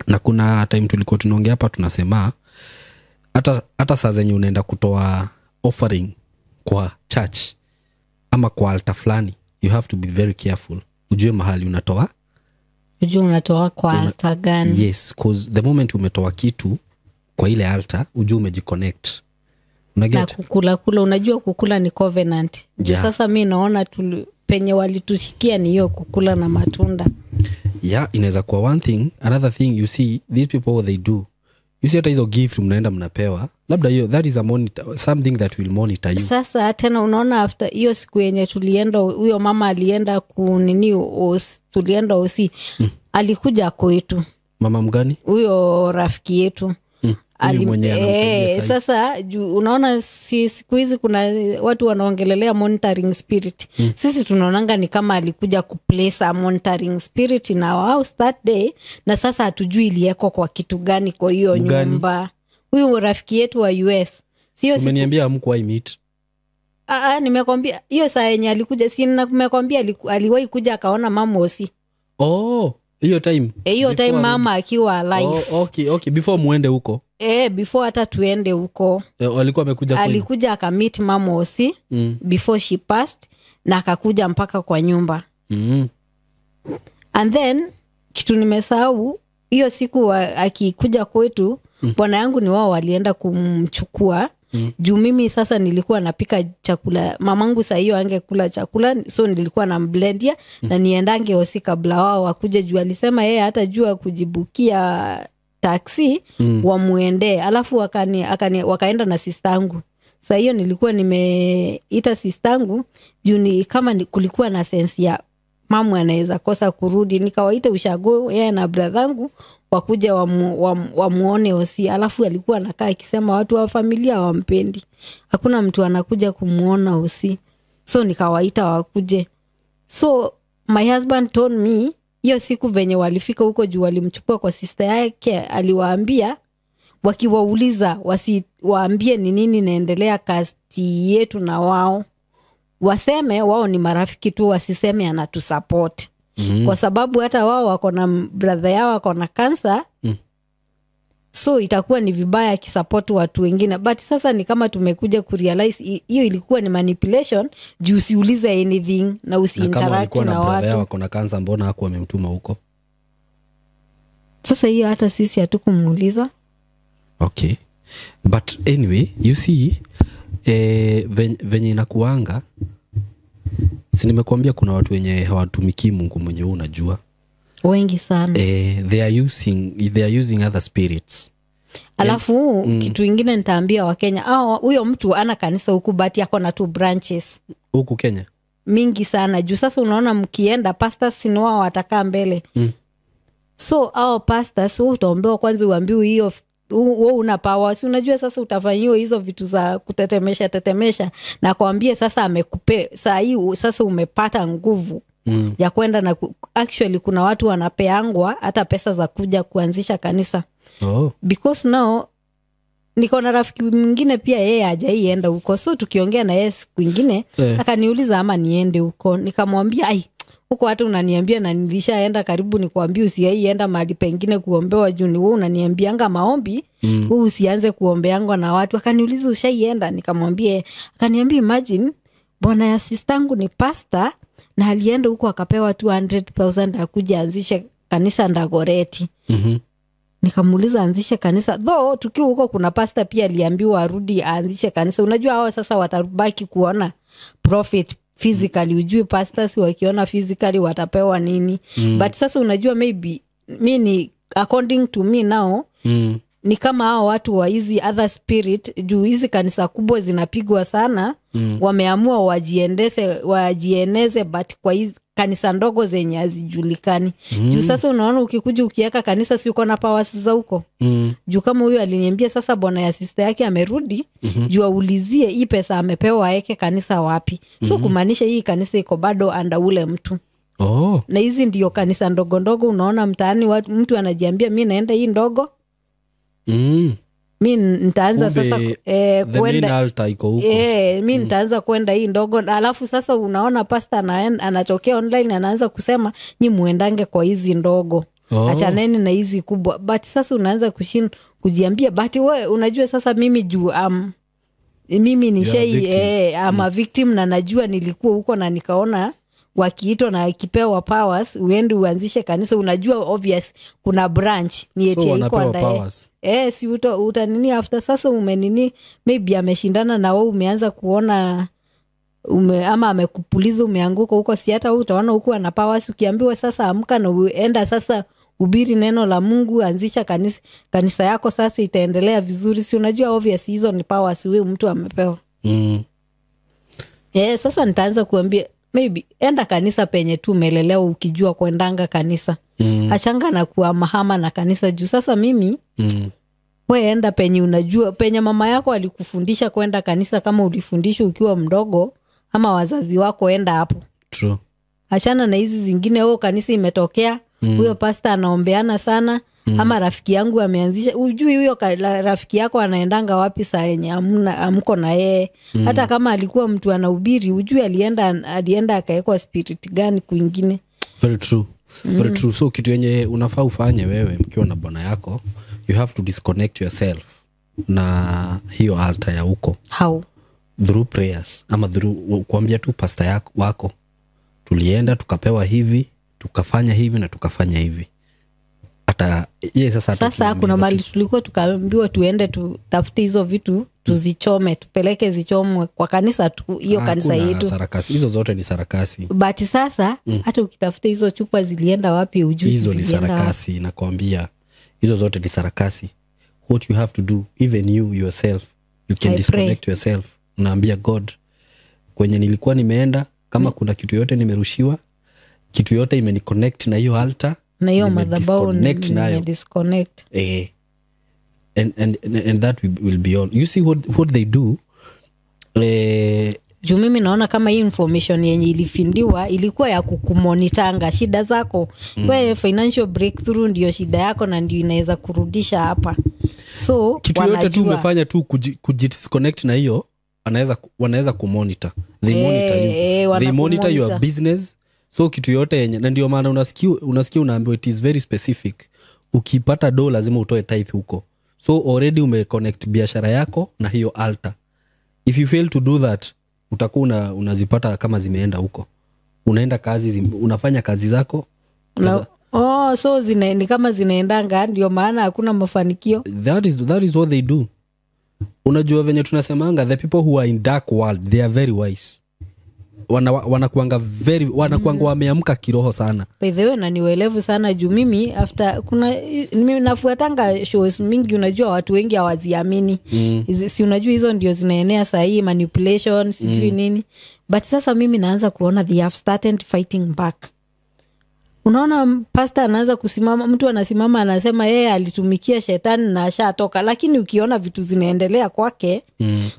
Na kuna time tulikuwa tunaongea hapa tunasema hata saa zenye unaenda kutoa offering kwa church ama kwa altar fulani, you have to be very careful. Ujue mahali unatoa. Ujue unatoa kwa altar gani. Yes, cause the moment umetoa kitu kwa ile altar, ujue umejiconnect. Na kukula kula, unajua kukula ni covenant. Yeah. Sasa mi naona penye walitushikia ni hiyo kukula na matunda. Yeah, inaweza kuwa one thing. Another thing, you see, these people what they do. You see hata hizo gift mnaenda mnapewa. Labda hiyo, that is a monitor, something that will monitor you. Sasa tena unaona after hiyo siku yenye tulienda, huyo mama alienda kunini, tulienda osi. Alikuja kwetu. Mama mgani? Huyo rafiki yetu. Sasa unaona siku hizi kuna watu wanaongelelea monitoring spirit. Sisi tunaonanga ni kama alikuja kuplace a monitoring spirit in our house that day, na sasa hatujui ilieko kwa kitu gani kwa hiyo nyumba. Huyu rafiki yetu wa US. Sio umeniambia hamkuwahi meet? Nimekwambia hiyo saa yenye alikuja, si nimekwambia aliwahi kuja akaona mama osi. Oh, hiyo time. Hiyo time mama akiwa alive. Oh, okay, before muende huko. Before hata tuende huko. Alikuwa amekuja kwenu. Alikuja akamit mama osi before she passed, na akakuja mpaka kwa nyumba. And then kitu nimesahau, hiyo siku akikuja kwetu, bwana yangu ni wao walienda kumchukua. Juu mimi sasa nilikuwa napika chakula, mamangu saa hiyo angekula chakula, so nilikuwa namblendia na niendange osi kabla wao wakuje, juu alisema yeye hata jua kujibukia taxi wamuende. Alafu wakaenda na sistangu. Saa hiyo nilikuwa nimeita sistangu juu ni kama kulikuwa na sense ya mamu anaweza kosa kurudi, nikawaita ushago yeye na brother wakuja wamuone osi. Alafu alikuwa anakaa akisema watu wa familia hawampendi, hakuna mtu anakuja kumuona osi, so nikawaita wakuje. So my husband told me hiyo siku venye walifika huko juu walimchukua kwa sister yake, aliwaambia wakiwauliza wasiwaambie ni nini naendelea kati yetu na wao, waseme wao ni marafiki tu, wasiseme anatusupport. Kwa sababu hata wao wako na brother yao wako na cancer. So itakuwa ni vibaya akisupport watu wengine. But sasa ni kama tumekuja kurealize hiyo ilikuwa ni manipulation, juu usiulize anything na usiinteract na na watu. Brother yao wako na cancer, mbona hakuwa amemtuma huko? Sasa hiyo hata sisi hatukumuuliza. Okay. But anyway, you see venye inakuanga, si nimekuambia kuna watu wenye hawatumiki Mungu mwenye unajua. Wengi sana. They are using other spirits. Alafu kitu ingine nitaambia wa Kenya, huyo mtu ana kanisa huku but yako na 2 branches. Huku Kenya? mingi sana. Juu sasa unaona mkienda pastors ni wao watakaa mbele. So hao pastors wewe utaombewa kwanza, uambiwe hiyo wewe una power. Si unajua sasa utafanyiwa hizo vitu za kutetemesha tetemesha, na kuambia sasa amekupe saa hii sasa umepata nguvu ya kwenda na actually kuna watu wanapeangwa hata pesa za kuja kuanzisha kanisa. Because now niko na rafiki mwingine pia, yeye hajaienda huko, so tukiongea na yeye siku ingine akaniuliza ama niende huko. Nikamwambia ai, huko hata unaniambia na nilishaenda karibu nikwambie usiaienda mahali pengine kuombewa, juu ni wewe unaniambianga maombi, wewe usianze kuombeangwa na watu. Akaniuliza ushaienda? Nikamwambia. Akaniambia imagine bwana ya sistangu ni pastor na alienda huko akapewa 200,000 akuja anzishe kanisa Ndagoreti. Nikamuuliza anzishe kanisa, though tukiwa huko kuna pastor pia aliambiwa arudi aanzishe kanisa. Unajua hao sasa watabaki kuona profit physically, ujui pastors wakiona physically watapewa nini. But sasa unajua maybe mi ni according to me now ni kama hao watu wa hizi other spirit, juu hizi kanisa kubwa zinapigwa sana, wameamua wajieneze but kwa hizi kanisa ndogo zenye hazijulikani. Juu sasa unaona ukikuja ukiweka kanisa, si uko na powers za huko. Juu kama huyu aliniambia sasa bwana ya sister yake amerudi, juu aulizie hii pesa amepewa aeke kanisa wapi. So kumaanisha hii kanisa iko bado under ule mtu. Na hizi ndio kanisa ndogo ndogo unaona mtaani, mtu anajiambia mi naenda hii ndogo. Mi nitaanza sasa kwenda altar iko huko. Mi nitaanza kwenda hii ndogo. Alafu sasa unaona pastor anatokea online anaanza kusema nyi muendange kwa hizi ndogo. Achaneni na hizi kubwa. But sasa unaanza kujiambia but wewe unajua sasa mimi juu mimi ni shei I'm a victim na najua nilikuwa huko na nikaona wakiitwa na kipewa powers uende uanzishe kanisa. Unajua obvious kuna branch ni eti iko ndaye. Si uta nini after sasa umenini maybe ameshindana na wewe, umeanza kuona ama amekupuliza umeanguka huko, si hata wewe utaona huko ana powers. Ukiambiwa sasa amka na uenda sasa ubiri neno la Mungu, anzisha kanisa yako sasa itaendelea vizuri. Si unajua obvious hizo ni powers wewe mtu amepewa. Sasa nitaanza kuambia maybe enda kanisa penye tu umelelewa ukijua kuendanga kanisa. Achanga na kuhamahama na kanisa juu sasa mimi we enda penye unajua penye mama yako alikufundisha kwenda kanisa, kama ulifundishwa ukiwa mdogo ama wazazi wako, enda hapo. True. Achana na hizi zingine, wewe kanisa imetokea, huyo pastor anaombeana sana, ama rafiki yangu ameanzisha, ujui huyo rafiki yako anaendanga wapi saa yenye hamko na yeye. Hata kama alikuwa mtu anahubiri, ujui alienda akaekwa spirit gani kwingine. Very true. Very true. So kitu yenye unafaa ufanye wewe mkiwa na bwana yako, you have to disconnect yourself na hiyo altar ya huko. How? Through prayers ama through kuambia tu pastor yako wako, tulienda tukapewa hivi, tukafanya hivi na tukafanya hivi. Hata yeye sasa kuna mali tulikuwa tukaambiwa tuende tutafute hizo vitu tuzichome, tupeleke zichomwe kwa kanisa tu, hiyo kanisa yetu. Sarakasi hizo zote ni sarakasi. But sasa hata ukitafuta hizo chupa zilienda wapi hujui. Hizo ni sarakasi, nakwambia. Hizo zote ni sarakasi. What you have to do, even you yourself, you can disconnect yourself. Unaambia God, kwenye nilikuwa nimeenda, kama kuna kitu yote nimerushiwa, kitu yote imeniconnect na hiyo altar, na hiyo madhabahu nime disconnect. And that will be all. You see what they do. Juu mimi naona kama hii information yenye ilifindiwa ilikuwa ya kukumonitanga shida zako. Wewe financial breakthrough ndio shida yako na ndio inaweza kurudisha hapa. So kitu yote tu umefanya tu kujidisconnect na hiyo, wanaweza kumonitor. They monitor you. They monitor your business. So kitu yote yenye, na ndio maana unasikia unaambiwa it is very specific. Ukipata do lazima utoe tithe huko. So already umeconnect biashara yako na hiyo altar. If you fail to do that, utakuwa unazipata kama zimeenda huko. Unaenda kazi, unafanya kazi zako. So ni kama zinaendanga, ndio maana hakuna mafanikio. That is what they do. Unajua venye tunasemanga, the people who are in dark world, they are very wise. Wanakuanga very, wanakuanga wameamka kiroho sana. By the way, na niuelevu sana juu mimi after kuna mimi nafuatanga shows mingi, unajua watu wengi hawaziamini. Si unajua hizo ndio zinaenea saa hii, manipulation sijui nini. But sasa mimi naanza kuona they have started fighting back. Unaona pastor anaanza kusimama, mtu anasimama anasema yeye alitumikia shetani na ashatoka, lakini ukiona vitu zinaendelea kwake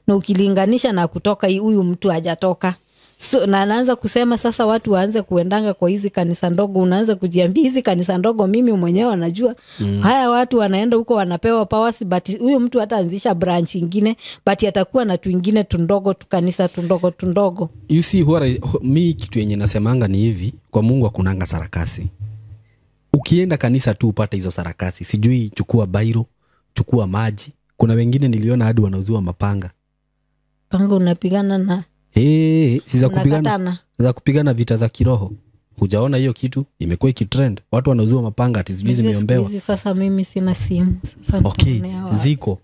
na ukilinganisha na kutoka, huyu mtu hajatoka. So, na anaanza kusema sasa watu waanze kuendanga kwa hizi kanisa ndogo. Unaanza kujiambia hizi kanisa ndogo mimi mwenyewe najua haya watu wanaenda huko wanapewa powers, but huyu mtu hataanzisha branch ingine, but atakuwa na tuingine tundogo, tukanisa tundogo tundogo. You see, mi kitu yenye nasemanga ni hivi, kwa Mungu hakunanga sarakasi. Ukienda kanisa tu upate hizo sarakasi, sijui chukua bairo, chukua maji. Kuna wengine niliona hadi wanauziwa mapanga. Panga unapigana na si za kupigana, za kupigana vita za kiroho. Hujaona hiyo kitu imekuwa ikitrend, watu wanauziwa mapanga ati sijui zimeombewa. Sasa mimi sina simu sasa. Okay, ziko.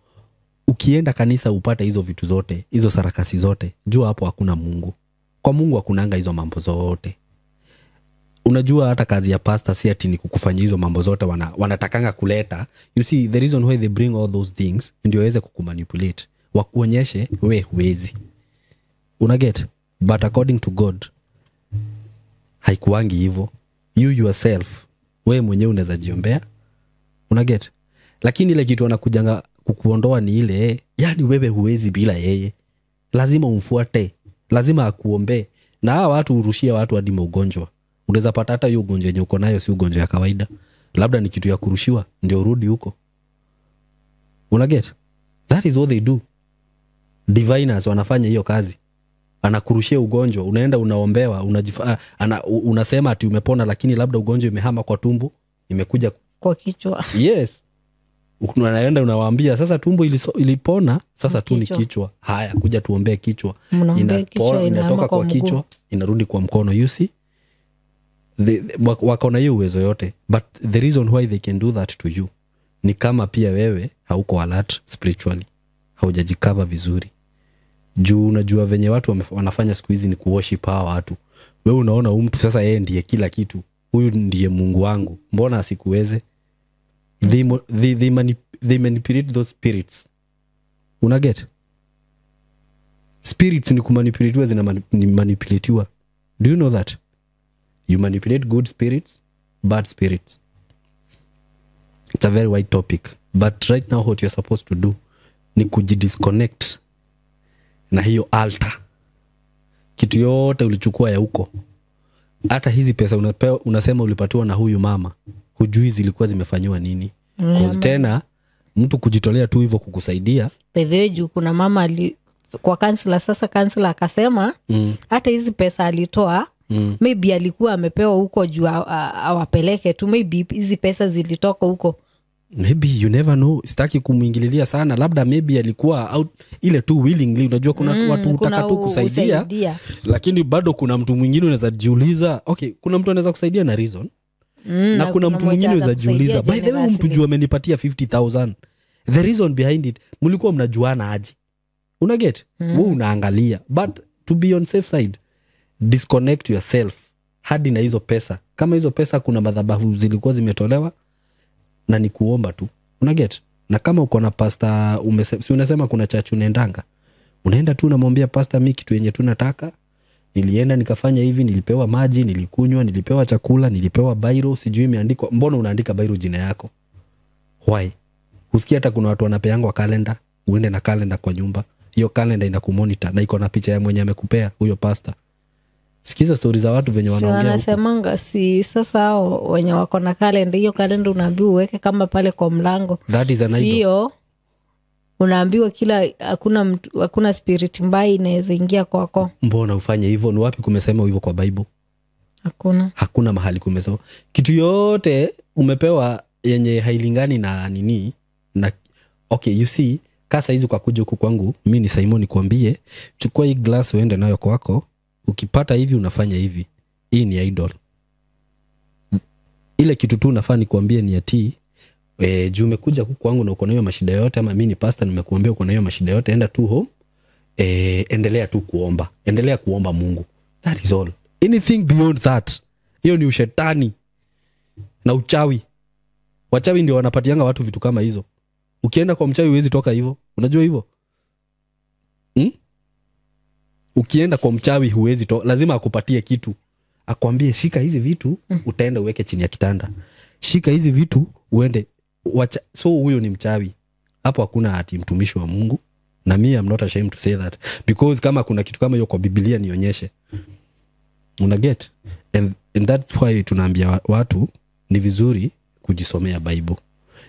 Ukienda kanisa upate hizo vitu zote, hizo sarakasi zote, jua hapo hakuna Mungu. Kwa Mungu hakunanga hizo mambo zote. Unajua hata kazi ya pastor si ati ni kukufanyia hizo mambo zote, wanatakanga kuleta. You see, the reason why they bring all those things ndio waweze kukumanipulate, wakuonyeshe we huwezi. Una get? But according to God haikuangi hivyo. You yourself, we mwenyewe unaweza jiombea. Una get? Lakini ile kitu wanakujanga kukuondoa ni ile, yani wewe huwezi bila yeye. Lazima umfuate, lazima akuombe. Na hawa watu urushia watu hadi maugonjwa. Unaweza pata hata hiyo ugonjwa yenye uko nayo si ugonjwa ya kawaida. Labda ni kitu ya kurushiwa ndio urudi huko. Una get? That is what they do. Diviners wanafanya hiyo kazi. Anakurushia ugonjwa, unaenda unaombewa, unasema ati umepona, lakini labda ugonjwa imehama kwa tumbo, imekuja kwa kichwa. Yes. Unaenda unawaambia sasa tumbo ilipona, sasa tu ni kichwa. Haya, kuja tuombee kichwa. Inatoka kwa kichwa, inarudi kwa mkono. You see? Wako na hiyo uwezo yote. But the reason why they can do that to you ni kama pia wewe hauko alert spiritually. Haujajikava vizuri. Juu unajua venye watu wanafanya siku hizi ni kuworship hawa watu. Wewe unaona huyu mtu sasa yeye ndiye kila kitu. Huyu ndiye Mungu wangu. Mbona asikuweze? They manipulate those spirits. Una get? Spirits ni kumanipulatiwa, zina manipulatiwa. Do you know that? You manipulate good spirits, bad spirits. It's a very wide topic. But right now what you're supposed to do ni kujidisconnect na hiyo altar. Kitu yote ulichukua ya huko. Hata hizi pesa unapewa, unasema ulipatiwa na huyu mama, hujui zilikuwa zimefanywa nini. Cause tena mtu kujitolea tu hivyo kukusaidia. By the way, juu kuna mama kwa counselor, sasa counselor akasema hata hizi pesa alitoa maybe alikuwa amepewa huko juu awapeleke tu, maybe hizi pesa zilitoka huko. Maybe, you never know. Sitaki kumuingililia sana, labda maybe alikuwa out ile tu willingly. Unajua kuna watu hutaka tu kusaidia, lakini bado kuna mtu mwingine unaweza jiuliza, okay, kuna mtu anaweza kusaidia na reason. Na kuna mtu mwingine unaweza jiuliza, by the way mtu juu amenipatia 50,000. The reason behind it, mlikuwa mnajuana aje? Una get? Wewe unaangalia. But to be on safe side, disconnect yourself hadi na hizo pesa. Kama hizo pesa kuna madhabahu zilikuwa zimetolewa, na ni kuomba tu. Una get? Na kama uko na pastor, si unasema kuna church unaendanga, unaenda tu unamwambia pastor, mimi kitu yenye tu nataka, nilienda nikafanya hivi, nilipewa maji, nilikunywa, nilipewa chakula, nilipewa bairo, sijui imeandikwa. Mbona unaandika bairo jina yako? Why? Usikia hata kuna watu wanapeangwa kalenda, uende na kalenda kwa nyumba. Hiyo kalenda inakumonitor na iko na picha ya mwenye amekupea huyo pastor. Sikiza stories za watu venye wanaongea. Wanasemanga si sasa hao wenye wako na kalenda, hiyo kalenda unaambiwa uweke kama pale kwa mlango. That is an idol. Sio unaambiwa kila hakuna spirit mbaya inaweza ingia kwako. Mbona ufanye hivyo? Ni wapi kumesema hivyo kwa Bible? Hakuna. Hakuna mahali kumesema. Kitu yote umepewa yenye hailingani na nini na okay, you see, kasa hizi kwa kuja huku kwangu, mimi ni Simon nikwambie, chukua hii glass uende nayo kwako. Ukipata hivi unafanya hivi. Hii ni idol. Ile kitu tu unafaa nikuambie ni ati juu umekuja huku kwangu na uko na hiyo mashida yote, ama mimi ni pastor nimekuambia uko na hiyo mashida yote, enda tu home, endelea tu kuomba. Endelea kuomba Mungu. That is all. Anything beyond that, hiyo ni ushetani na uchawi. Wachawi ndio wanapatianga watu vitu kama hizo. Ukienda kwa mchawi huwezi toka hivyo. Unajua hivyo? Ukienda kwa mchawi huwezi lazima akupatie kitu, akwambie shika hizi vitu, utaenda uweke chini ya kitanda, shika hizi vitu uende wacha. So huyo ni mchawi hapo, hakuna ati mtumishi wa Mungu. Na me I'm not ashamed to say that, because kama kuna kitu kama hiyo kwa Biblia nionyeshe, una get. And that's why tunaambia watu ni vizuri kujisomea Bible,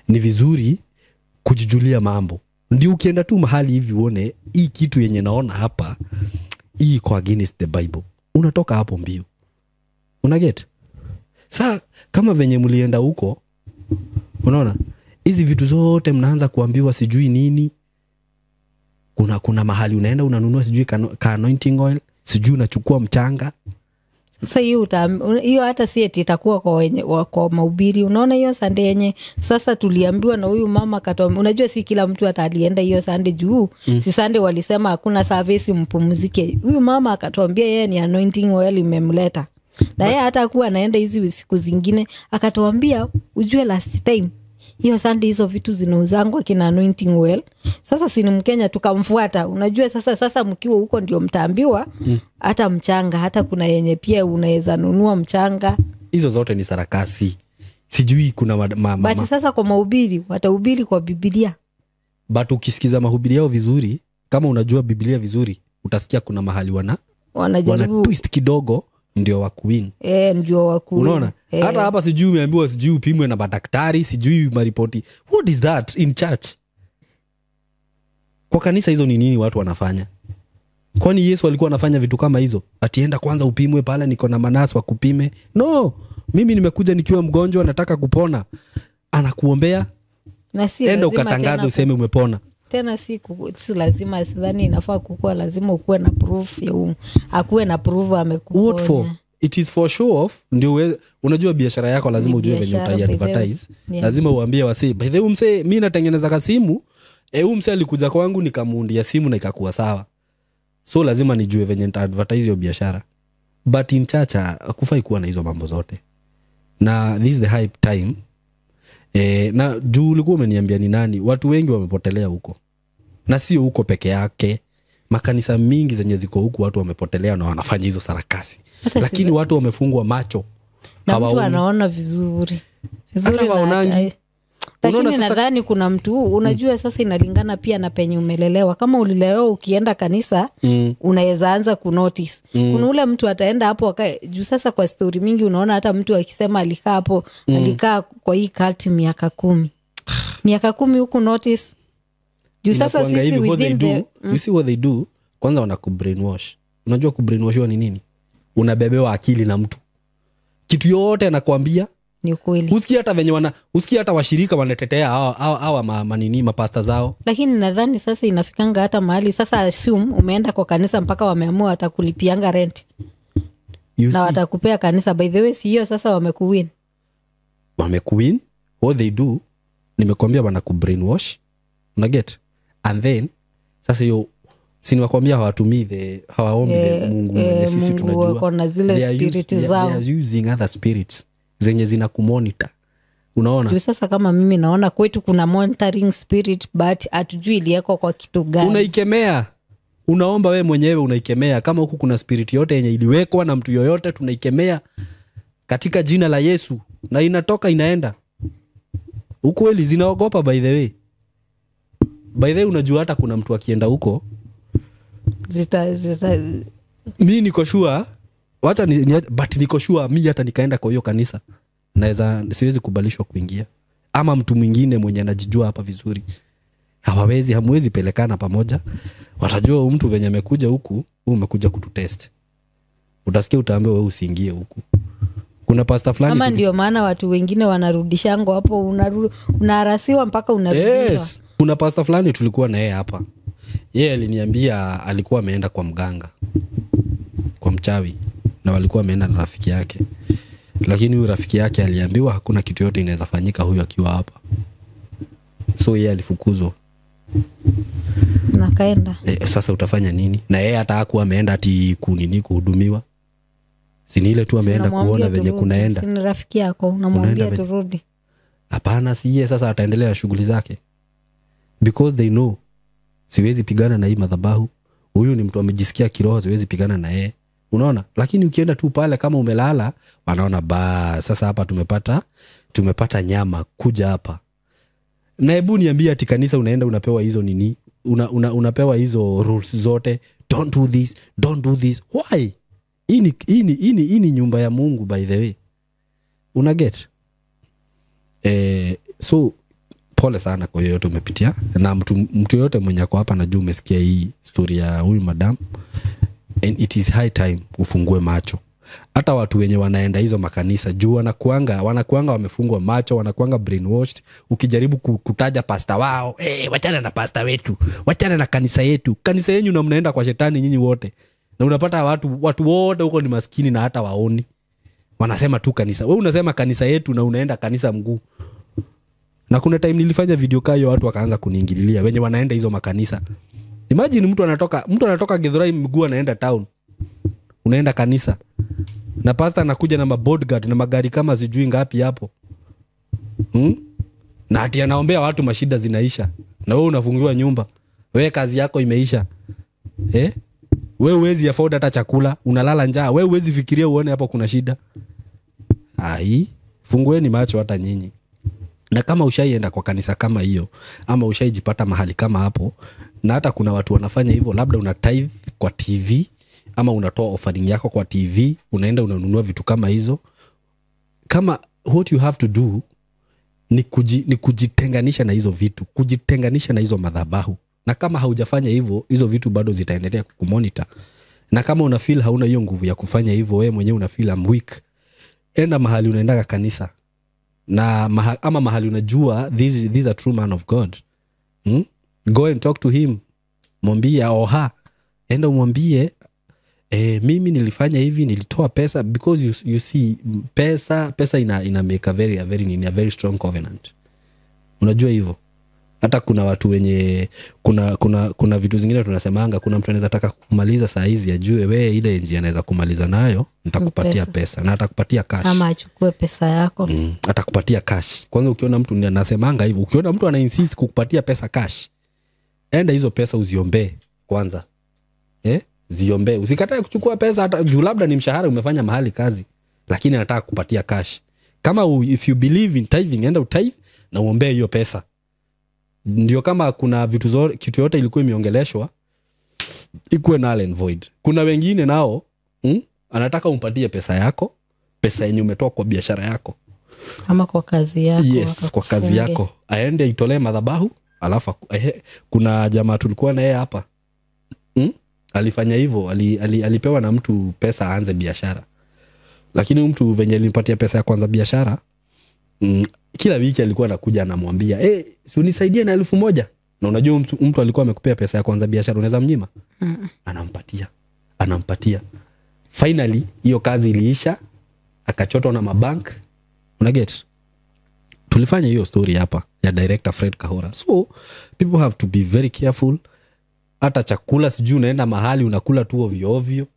ni vizuri kujijulia mambo, ndio ukienda tu mahali hivi uone hii kitu yenye naona hapa hii iko against the Bible, unatoka hapo mbio, una get. Sa kama venye mlienda huko, unaona hizi vitu zote mnaanza kuambiwa sijui nini. Kuna mahali unaenda unanunua sijui ka anointing oil, sijui unachukua mchanga. Sasa hiyo hata si eti itakuwa kwa wenye, kwa mahubiri. Unaona hiyo Sunday yenye sasa tuliambiwa na huyu mama akatuambia, unajua si kila mtu hata alienda hiyo Sunday juu si Sunday walisema hakuna service mpumzike. Huyu mama akatuambia yeye ni anointing oil imemleta. Na yeye hata kuwa anaenda hizi siku zingine, akatuambia ujue last time hiyo Sunday hizo vitu zinauzangwa kina anointing oil. Sasa si ni Mkenya tukamfuata. Unajua sasa mkiwa huko ndio mtaambiwa hata mchanga, hata kuna yenye pia unaweza nunua mchanga. Hizo zote ni sarakasi. Sijui kuna but sasa kwa mahubiri watahubiri kwa Biblia. But ukisikiza mahubiri yao vizuri, kama unajua Biblia vizuri, utasikia kuna mahali wanajaribu twist kidogo ndio wakuwin. Ndio wakuwin. Unaona? Hata hapa sijui umeambiwa sijui upimwe na madaktari, sijui maripoti. What is that in church? Kwa kanisa hizo ni nini watu wanafanya? Kwani Yesu alikuwa anafanya vitu kama hizo? Atienda kwanza upimwe pale, niko na manasi wakupime. No, mimi nimekuja nikiwa mgonjwa nataka kupona. Anakuombea. Na si enda ukatangaze useme umepona. Tena si lazima, sidhani inafaa kukua lazima ukuwe na proof ya akuwe na proof amekuponya. What for? It is for show off. Ndio unajua biashara yako lazima ujue venye utai-advertise. Yeah. Lazima uambie wasi, by the way mse mimi natengeneza kasimu, huyu mse alikuja kwangu nikamuundia simu na ikakuwa sawa. So lazima nijue venye nita-advertise hiyo biashara. But in church hakufai kuwa na hizo mambo zote. Na this is the hype time. Na juu ulikuwa umeniambia ni nani, watu wengi wamepotelea huko. Na sio huko peke yake, makanisa mingi zenye ziko huku watu wamepotelea na wanafanya hizo sarakasi. Lakini watu wamefungwa macho. Na mtu anaona vizuri. Vizuri na lakini nadhani kuna mtu unajua sasa inalingana pia na penye umelelewa. Kama ulilelewa ukienda kanisa unaweza anza kunotice. Kuna ule mtu ataenda hapo juu sasa kwa story mingi unaona hata mtu akisema alikaa hapo, alikaa kwa hii cult miaka 10. Miaka 10 huku notice. Juu sasa sisi within the you see what they do, kwanza wanakubrainwash. Unajua kubrainwashiwa ni nini? Unabebewa akili na mtu. Kitu yote anakuambia ni kweli. Usikia hata venye usikia hata washirika wanatetea hawa manini mapasta zao. Lakini nadhani sasa inafikanga hata mahali sasa assume umeenda kwa kanisa mpaka wameamua watakulipianga rent. Na watakupea kanisa, by the way si hiyo sasa wamekuwin. Wamekuwin. What they do, nimekwambia wanakubrainwash. Una get? And then sasa hiyo si nimekwambia hawatumii the hawaombi the Mungu mwenye sisi tunajua. Kuna zile spirit zao. They are using other spirits zenye zina kumonitor. Unaona? Juu sasa kama mimi naona kwetu kuna monitoring spirit but hatujui iliwekwa kwa kitu gani. Unaikemea. Unaomba we mwenyewe unaikemea. Kama huku kuna spirit yote yenye iliwekwa na mtu yoyote tunaikemea katika jina la Yesu na inatoka inaenda. Ukweli zinaogopa by the way. By the way unajua hata kuna mtu akienda huko zita mimi niko sure, wacha but niko sure mimi hata nikaenda kwa hiyo kanisa naweza siwezi kubalishwa kuingia, ama mtu mwingine mwenye anajijua hapa vizuri. Hawawezi, hamwezi pelekana pamoja. Watajua huyu mtu venye amekuja huku, huyu umekuja kututest. Utasikia utaambiwa wewe usiingie huku. Kuna pastor fulani kama ndio maana watu wengine wanarudishango hapo, unaharasiwa mpaka unarudishwa. Yes. Kuna pastor fulani tulikuwa na yeye hapa. Yeye aliniambia alikuwa ameenda kwa mganga, kwa mchawi, na walikuwa ameenda na rafiki yake. Lakini huyu rafiki yake aliambiwa hakuna kitu yote inaweza fanyika huyu akiwa hapa. So yeye alifukuzwa. Na kaenda. Sasa utafanya nini? Na yeye hata hakuwa ameenda ati kunini kuhudumiwa. Si ni ile tu ameenda kuona venye kunaenda. Si ni rafiki yako unamwambia turudi. Hapana, si yeye sasa ataendelea na shughuli zake. Because they know siwezi pigana na hii madhabahu. Huyu ni mtu amejisikia kiroho, siwezi pigana na yeye. Unaona? Lakini ukienda tu pale kama umelala, wanaona ba sasa hapa tumepata nyama, kuja hapa. Na hebu niambie, ati kanisa unaenda unapewa hizo nini? Unapewa hizo rules zote. Don't do this, don't do this. Why? Hii ni nyumba ya Mungu, by the way. Una get? So pole sana kwa yoyote umepitia, na mtu yoyote mwenye ako hapa najua umesikia hii story ya huyu madam, and it is high time ufungue macho. Hata watu wenye wanaenda hizo makanisa juu wanakuanga wamefungwa macho, wanakuanga brainwashed. Ukijaribu kutaja pasta wao, hey, wachana na pasta wetu, wachana na kanisa yetu, kanisa yenyu, na mnaenda kwa shetani nyinyi wote. Na unapata watu wote huko ni maskini na hata waoni, wanasema tu kanisa. Wewe unasema kanisa yetu na unaenda kanisa mguu. Na kuna time nilifanya video kayo, watu wakaanza kuniingililia wenye wanaenda hizo makanisa. Imagine mtu anatoka Githurai mguu anaenda town, unaenda kanisa, na pastor anakuja na mabodyguard na magari kama sijui ngapi hapo, na ati anaombea watu mashida zinaisha, na wewe unafungiwa nyumba, wewe kazi yako imeisha, wewe huwezi afford hata chakula, unalala njaa, wewe huwezi fikiria uone hapo kuna shida. Ai, fungueni macho hata nyinyi. Na kama ushaienda kwa kanisa kama hiyo, ama ushaijipata mahali kama hapo, na hata kuna watu wanafanya hivyo, labda una tithe kwa TV ama unatoa offering yako kwa TV, unaenda unanunua vitu kama hizo. Kama what you have to do ni kujitenganisha na hizo vitu, kujitenganisha na hizo madhabahu. Na kama haujafanya hivyo, hizo vitu bado zitaendelea kukumonitor. Na kama una feel hauna hiyo nguvu ya kufanya hivyo, wewe mwenyewe una feel I'm weak, enda mahali unaendaga kanisa, na ama mahali unajua this is a true man of God. Go and talk to him. Mwambie oha, enda umwambie, mimi nilifanya hivi, nilitoa pesa, because you see pesa ina make a very strong covenant. Unajua hivyo. Hata kuna watu wenye kuna vitu zingine tunasemanga, kuna mtu anaweza taka kumaliza saa hizi ajue wewe ile njia anaweza kumaliza nayo, nitakupatia pesa na atakupatia cash. Ama achukue pesa yako. Atakupatia cash. Kwanza ukiona mtu anasemanga hivyo, ukiona mtu ana insist kukupatia pesa cash, enda hizo pesa uziombee kwanza. Ziombee. Usikatae kuchukua pesa hata juu labda ni mshahara umefanya mahali kazi, lakini anataka kukupatia cash. Kama if you believe in tithing, enda utithe na uombee hiyo pesa. Ndio kama kuna vitu zote, kitu yote ilikuwa imeongeleshwa ikuwe null and void. Kuna wengine nao anataka umpatie pesa yako, pesa yenye umetoa kwa biashara yako ama kwa kazi yako. Yes, kwa kazi yako. Aende itolee madhabahu, alafu kuna jamaa tulikuwa na yeye hapa. Alifanya hivyo, alipewa na mtu pesa aanze biashara. Lakini mtu venye alimpatia pesa ya kwanza biashara, kila wiki alikuwa anakuja anamwambia, si unisaidie na 1,000. Na unajua mtu alikuwa amekupea pesa ya kwanza biashara, unaweza mnyima? Anampatia. Finally hiyo kazi iliisha, akachotwa na mabank. Una get? Tulifanya hiyo story hapa ya director Fred Kahora. So people have to be very careful. Hata chakula sijui unaenda mahali unakula tu ovyo ovyo.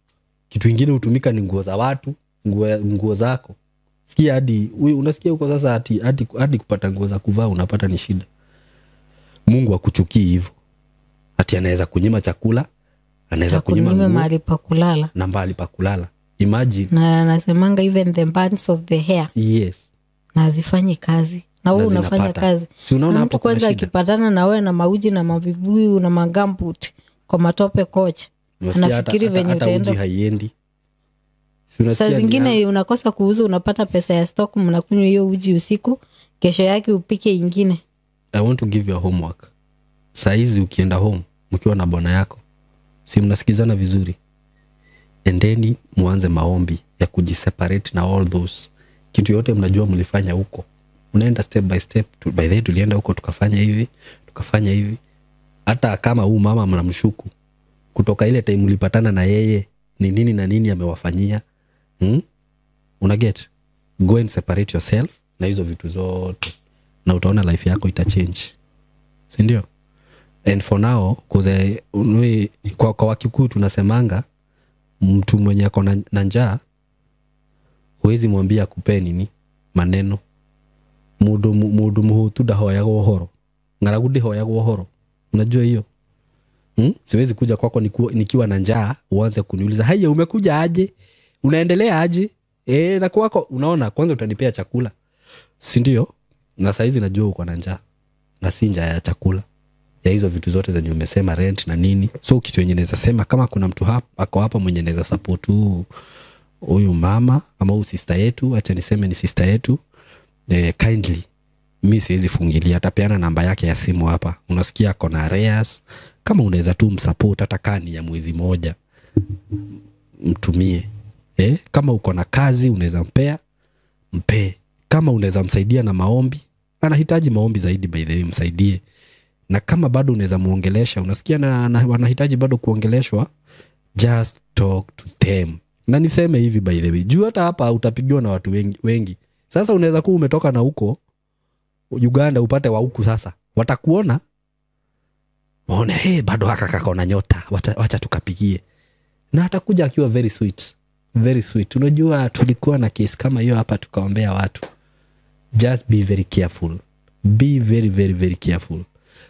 Kitu kingine hutumika ni nguo za watu, nguo zako. Sikia hadi unasikia huko sasa hadi kupata nguo za kuvaa unapata ni shida. Mungu akuchukii hivyo. Ati anaweza kunyima chakula, anaweza kunyima nguo, mahali pa kulala. Na mahali pa kulala. Imagine. Na anasemanga even the bands of the hair. Yes. Na hazifanyi kazi. Na wewe unafanya kazi. Si unaona hapo kuna kwanza akipatana na wewe na mauji na mavibuyu na magambut kwa matope kocha. Anafikiri venye utaenda. Hata uji haiendi. Saa zingine unakosa kuuza, unapata pesa ya stock, mnakunywa hiyo uji usiku, kesho yake upike ingine. I want to give you a homework. Saa hizi ukienda home mkiwa na bwana yako, si mnasikizana vizuri, endeni muanze maombi ya kujiseparate na all those kitu yote mnajua mlifanya huko. Unaenda step by step. By the way, tulienda huko tukafanya hivi, tukafanya hivi. Hata kama huu mama mnamshuku, kutoka ile time mlipatana na yeye, ni nini na nini amewafanyia? Una get? Go and separate yourself na hizo vitu zote, na utaona life yako ita change. Si ndio? And for now, cause kwa Wakikuyu tunasemanga mtu mwenye ako na njaa huwezi mwambia akupe nini maneno. Mundu muhutu ndahoyagwo horo, ng'aragu ndĩhoyagwo horo. Unajua hiyo? Siwezi kuja kwako nikiwa na njaa uanze kuniuliza haya, umekuja aje, unaendelea aje? Na kwako unaona, kwanza utanipea chakula, si ndio? Na saizi najua uko na njaa, na si njaa ya chakula, ya hizo vitu zote zenye umesema, rent na nini. So kitu yenye naweza sema, kama kuna mtu hapa ako hapa mwenye naweza support huyu mama ama huyu sister yetu, acha niseme ni sister yetu, kindly, mi siwezi fungilia, atapeana namba yake ya simu hapa. Unasikia ako na arrears, kama unaweza tu msupport hata kani ya mwezi moja, mtumie. Kama uko na kazi unaweza mpea, mpee. Kama unaweza msaidia na maombi, anahitaji maombi zaidi by the way, msaidie. Na kama bado unaweza muongelesha, unasikia na wanahitaji bado kuongeleshwa, just talk to them. Na niseme hivi by the way, juu hata hapa utapigiwa na watu wengi, wengi. Sasa unaweza kuwa umetoka na huko Uganda upate wa huku, sasa watakuona waone, hey, bado haka kako na nyota, wacha tukapigie. Na atakuja akiwa very sweet, very sweet. Unajua tulikuwa na case kama hiyo hapa tukaombea watu. Just be very careful, be very very very careful.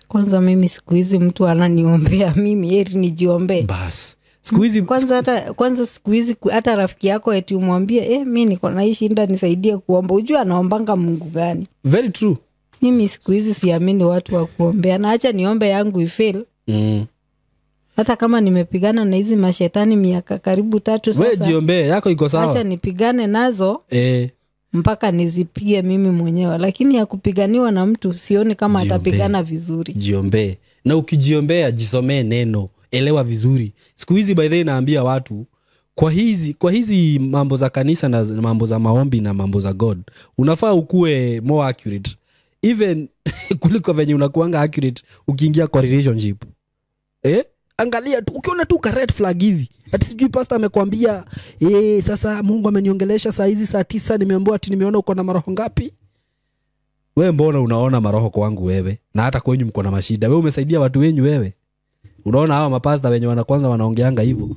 Kwanza mimi siku hizi mtu ananiombea mimi, heri nijiombee. Bas siku hizi Kwanza siku hizi hata rafiki yako eti umwambie, mi niko na hii shinda nisaidie kuomba, ujue anaombanga Mungu gani? Very true. Mimi siku hizi siamini watu wa kuombea, na acha niombe yangu ifail. Hata kama nimepigana na hizi mashetani miaka karibu 3 sasa. Wewe jiombee yako iko sawa. Acha nipigane nazo mpaka nizipige mimi mwenyewe, lakini ya kupiganiwa na mtu sioni kama atapigana vizuri. Jiombee. Na ukijiombea jisomee neno, elewa vizuri. Siku hizi by the way naambia watu, kwa hizi mambo za kanisa na mambo za maombi na mambo za God, unafaa ukue more accurate even kuliko venye unakuanga accurate ukiingia kwa relationship. Angalia tu, ukiona tu ka red flag hivi, ati sijui pastor amekwambia, sasa Mungu ameniongelesha saa hizi saa 9 nimeambiwa ati nimeona uko na maroho ngapi? Wewe mbona unaona maroho kwangu wewe? Na hata kwenyu mko na mashida. Wewe umesaidia watu wenyu wewe. Unaona hawa mapasta wenye wanakwanza wanaongeanga hivyo.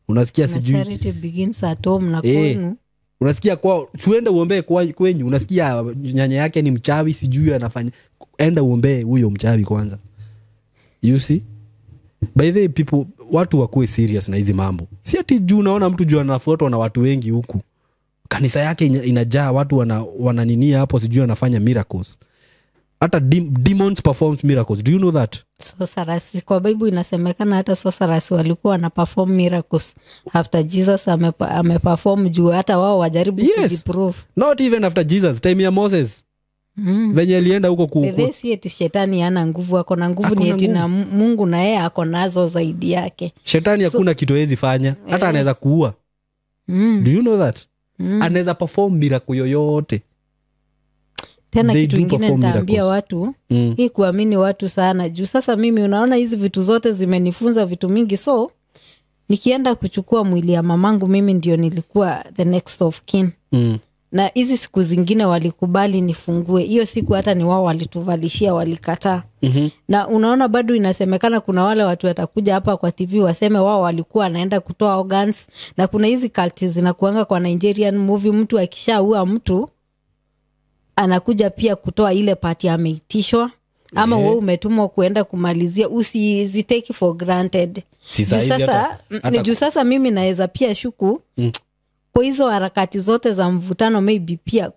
Unasikia sijui charity begins at home na kwenu. Unasikia kwa tuende uombee kwenyu, unasikia nyanya yake ni mchawi sijui anafanya. Enda uombee huyo mchawi kwanza. You see? By the way, people, watu wakuwe serious na hizi mambo. Si ati juu unaona mtu juu anafuatwa na watu wengi huku. Kanisa yake inajaa watu wananinia hapo sijui anafanya miracles. Hata demons performs miracles. Do you know that? Sorcerers, kwa Bible inasemekana hata sorcerers walikuwa wana perform miracles after Jesus ameperform, juu hata wao wajaribu kujiprove. Not even after Jesus, time ya Moses. Venye alienda huko si eti shetani hana nguvu, ako na nguvu, ni eti na Mungu na yeye ako nazo zaidi yake. Shetani hakuna kitu hawezi fanya, hata anaweza kuua. Do you know that? Anaweza perform miracle yoyote. Tena kitu kingine nitaambia watu, hii kuamini watu sana. Juu sasa mimi unaona hizi vitu zote zimenifunza vitu mingi, so nikienda kuchukua mwili ya mamangu mimi ndio nilikuwa the next of kin. Na hizi siku zingine walikubali nifungue. Hiyo siku hata ni wao walituvalishia, walikataa. Na unaona bado inasemekana kuna wale watu watakuja hapa kwa TV waseme wao walikuwa wanaenda kutoa organs, na kuna hizi cults zinakuanga kwa Nigerian movie, mtu akishaua mtu anakuja pia kutoa ile party ameitishwa, ama wewe umetumwa kuenda kumalizia. Usizitake for granted. Juu sasa mimi naweza pia shuku kwa hizo harakati zote za mvutano, maybe pia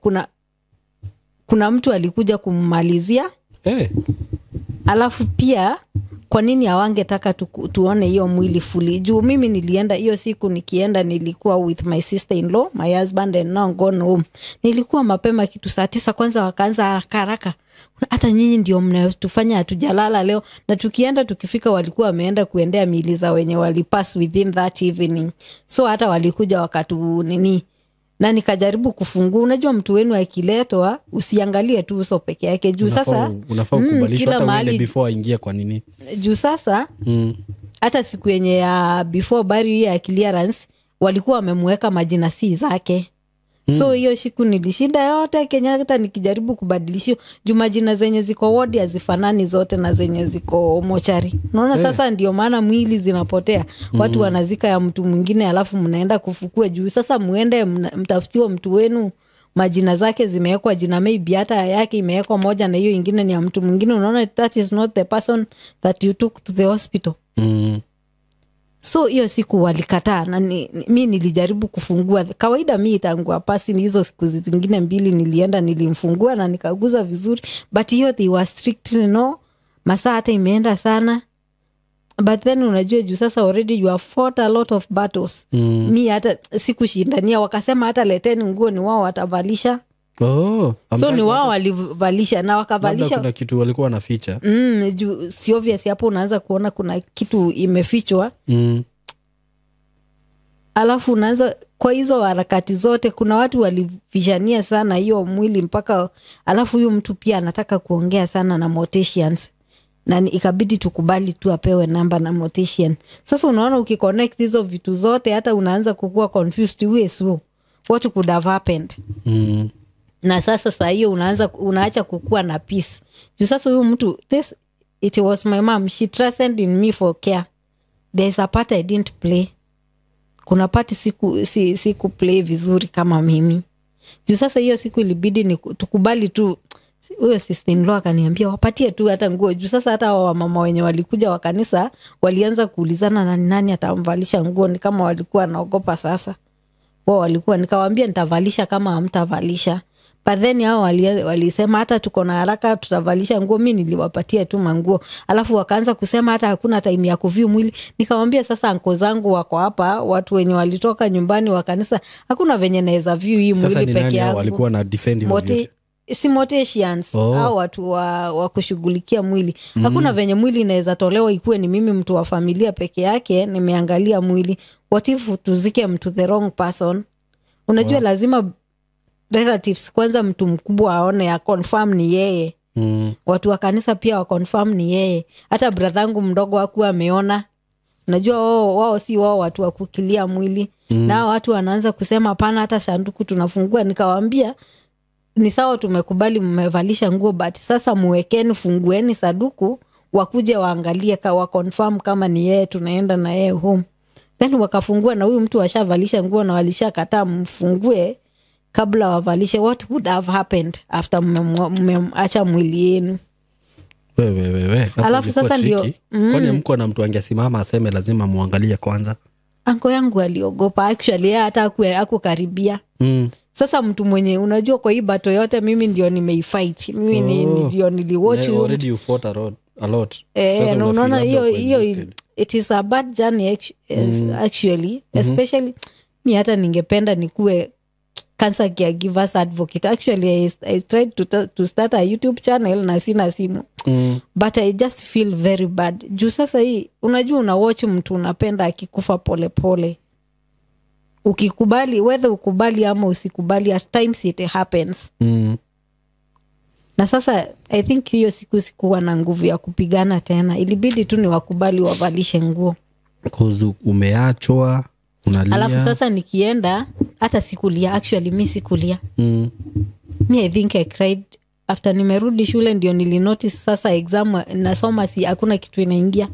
kuna mtu alikuja kummalizia. Alafu pia kwa nini hawangetaka tuone hiyo mwili fully? Juu mimi nilienda hiyo siku, nikienda nilikuwa with my sister in law, my husband and now gone home. Nilikuwa mapema kitu saa 9 kwanza, wakaanza haraka haraka. Hata nyinyi ndio mnatufanya hatujalala leo. Na tukienda tukifika walikuwa wameenda kuendea miili za wenye walipass within that evening. So hata walikuja wakatu nini. Na nikajaribu kufungua. Unajua mtu wenu akiletwa usiangalie tu uso peke yake. Juu sasa unafaa ukubalishwe hata uende before aingie kwa nini. Juu sasa hata siku yenye ya before burial ya clearance walikuwa wamemweka majina si zake. So hiyo siku nilishinda yote Kenyatta nikijaribu kubadilisha juu majina zenye ziko ward hazifanani zote na zenye ziko mochari. Unaona sasa ndio maana mwili zinapotea. Watu wanazika ya mtu mwingine alafu mnaenda kufukua juu sasa muende mtafutiwe mtu wenu. Majina zake zimewekwa jina, maybe hata yake imewekwa moja na hiyo ingine ni ya mtu mwingine. Unaona, that is not the person that you took to the hospital. So hiyo siku walikataa na mi nilijaribu kufungua. Kawaida mi tangu pasi ni hizo siku zingine mbili nilienda nilimfungua na nikaguza vizuri, but hiyo they were strict, no, masaa hata imeenda sana. But then unajua juu sasa already you have fought a lot of battles. Mi hata sikushindania, wakasema hata leteni nguo ni wao watavalisha. Oh, so ni wao walivalisha na wakavalisha. Labda kuna kitu walikuwa wanaficha. Juu si obvious hapo unaanza kuona kuna kitu imefichwa. Alafu unaanza kwa hizo harakati zote, kuna watu walivishania sana hiyo mwili mpaka, alafu huyu mtu pia anataka kuongea sana na morticians. Na ikabidi tukubali tu apewe namba na mortician. Sasa unaona ukiconnect hizo vitu zote hata unaanza kukua confused, what could have happened. Na sasa saa hiyo unaacha kukua na peace. Juu sasa huyu mtu, it was my mom, she trusted in me for care. There's a part I didn't play. Kuna part siku play vizuri kama mimi. Juu sasa hiyo siku ilibidi ni tukubali tu. Huyo sister in law akaniambia wapatie tu hata nguo. Juu sasa hata wamama wenye walikuja wa kanisa walianza kuulizana nani nani atamvalisha nguo, ni kama walikuwa wanaogopa sasa. Wao walikuwa, nikawaambia nitavalisha kama hamtavalisha. But then hao walisema hata tuko na haraka tutavalisha nguo. Mimi niliwapatia tu manguo. Alafu wakaanza kusema hata hakuna time ya kuview mwili. Nikamwambia sasa anko zangu wako hapa, watu wenye walitoka nyumbani wa kanisa, hakuna venye naweza view hii mwili peke yangu. Walikuwa na defend hivyo. Si morticians, au watu wa kushughulikia mwili. Hakuna venye mwili inaweza tolewa ikuwe ni mimi mtu wa familia peke yake nimeangalia mwili. What if tuzike mtu the wrong person? Unajua lazima relatives kwanza mtu mkubwa aone ya confirm ni yeye. Watu wa kanisa pia wa confirm ni yeye. Hata brother yangu mdogo hakuwa ameona. Unajua wao si wao watu wa kukilia mwili. Na watu wanaanza kusema hapana hata sanduku tunafungua. Nikawaambia ni sawa tumekubali mmevalisha nguo, but sasa muwekeni, fungueni sanduku wakuje waangalie wa confirm kama ni yeye tunaenda na yeye home. Then wakafungua na huyu mtu ashavalisha nguo na walishakataa mfungue kabla wavalishe. What would have happened after mmeacha mwili yenu? Wewe. Alafu sasa ndio kwani mko na mtu angesimama aseme lazima muangalie kwanza? Anko yangu aliogopa actually, hata hakukaribia. Sasa mtu mwenye unajua kwa hii battle yote mimi ndio nimeifight. Mimi ndio niliwatch. Already you fought a lot. Sasa unaona hiyo it is a bad journey actually, especially mi hata ningependa nikuwe cancer caregivers advocate. Actually I tried to start a YouTube channel na sina simu. But I just feel very bad. Juu sasa hii unajua una watch mtu unapenda akikufa pole pole. Ukikubali, whether ukubali ama usikubali, at times it happens. Na sasa I think hiyo siku sikuwa na nguvu ya kupigana tena. Ilibidi tu ni wakubali wavalishe nguo. Cause umeachwa, unalia. Alafu sasa nikienda hata sikulia, actually mi sikulia. Mi I think I cried after nimerudi shule ndio nilinotice sasa exam nasoma si hakuna kitu inaingia.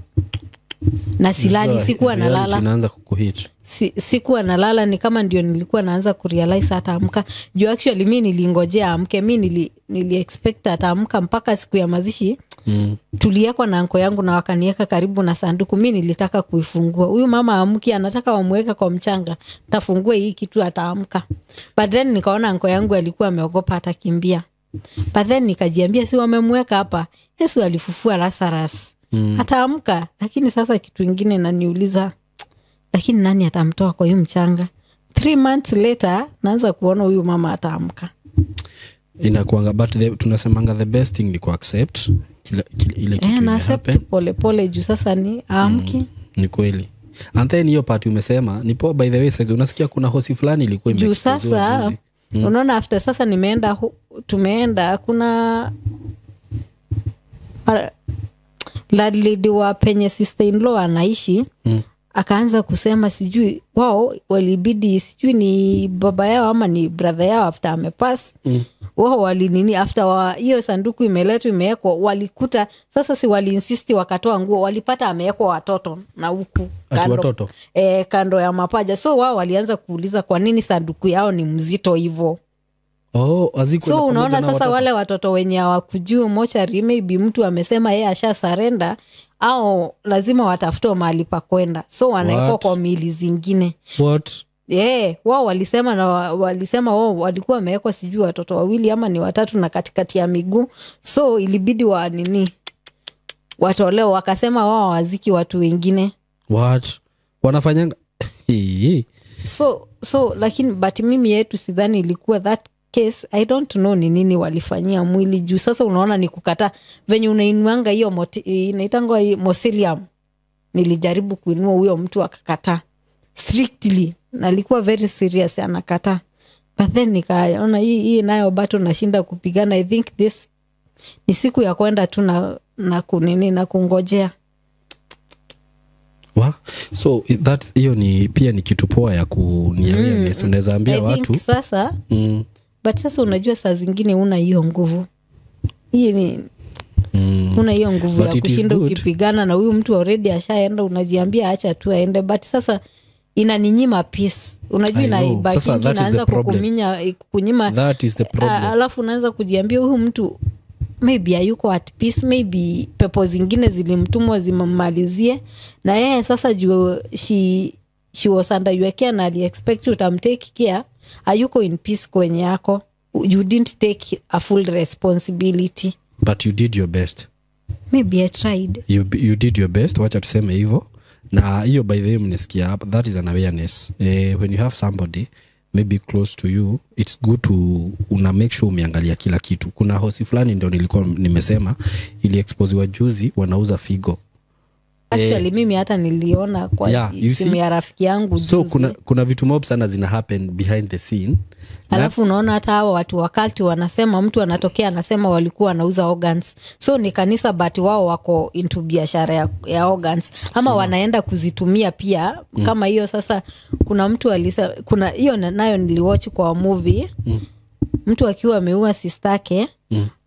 Na silali, sikuwa nalala. Inaanza kukuhit. Sikuwa nalala, ni kama ndio nilikuwa naanza kurealize hata amka. Juu actually mi nilingojea amke, mi nili expect ataamka mpaka siku ya mazishi. Tuliekwa na anko yangu na wakanieka karibu na sanduku. Mi nilitaka kuifungua. Huyu mama amki, anataka wamweke kwa mchanga. Tafungue hii kitu ataamka. But then nikaona anko yangu alikuwa ameogopa atakimbia. But then nikajiambia si wamemweka hapa. Yesu alifufua Lazarus. Ataamka. Lakini sasa kitu kingine naniuliza, lakini nani atamtoa kwa huyu mchanga? 3 months later naanza kuona huyu mama ataamka. Inakuanga, but tunasemanga the best thing ni ku accept ile kitu ina accept pole pole juu sasa ni aamki. Ni kweli. And then hiyo part umesema ni poa, by the way. Sasa unasikia kuna hosi fulani ilikuwa imeexpose juzi. Unaona after sasa nimeenda, tumeenda kuna landlady wa penye sister in law anaishi. Akaanza kusema sijui wao walibidi, sijui ni baba yao ama ni brother yao after amepass. Wao walinini after hiyo sanduku imeletwa imewekwa, walikuta sasa si wali insist wakatoa nguo, walipata amewekwa watoto na huku kando, kando ya mapaja. So wao walianza kuuliza kwa nini sanduku yao ni mzito hivyo. Oh, hazikuenda So pamoja unaona na sasa watoto. Wale watoto wenye hawakujui mochari, maybe mtu amesema yeye asha surrender, au lazima watafute mahali pa kwenda, so wanawekwa What? kwa miili zingine. What? Yeah, wao walisema na walisema wao walikuwa wamewekwa sijui watoto wawili ama ni watatu na katikati ya miguu, so ilibidi wa nini watolewe, wakasema wao hawaziki watu wengine. What? Wanafanyanga. Hii. So lakini, but mimi yetu sidhani ilikuwa that case. I don't know ni nini walifanyia mwili, juu sasa unaona ni kukataa venye unainuanga hiyo inaitangwa hii mausoleum. Nilijaribu kuinua huyo mtu, akakataa strictly, na alikuwa very serious, anakataa. But then nikaona hii nayo bado nashinda kupigana. I think this ni siku ya kwenda tu na kunini na kungojea. Wa? So that hiyo ni pia ni kitu poa ya kuniambia, unaweza ambia I watu. think sasa, but sasa unajua saa zingine una hiyo nguvu, hii ni una hiyo nguvu But ya it is kushinda good. ukipigana na huyu mtu, already ashaenda, unajiambia acha tu aende, but sasa inaninyima peace, unajua. I know. Inaibaki Sasa that is the inaanza problem. kukuminya, kukunyima. That is the problem. Alafu unaanza kujiambia huyu mtu maybe hayuko at peace, maybe pepo zingine zilimtumwa zimmalizie na yeye. Sasa juu she was under your care na aliexpect utamtake care, hayuko in peace kwenye yako. You didn't take a full responsibility. But you did your best. Maybe I tried. You did your best, wacha tuseme hivyo. Na hiyo, by the way, mnasikia hapa, that is an awareness. When you have somebody maybe close to you, it's good to una make sure umeangalia kila kitu. Kuna hosi fulani ndio nilikuwa nimesema iliexposiwa juzi, wanauza figo. Actually mimi hata niliona kwa Yeah, you simu see? ya rafiki yangu So juzi. kuna vitu mob sana zina happen behind the scene. Alafu unaona hata hawa watu wa cult wanasema, mtu anatokea anasema walikuwa wanauza organs, so ni kanisa but wao wako into biashara ya organs ama wanaenda kuzitumia pia. Kama hiyo sasa, kuna mtu alisa, kuna hiyo nayo niliwatch kwa movie, mtu akiwa ameua sistake,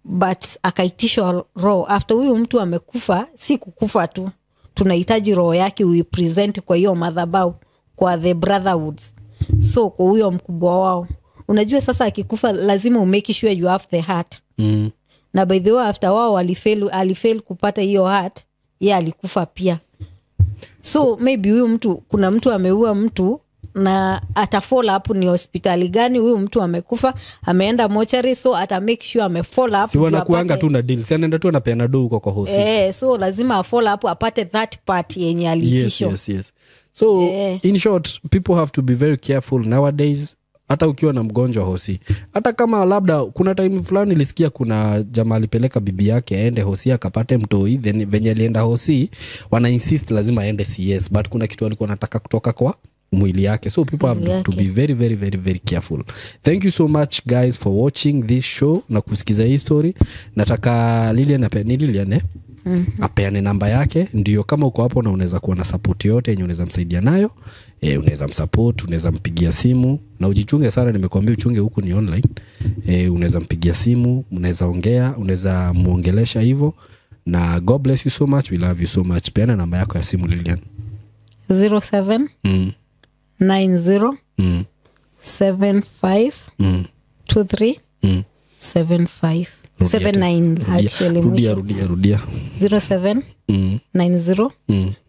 but akaitishwa roho after huyu mtu amekufa. Si kukufa tu, tunahitaji roho yake uipresent kwa hiyo madhabau, kwa the brotherhoods, so kwa huyo mkubwa wao. Unajua sasa akikufa lazima umake sure you have the heart. Na by the way, after wao walifail, alifail kupata hiyo heart, ye alikufa pia. So maybe huyu mtu, kuna mtu ameua mtu na ata follow up ni hospitali gani huyu mtu amekufa, ameenda mochari, so ata make sure ame follow up Si ndio wanakuanga apate. tu na deal, si anaenda tu anapeana do huko kwa hosi. Eh, so lazima afollow up apate that part yenye aliitishwa. Yes. So in short, people have to be very careful nowadays. Hata ukiwa na mgonjwa hosi, hata kama labda kuna time fulani nilisikia kuna jamaa alipeleka bibi yake aende hosi akapate mtoi, then venye alienda hosi wana insist lazima aende CS, but kuna kitu alikuwa anataka kutoka kwa mwili yake. So people have Mwili to yake. be very, very, very, very careful. Thank you so much, guys, for watching this show na kusikiza hii story. Nataka Lilian ni Lilian, eh? Apeane namba yake, ndio kama uko hapo na unaweza kuwa na support yote yenye unaweza msaidia nayo, unaweza msupport, unaweza mpigia simu. Na ujichunge sana, nimekuambia uchunge, huku ni online. Unaweza mpigia simu, unaweza ongea, unaweza muongelesha hivyo. Na God bless you so much, we love you so much. Peana namba yako ya simu, Lilian. 07 90 75 23 75 Rudia 79 tena. actually. Rudia, Mwisho. Rudia, rudia. 07 90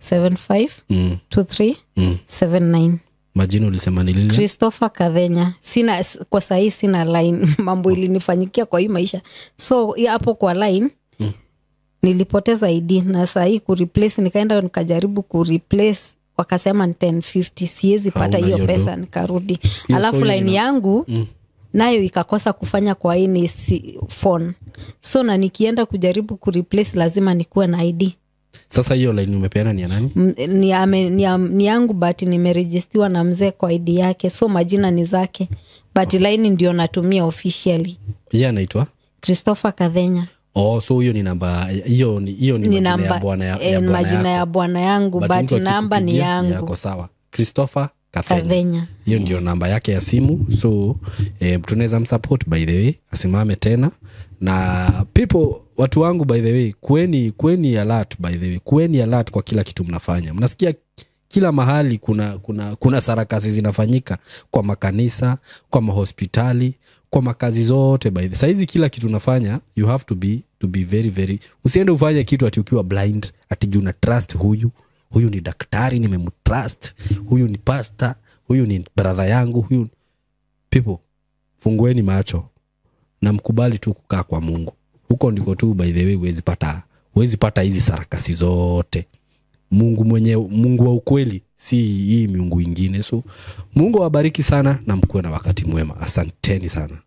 75 23 79. Majina ulisema ni Lilian? Christopher Kadhenya. Sina, kwa sahii sina line. Mambo ilinifanyikia kwa hii maisha, so hapo kwa line nilipoteza ID na sahii kureplace, nikaenda nikajaribu kureplace, wakasema ni 1050, siwezi pata Hauna hiyo hiyo pesa, do. nikarudi. Hiyo Alafu so line yangu nayo ikakosa kufanya kwa hii si phone, so na nikienda kujaribu kureplace lazima nikuwe na ID. Sasa hiyo line umepeana ni ya nani? Ni yangu, but nimerejistiwa na mzee kwa ID yake, so majina ni zake, but line ndio natumia officially. Yeye anaitwa? Christopher Kadhenya. Oh, so hiyo ni namba, hiyo ni Ni majina ya namba bwana ya bwana majina yako. ya bwana yangu, But but mtu namba ni akikupigia, yangu. yako sawa. Christopher Kathenya. Kadhenya. Hiyo ndio namba yake ya simu. So tunaweza msupport, by the way, asimame tena. Na people, watu wangu, by the way, kweni alert, by the way, kweni alert kwa kila kitu mnafanya. Mnasikia kila mahali kuna sarakasi zinafanyika kwa makanisa, kwa mahospitali. Kwa makazi zote, by the saizi kila kitu unafanya, you have to be very very, usiende ufanye kitu ati ukiwa blind, ati juu na trust huyu, huyu ni daktari nimemtrust, huyu ni pastor, huyu ni brother yangu, huyu. People, fungueni macho na mkubali tu kukaa kwa Mungu. Huko ndiko tu, by the way, huwezi pata hizi sarakasi zote. Mungu mwenye, Mungu wa ukweli, si hii miungu ingine. So Mungu awabariki sana na mkuwe na wakati mwema. Asanteni sana.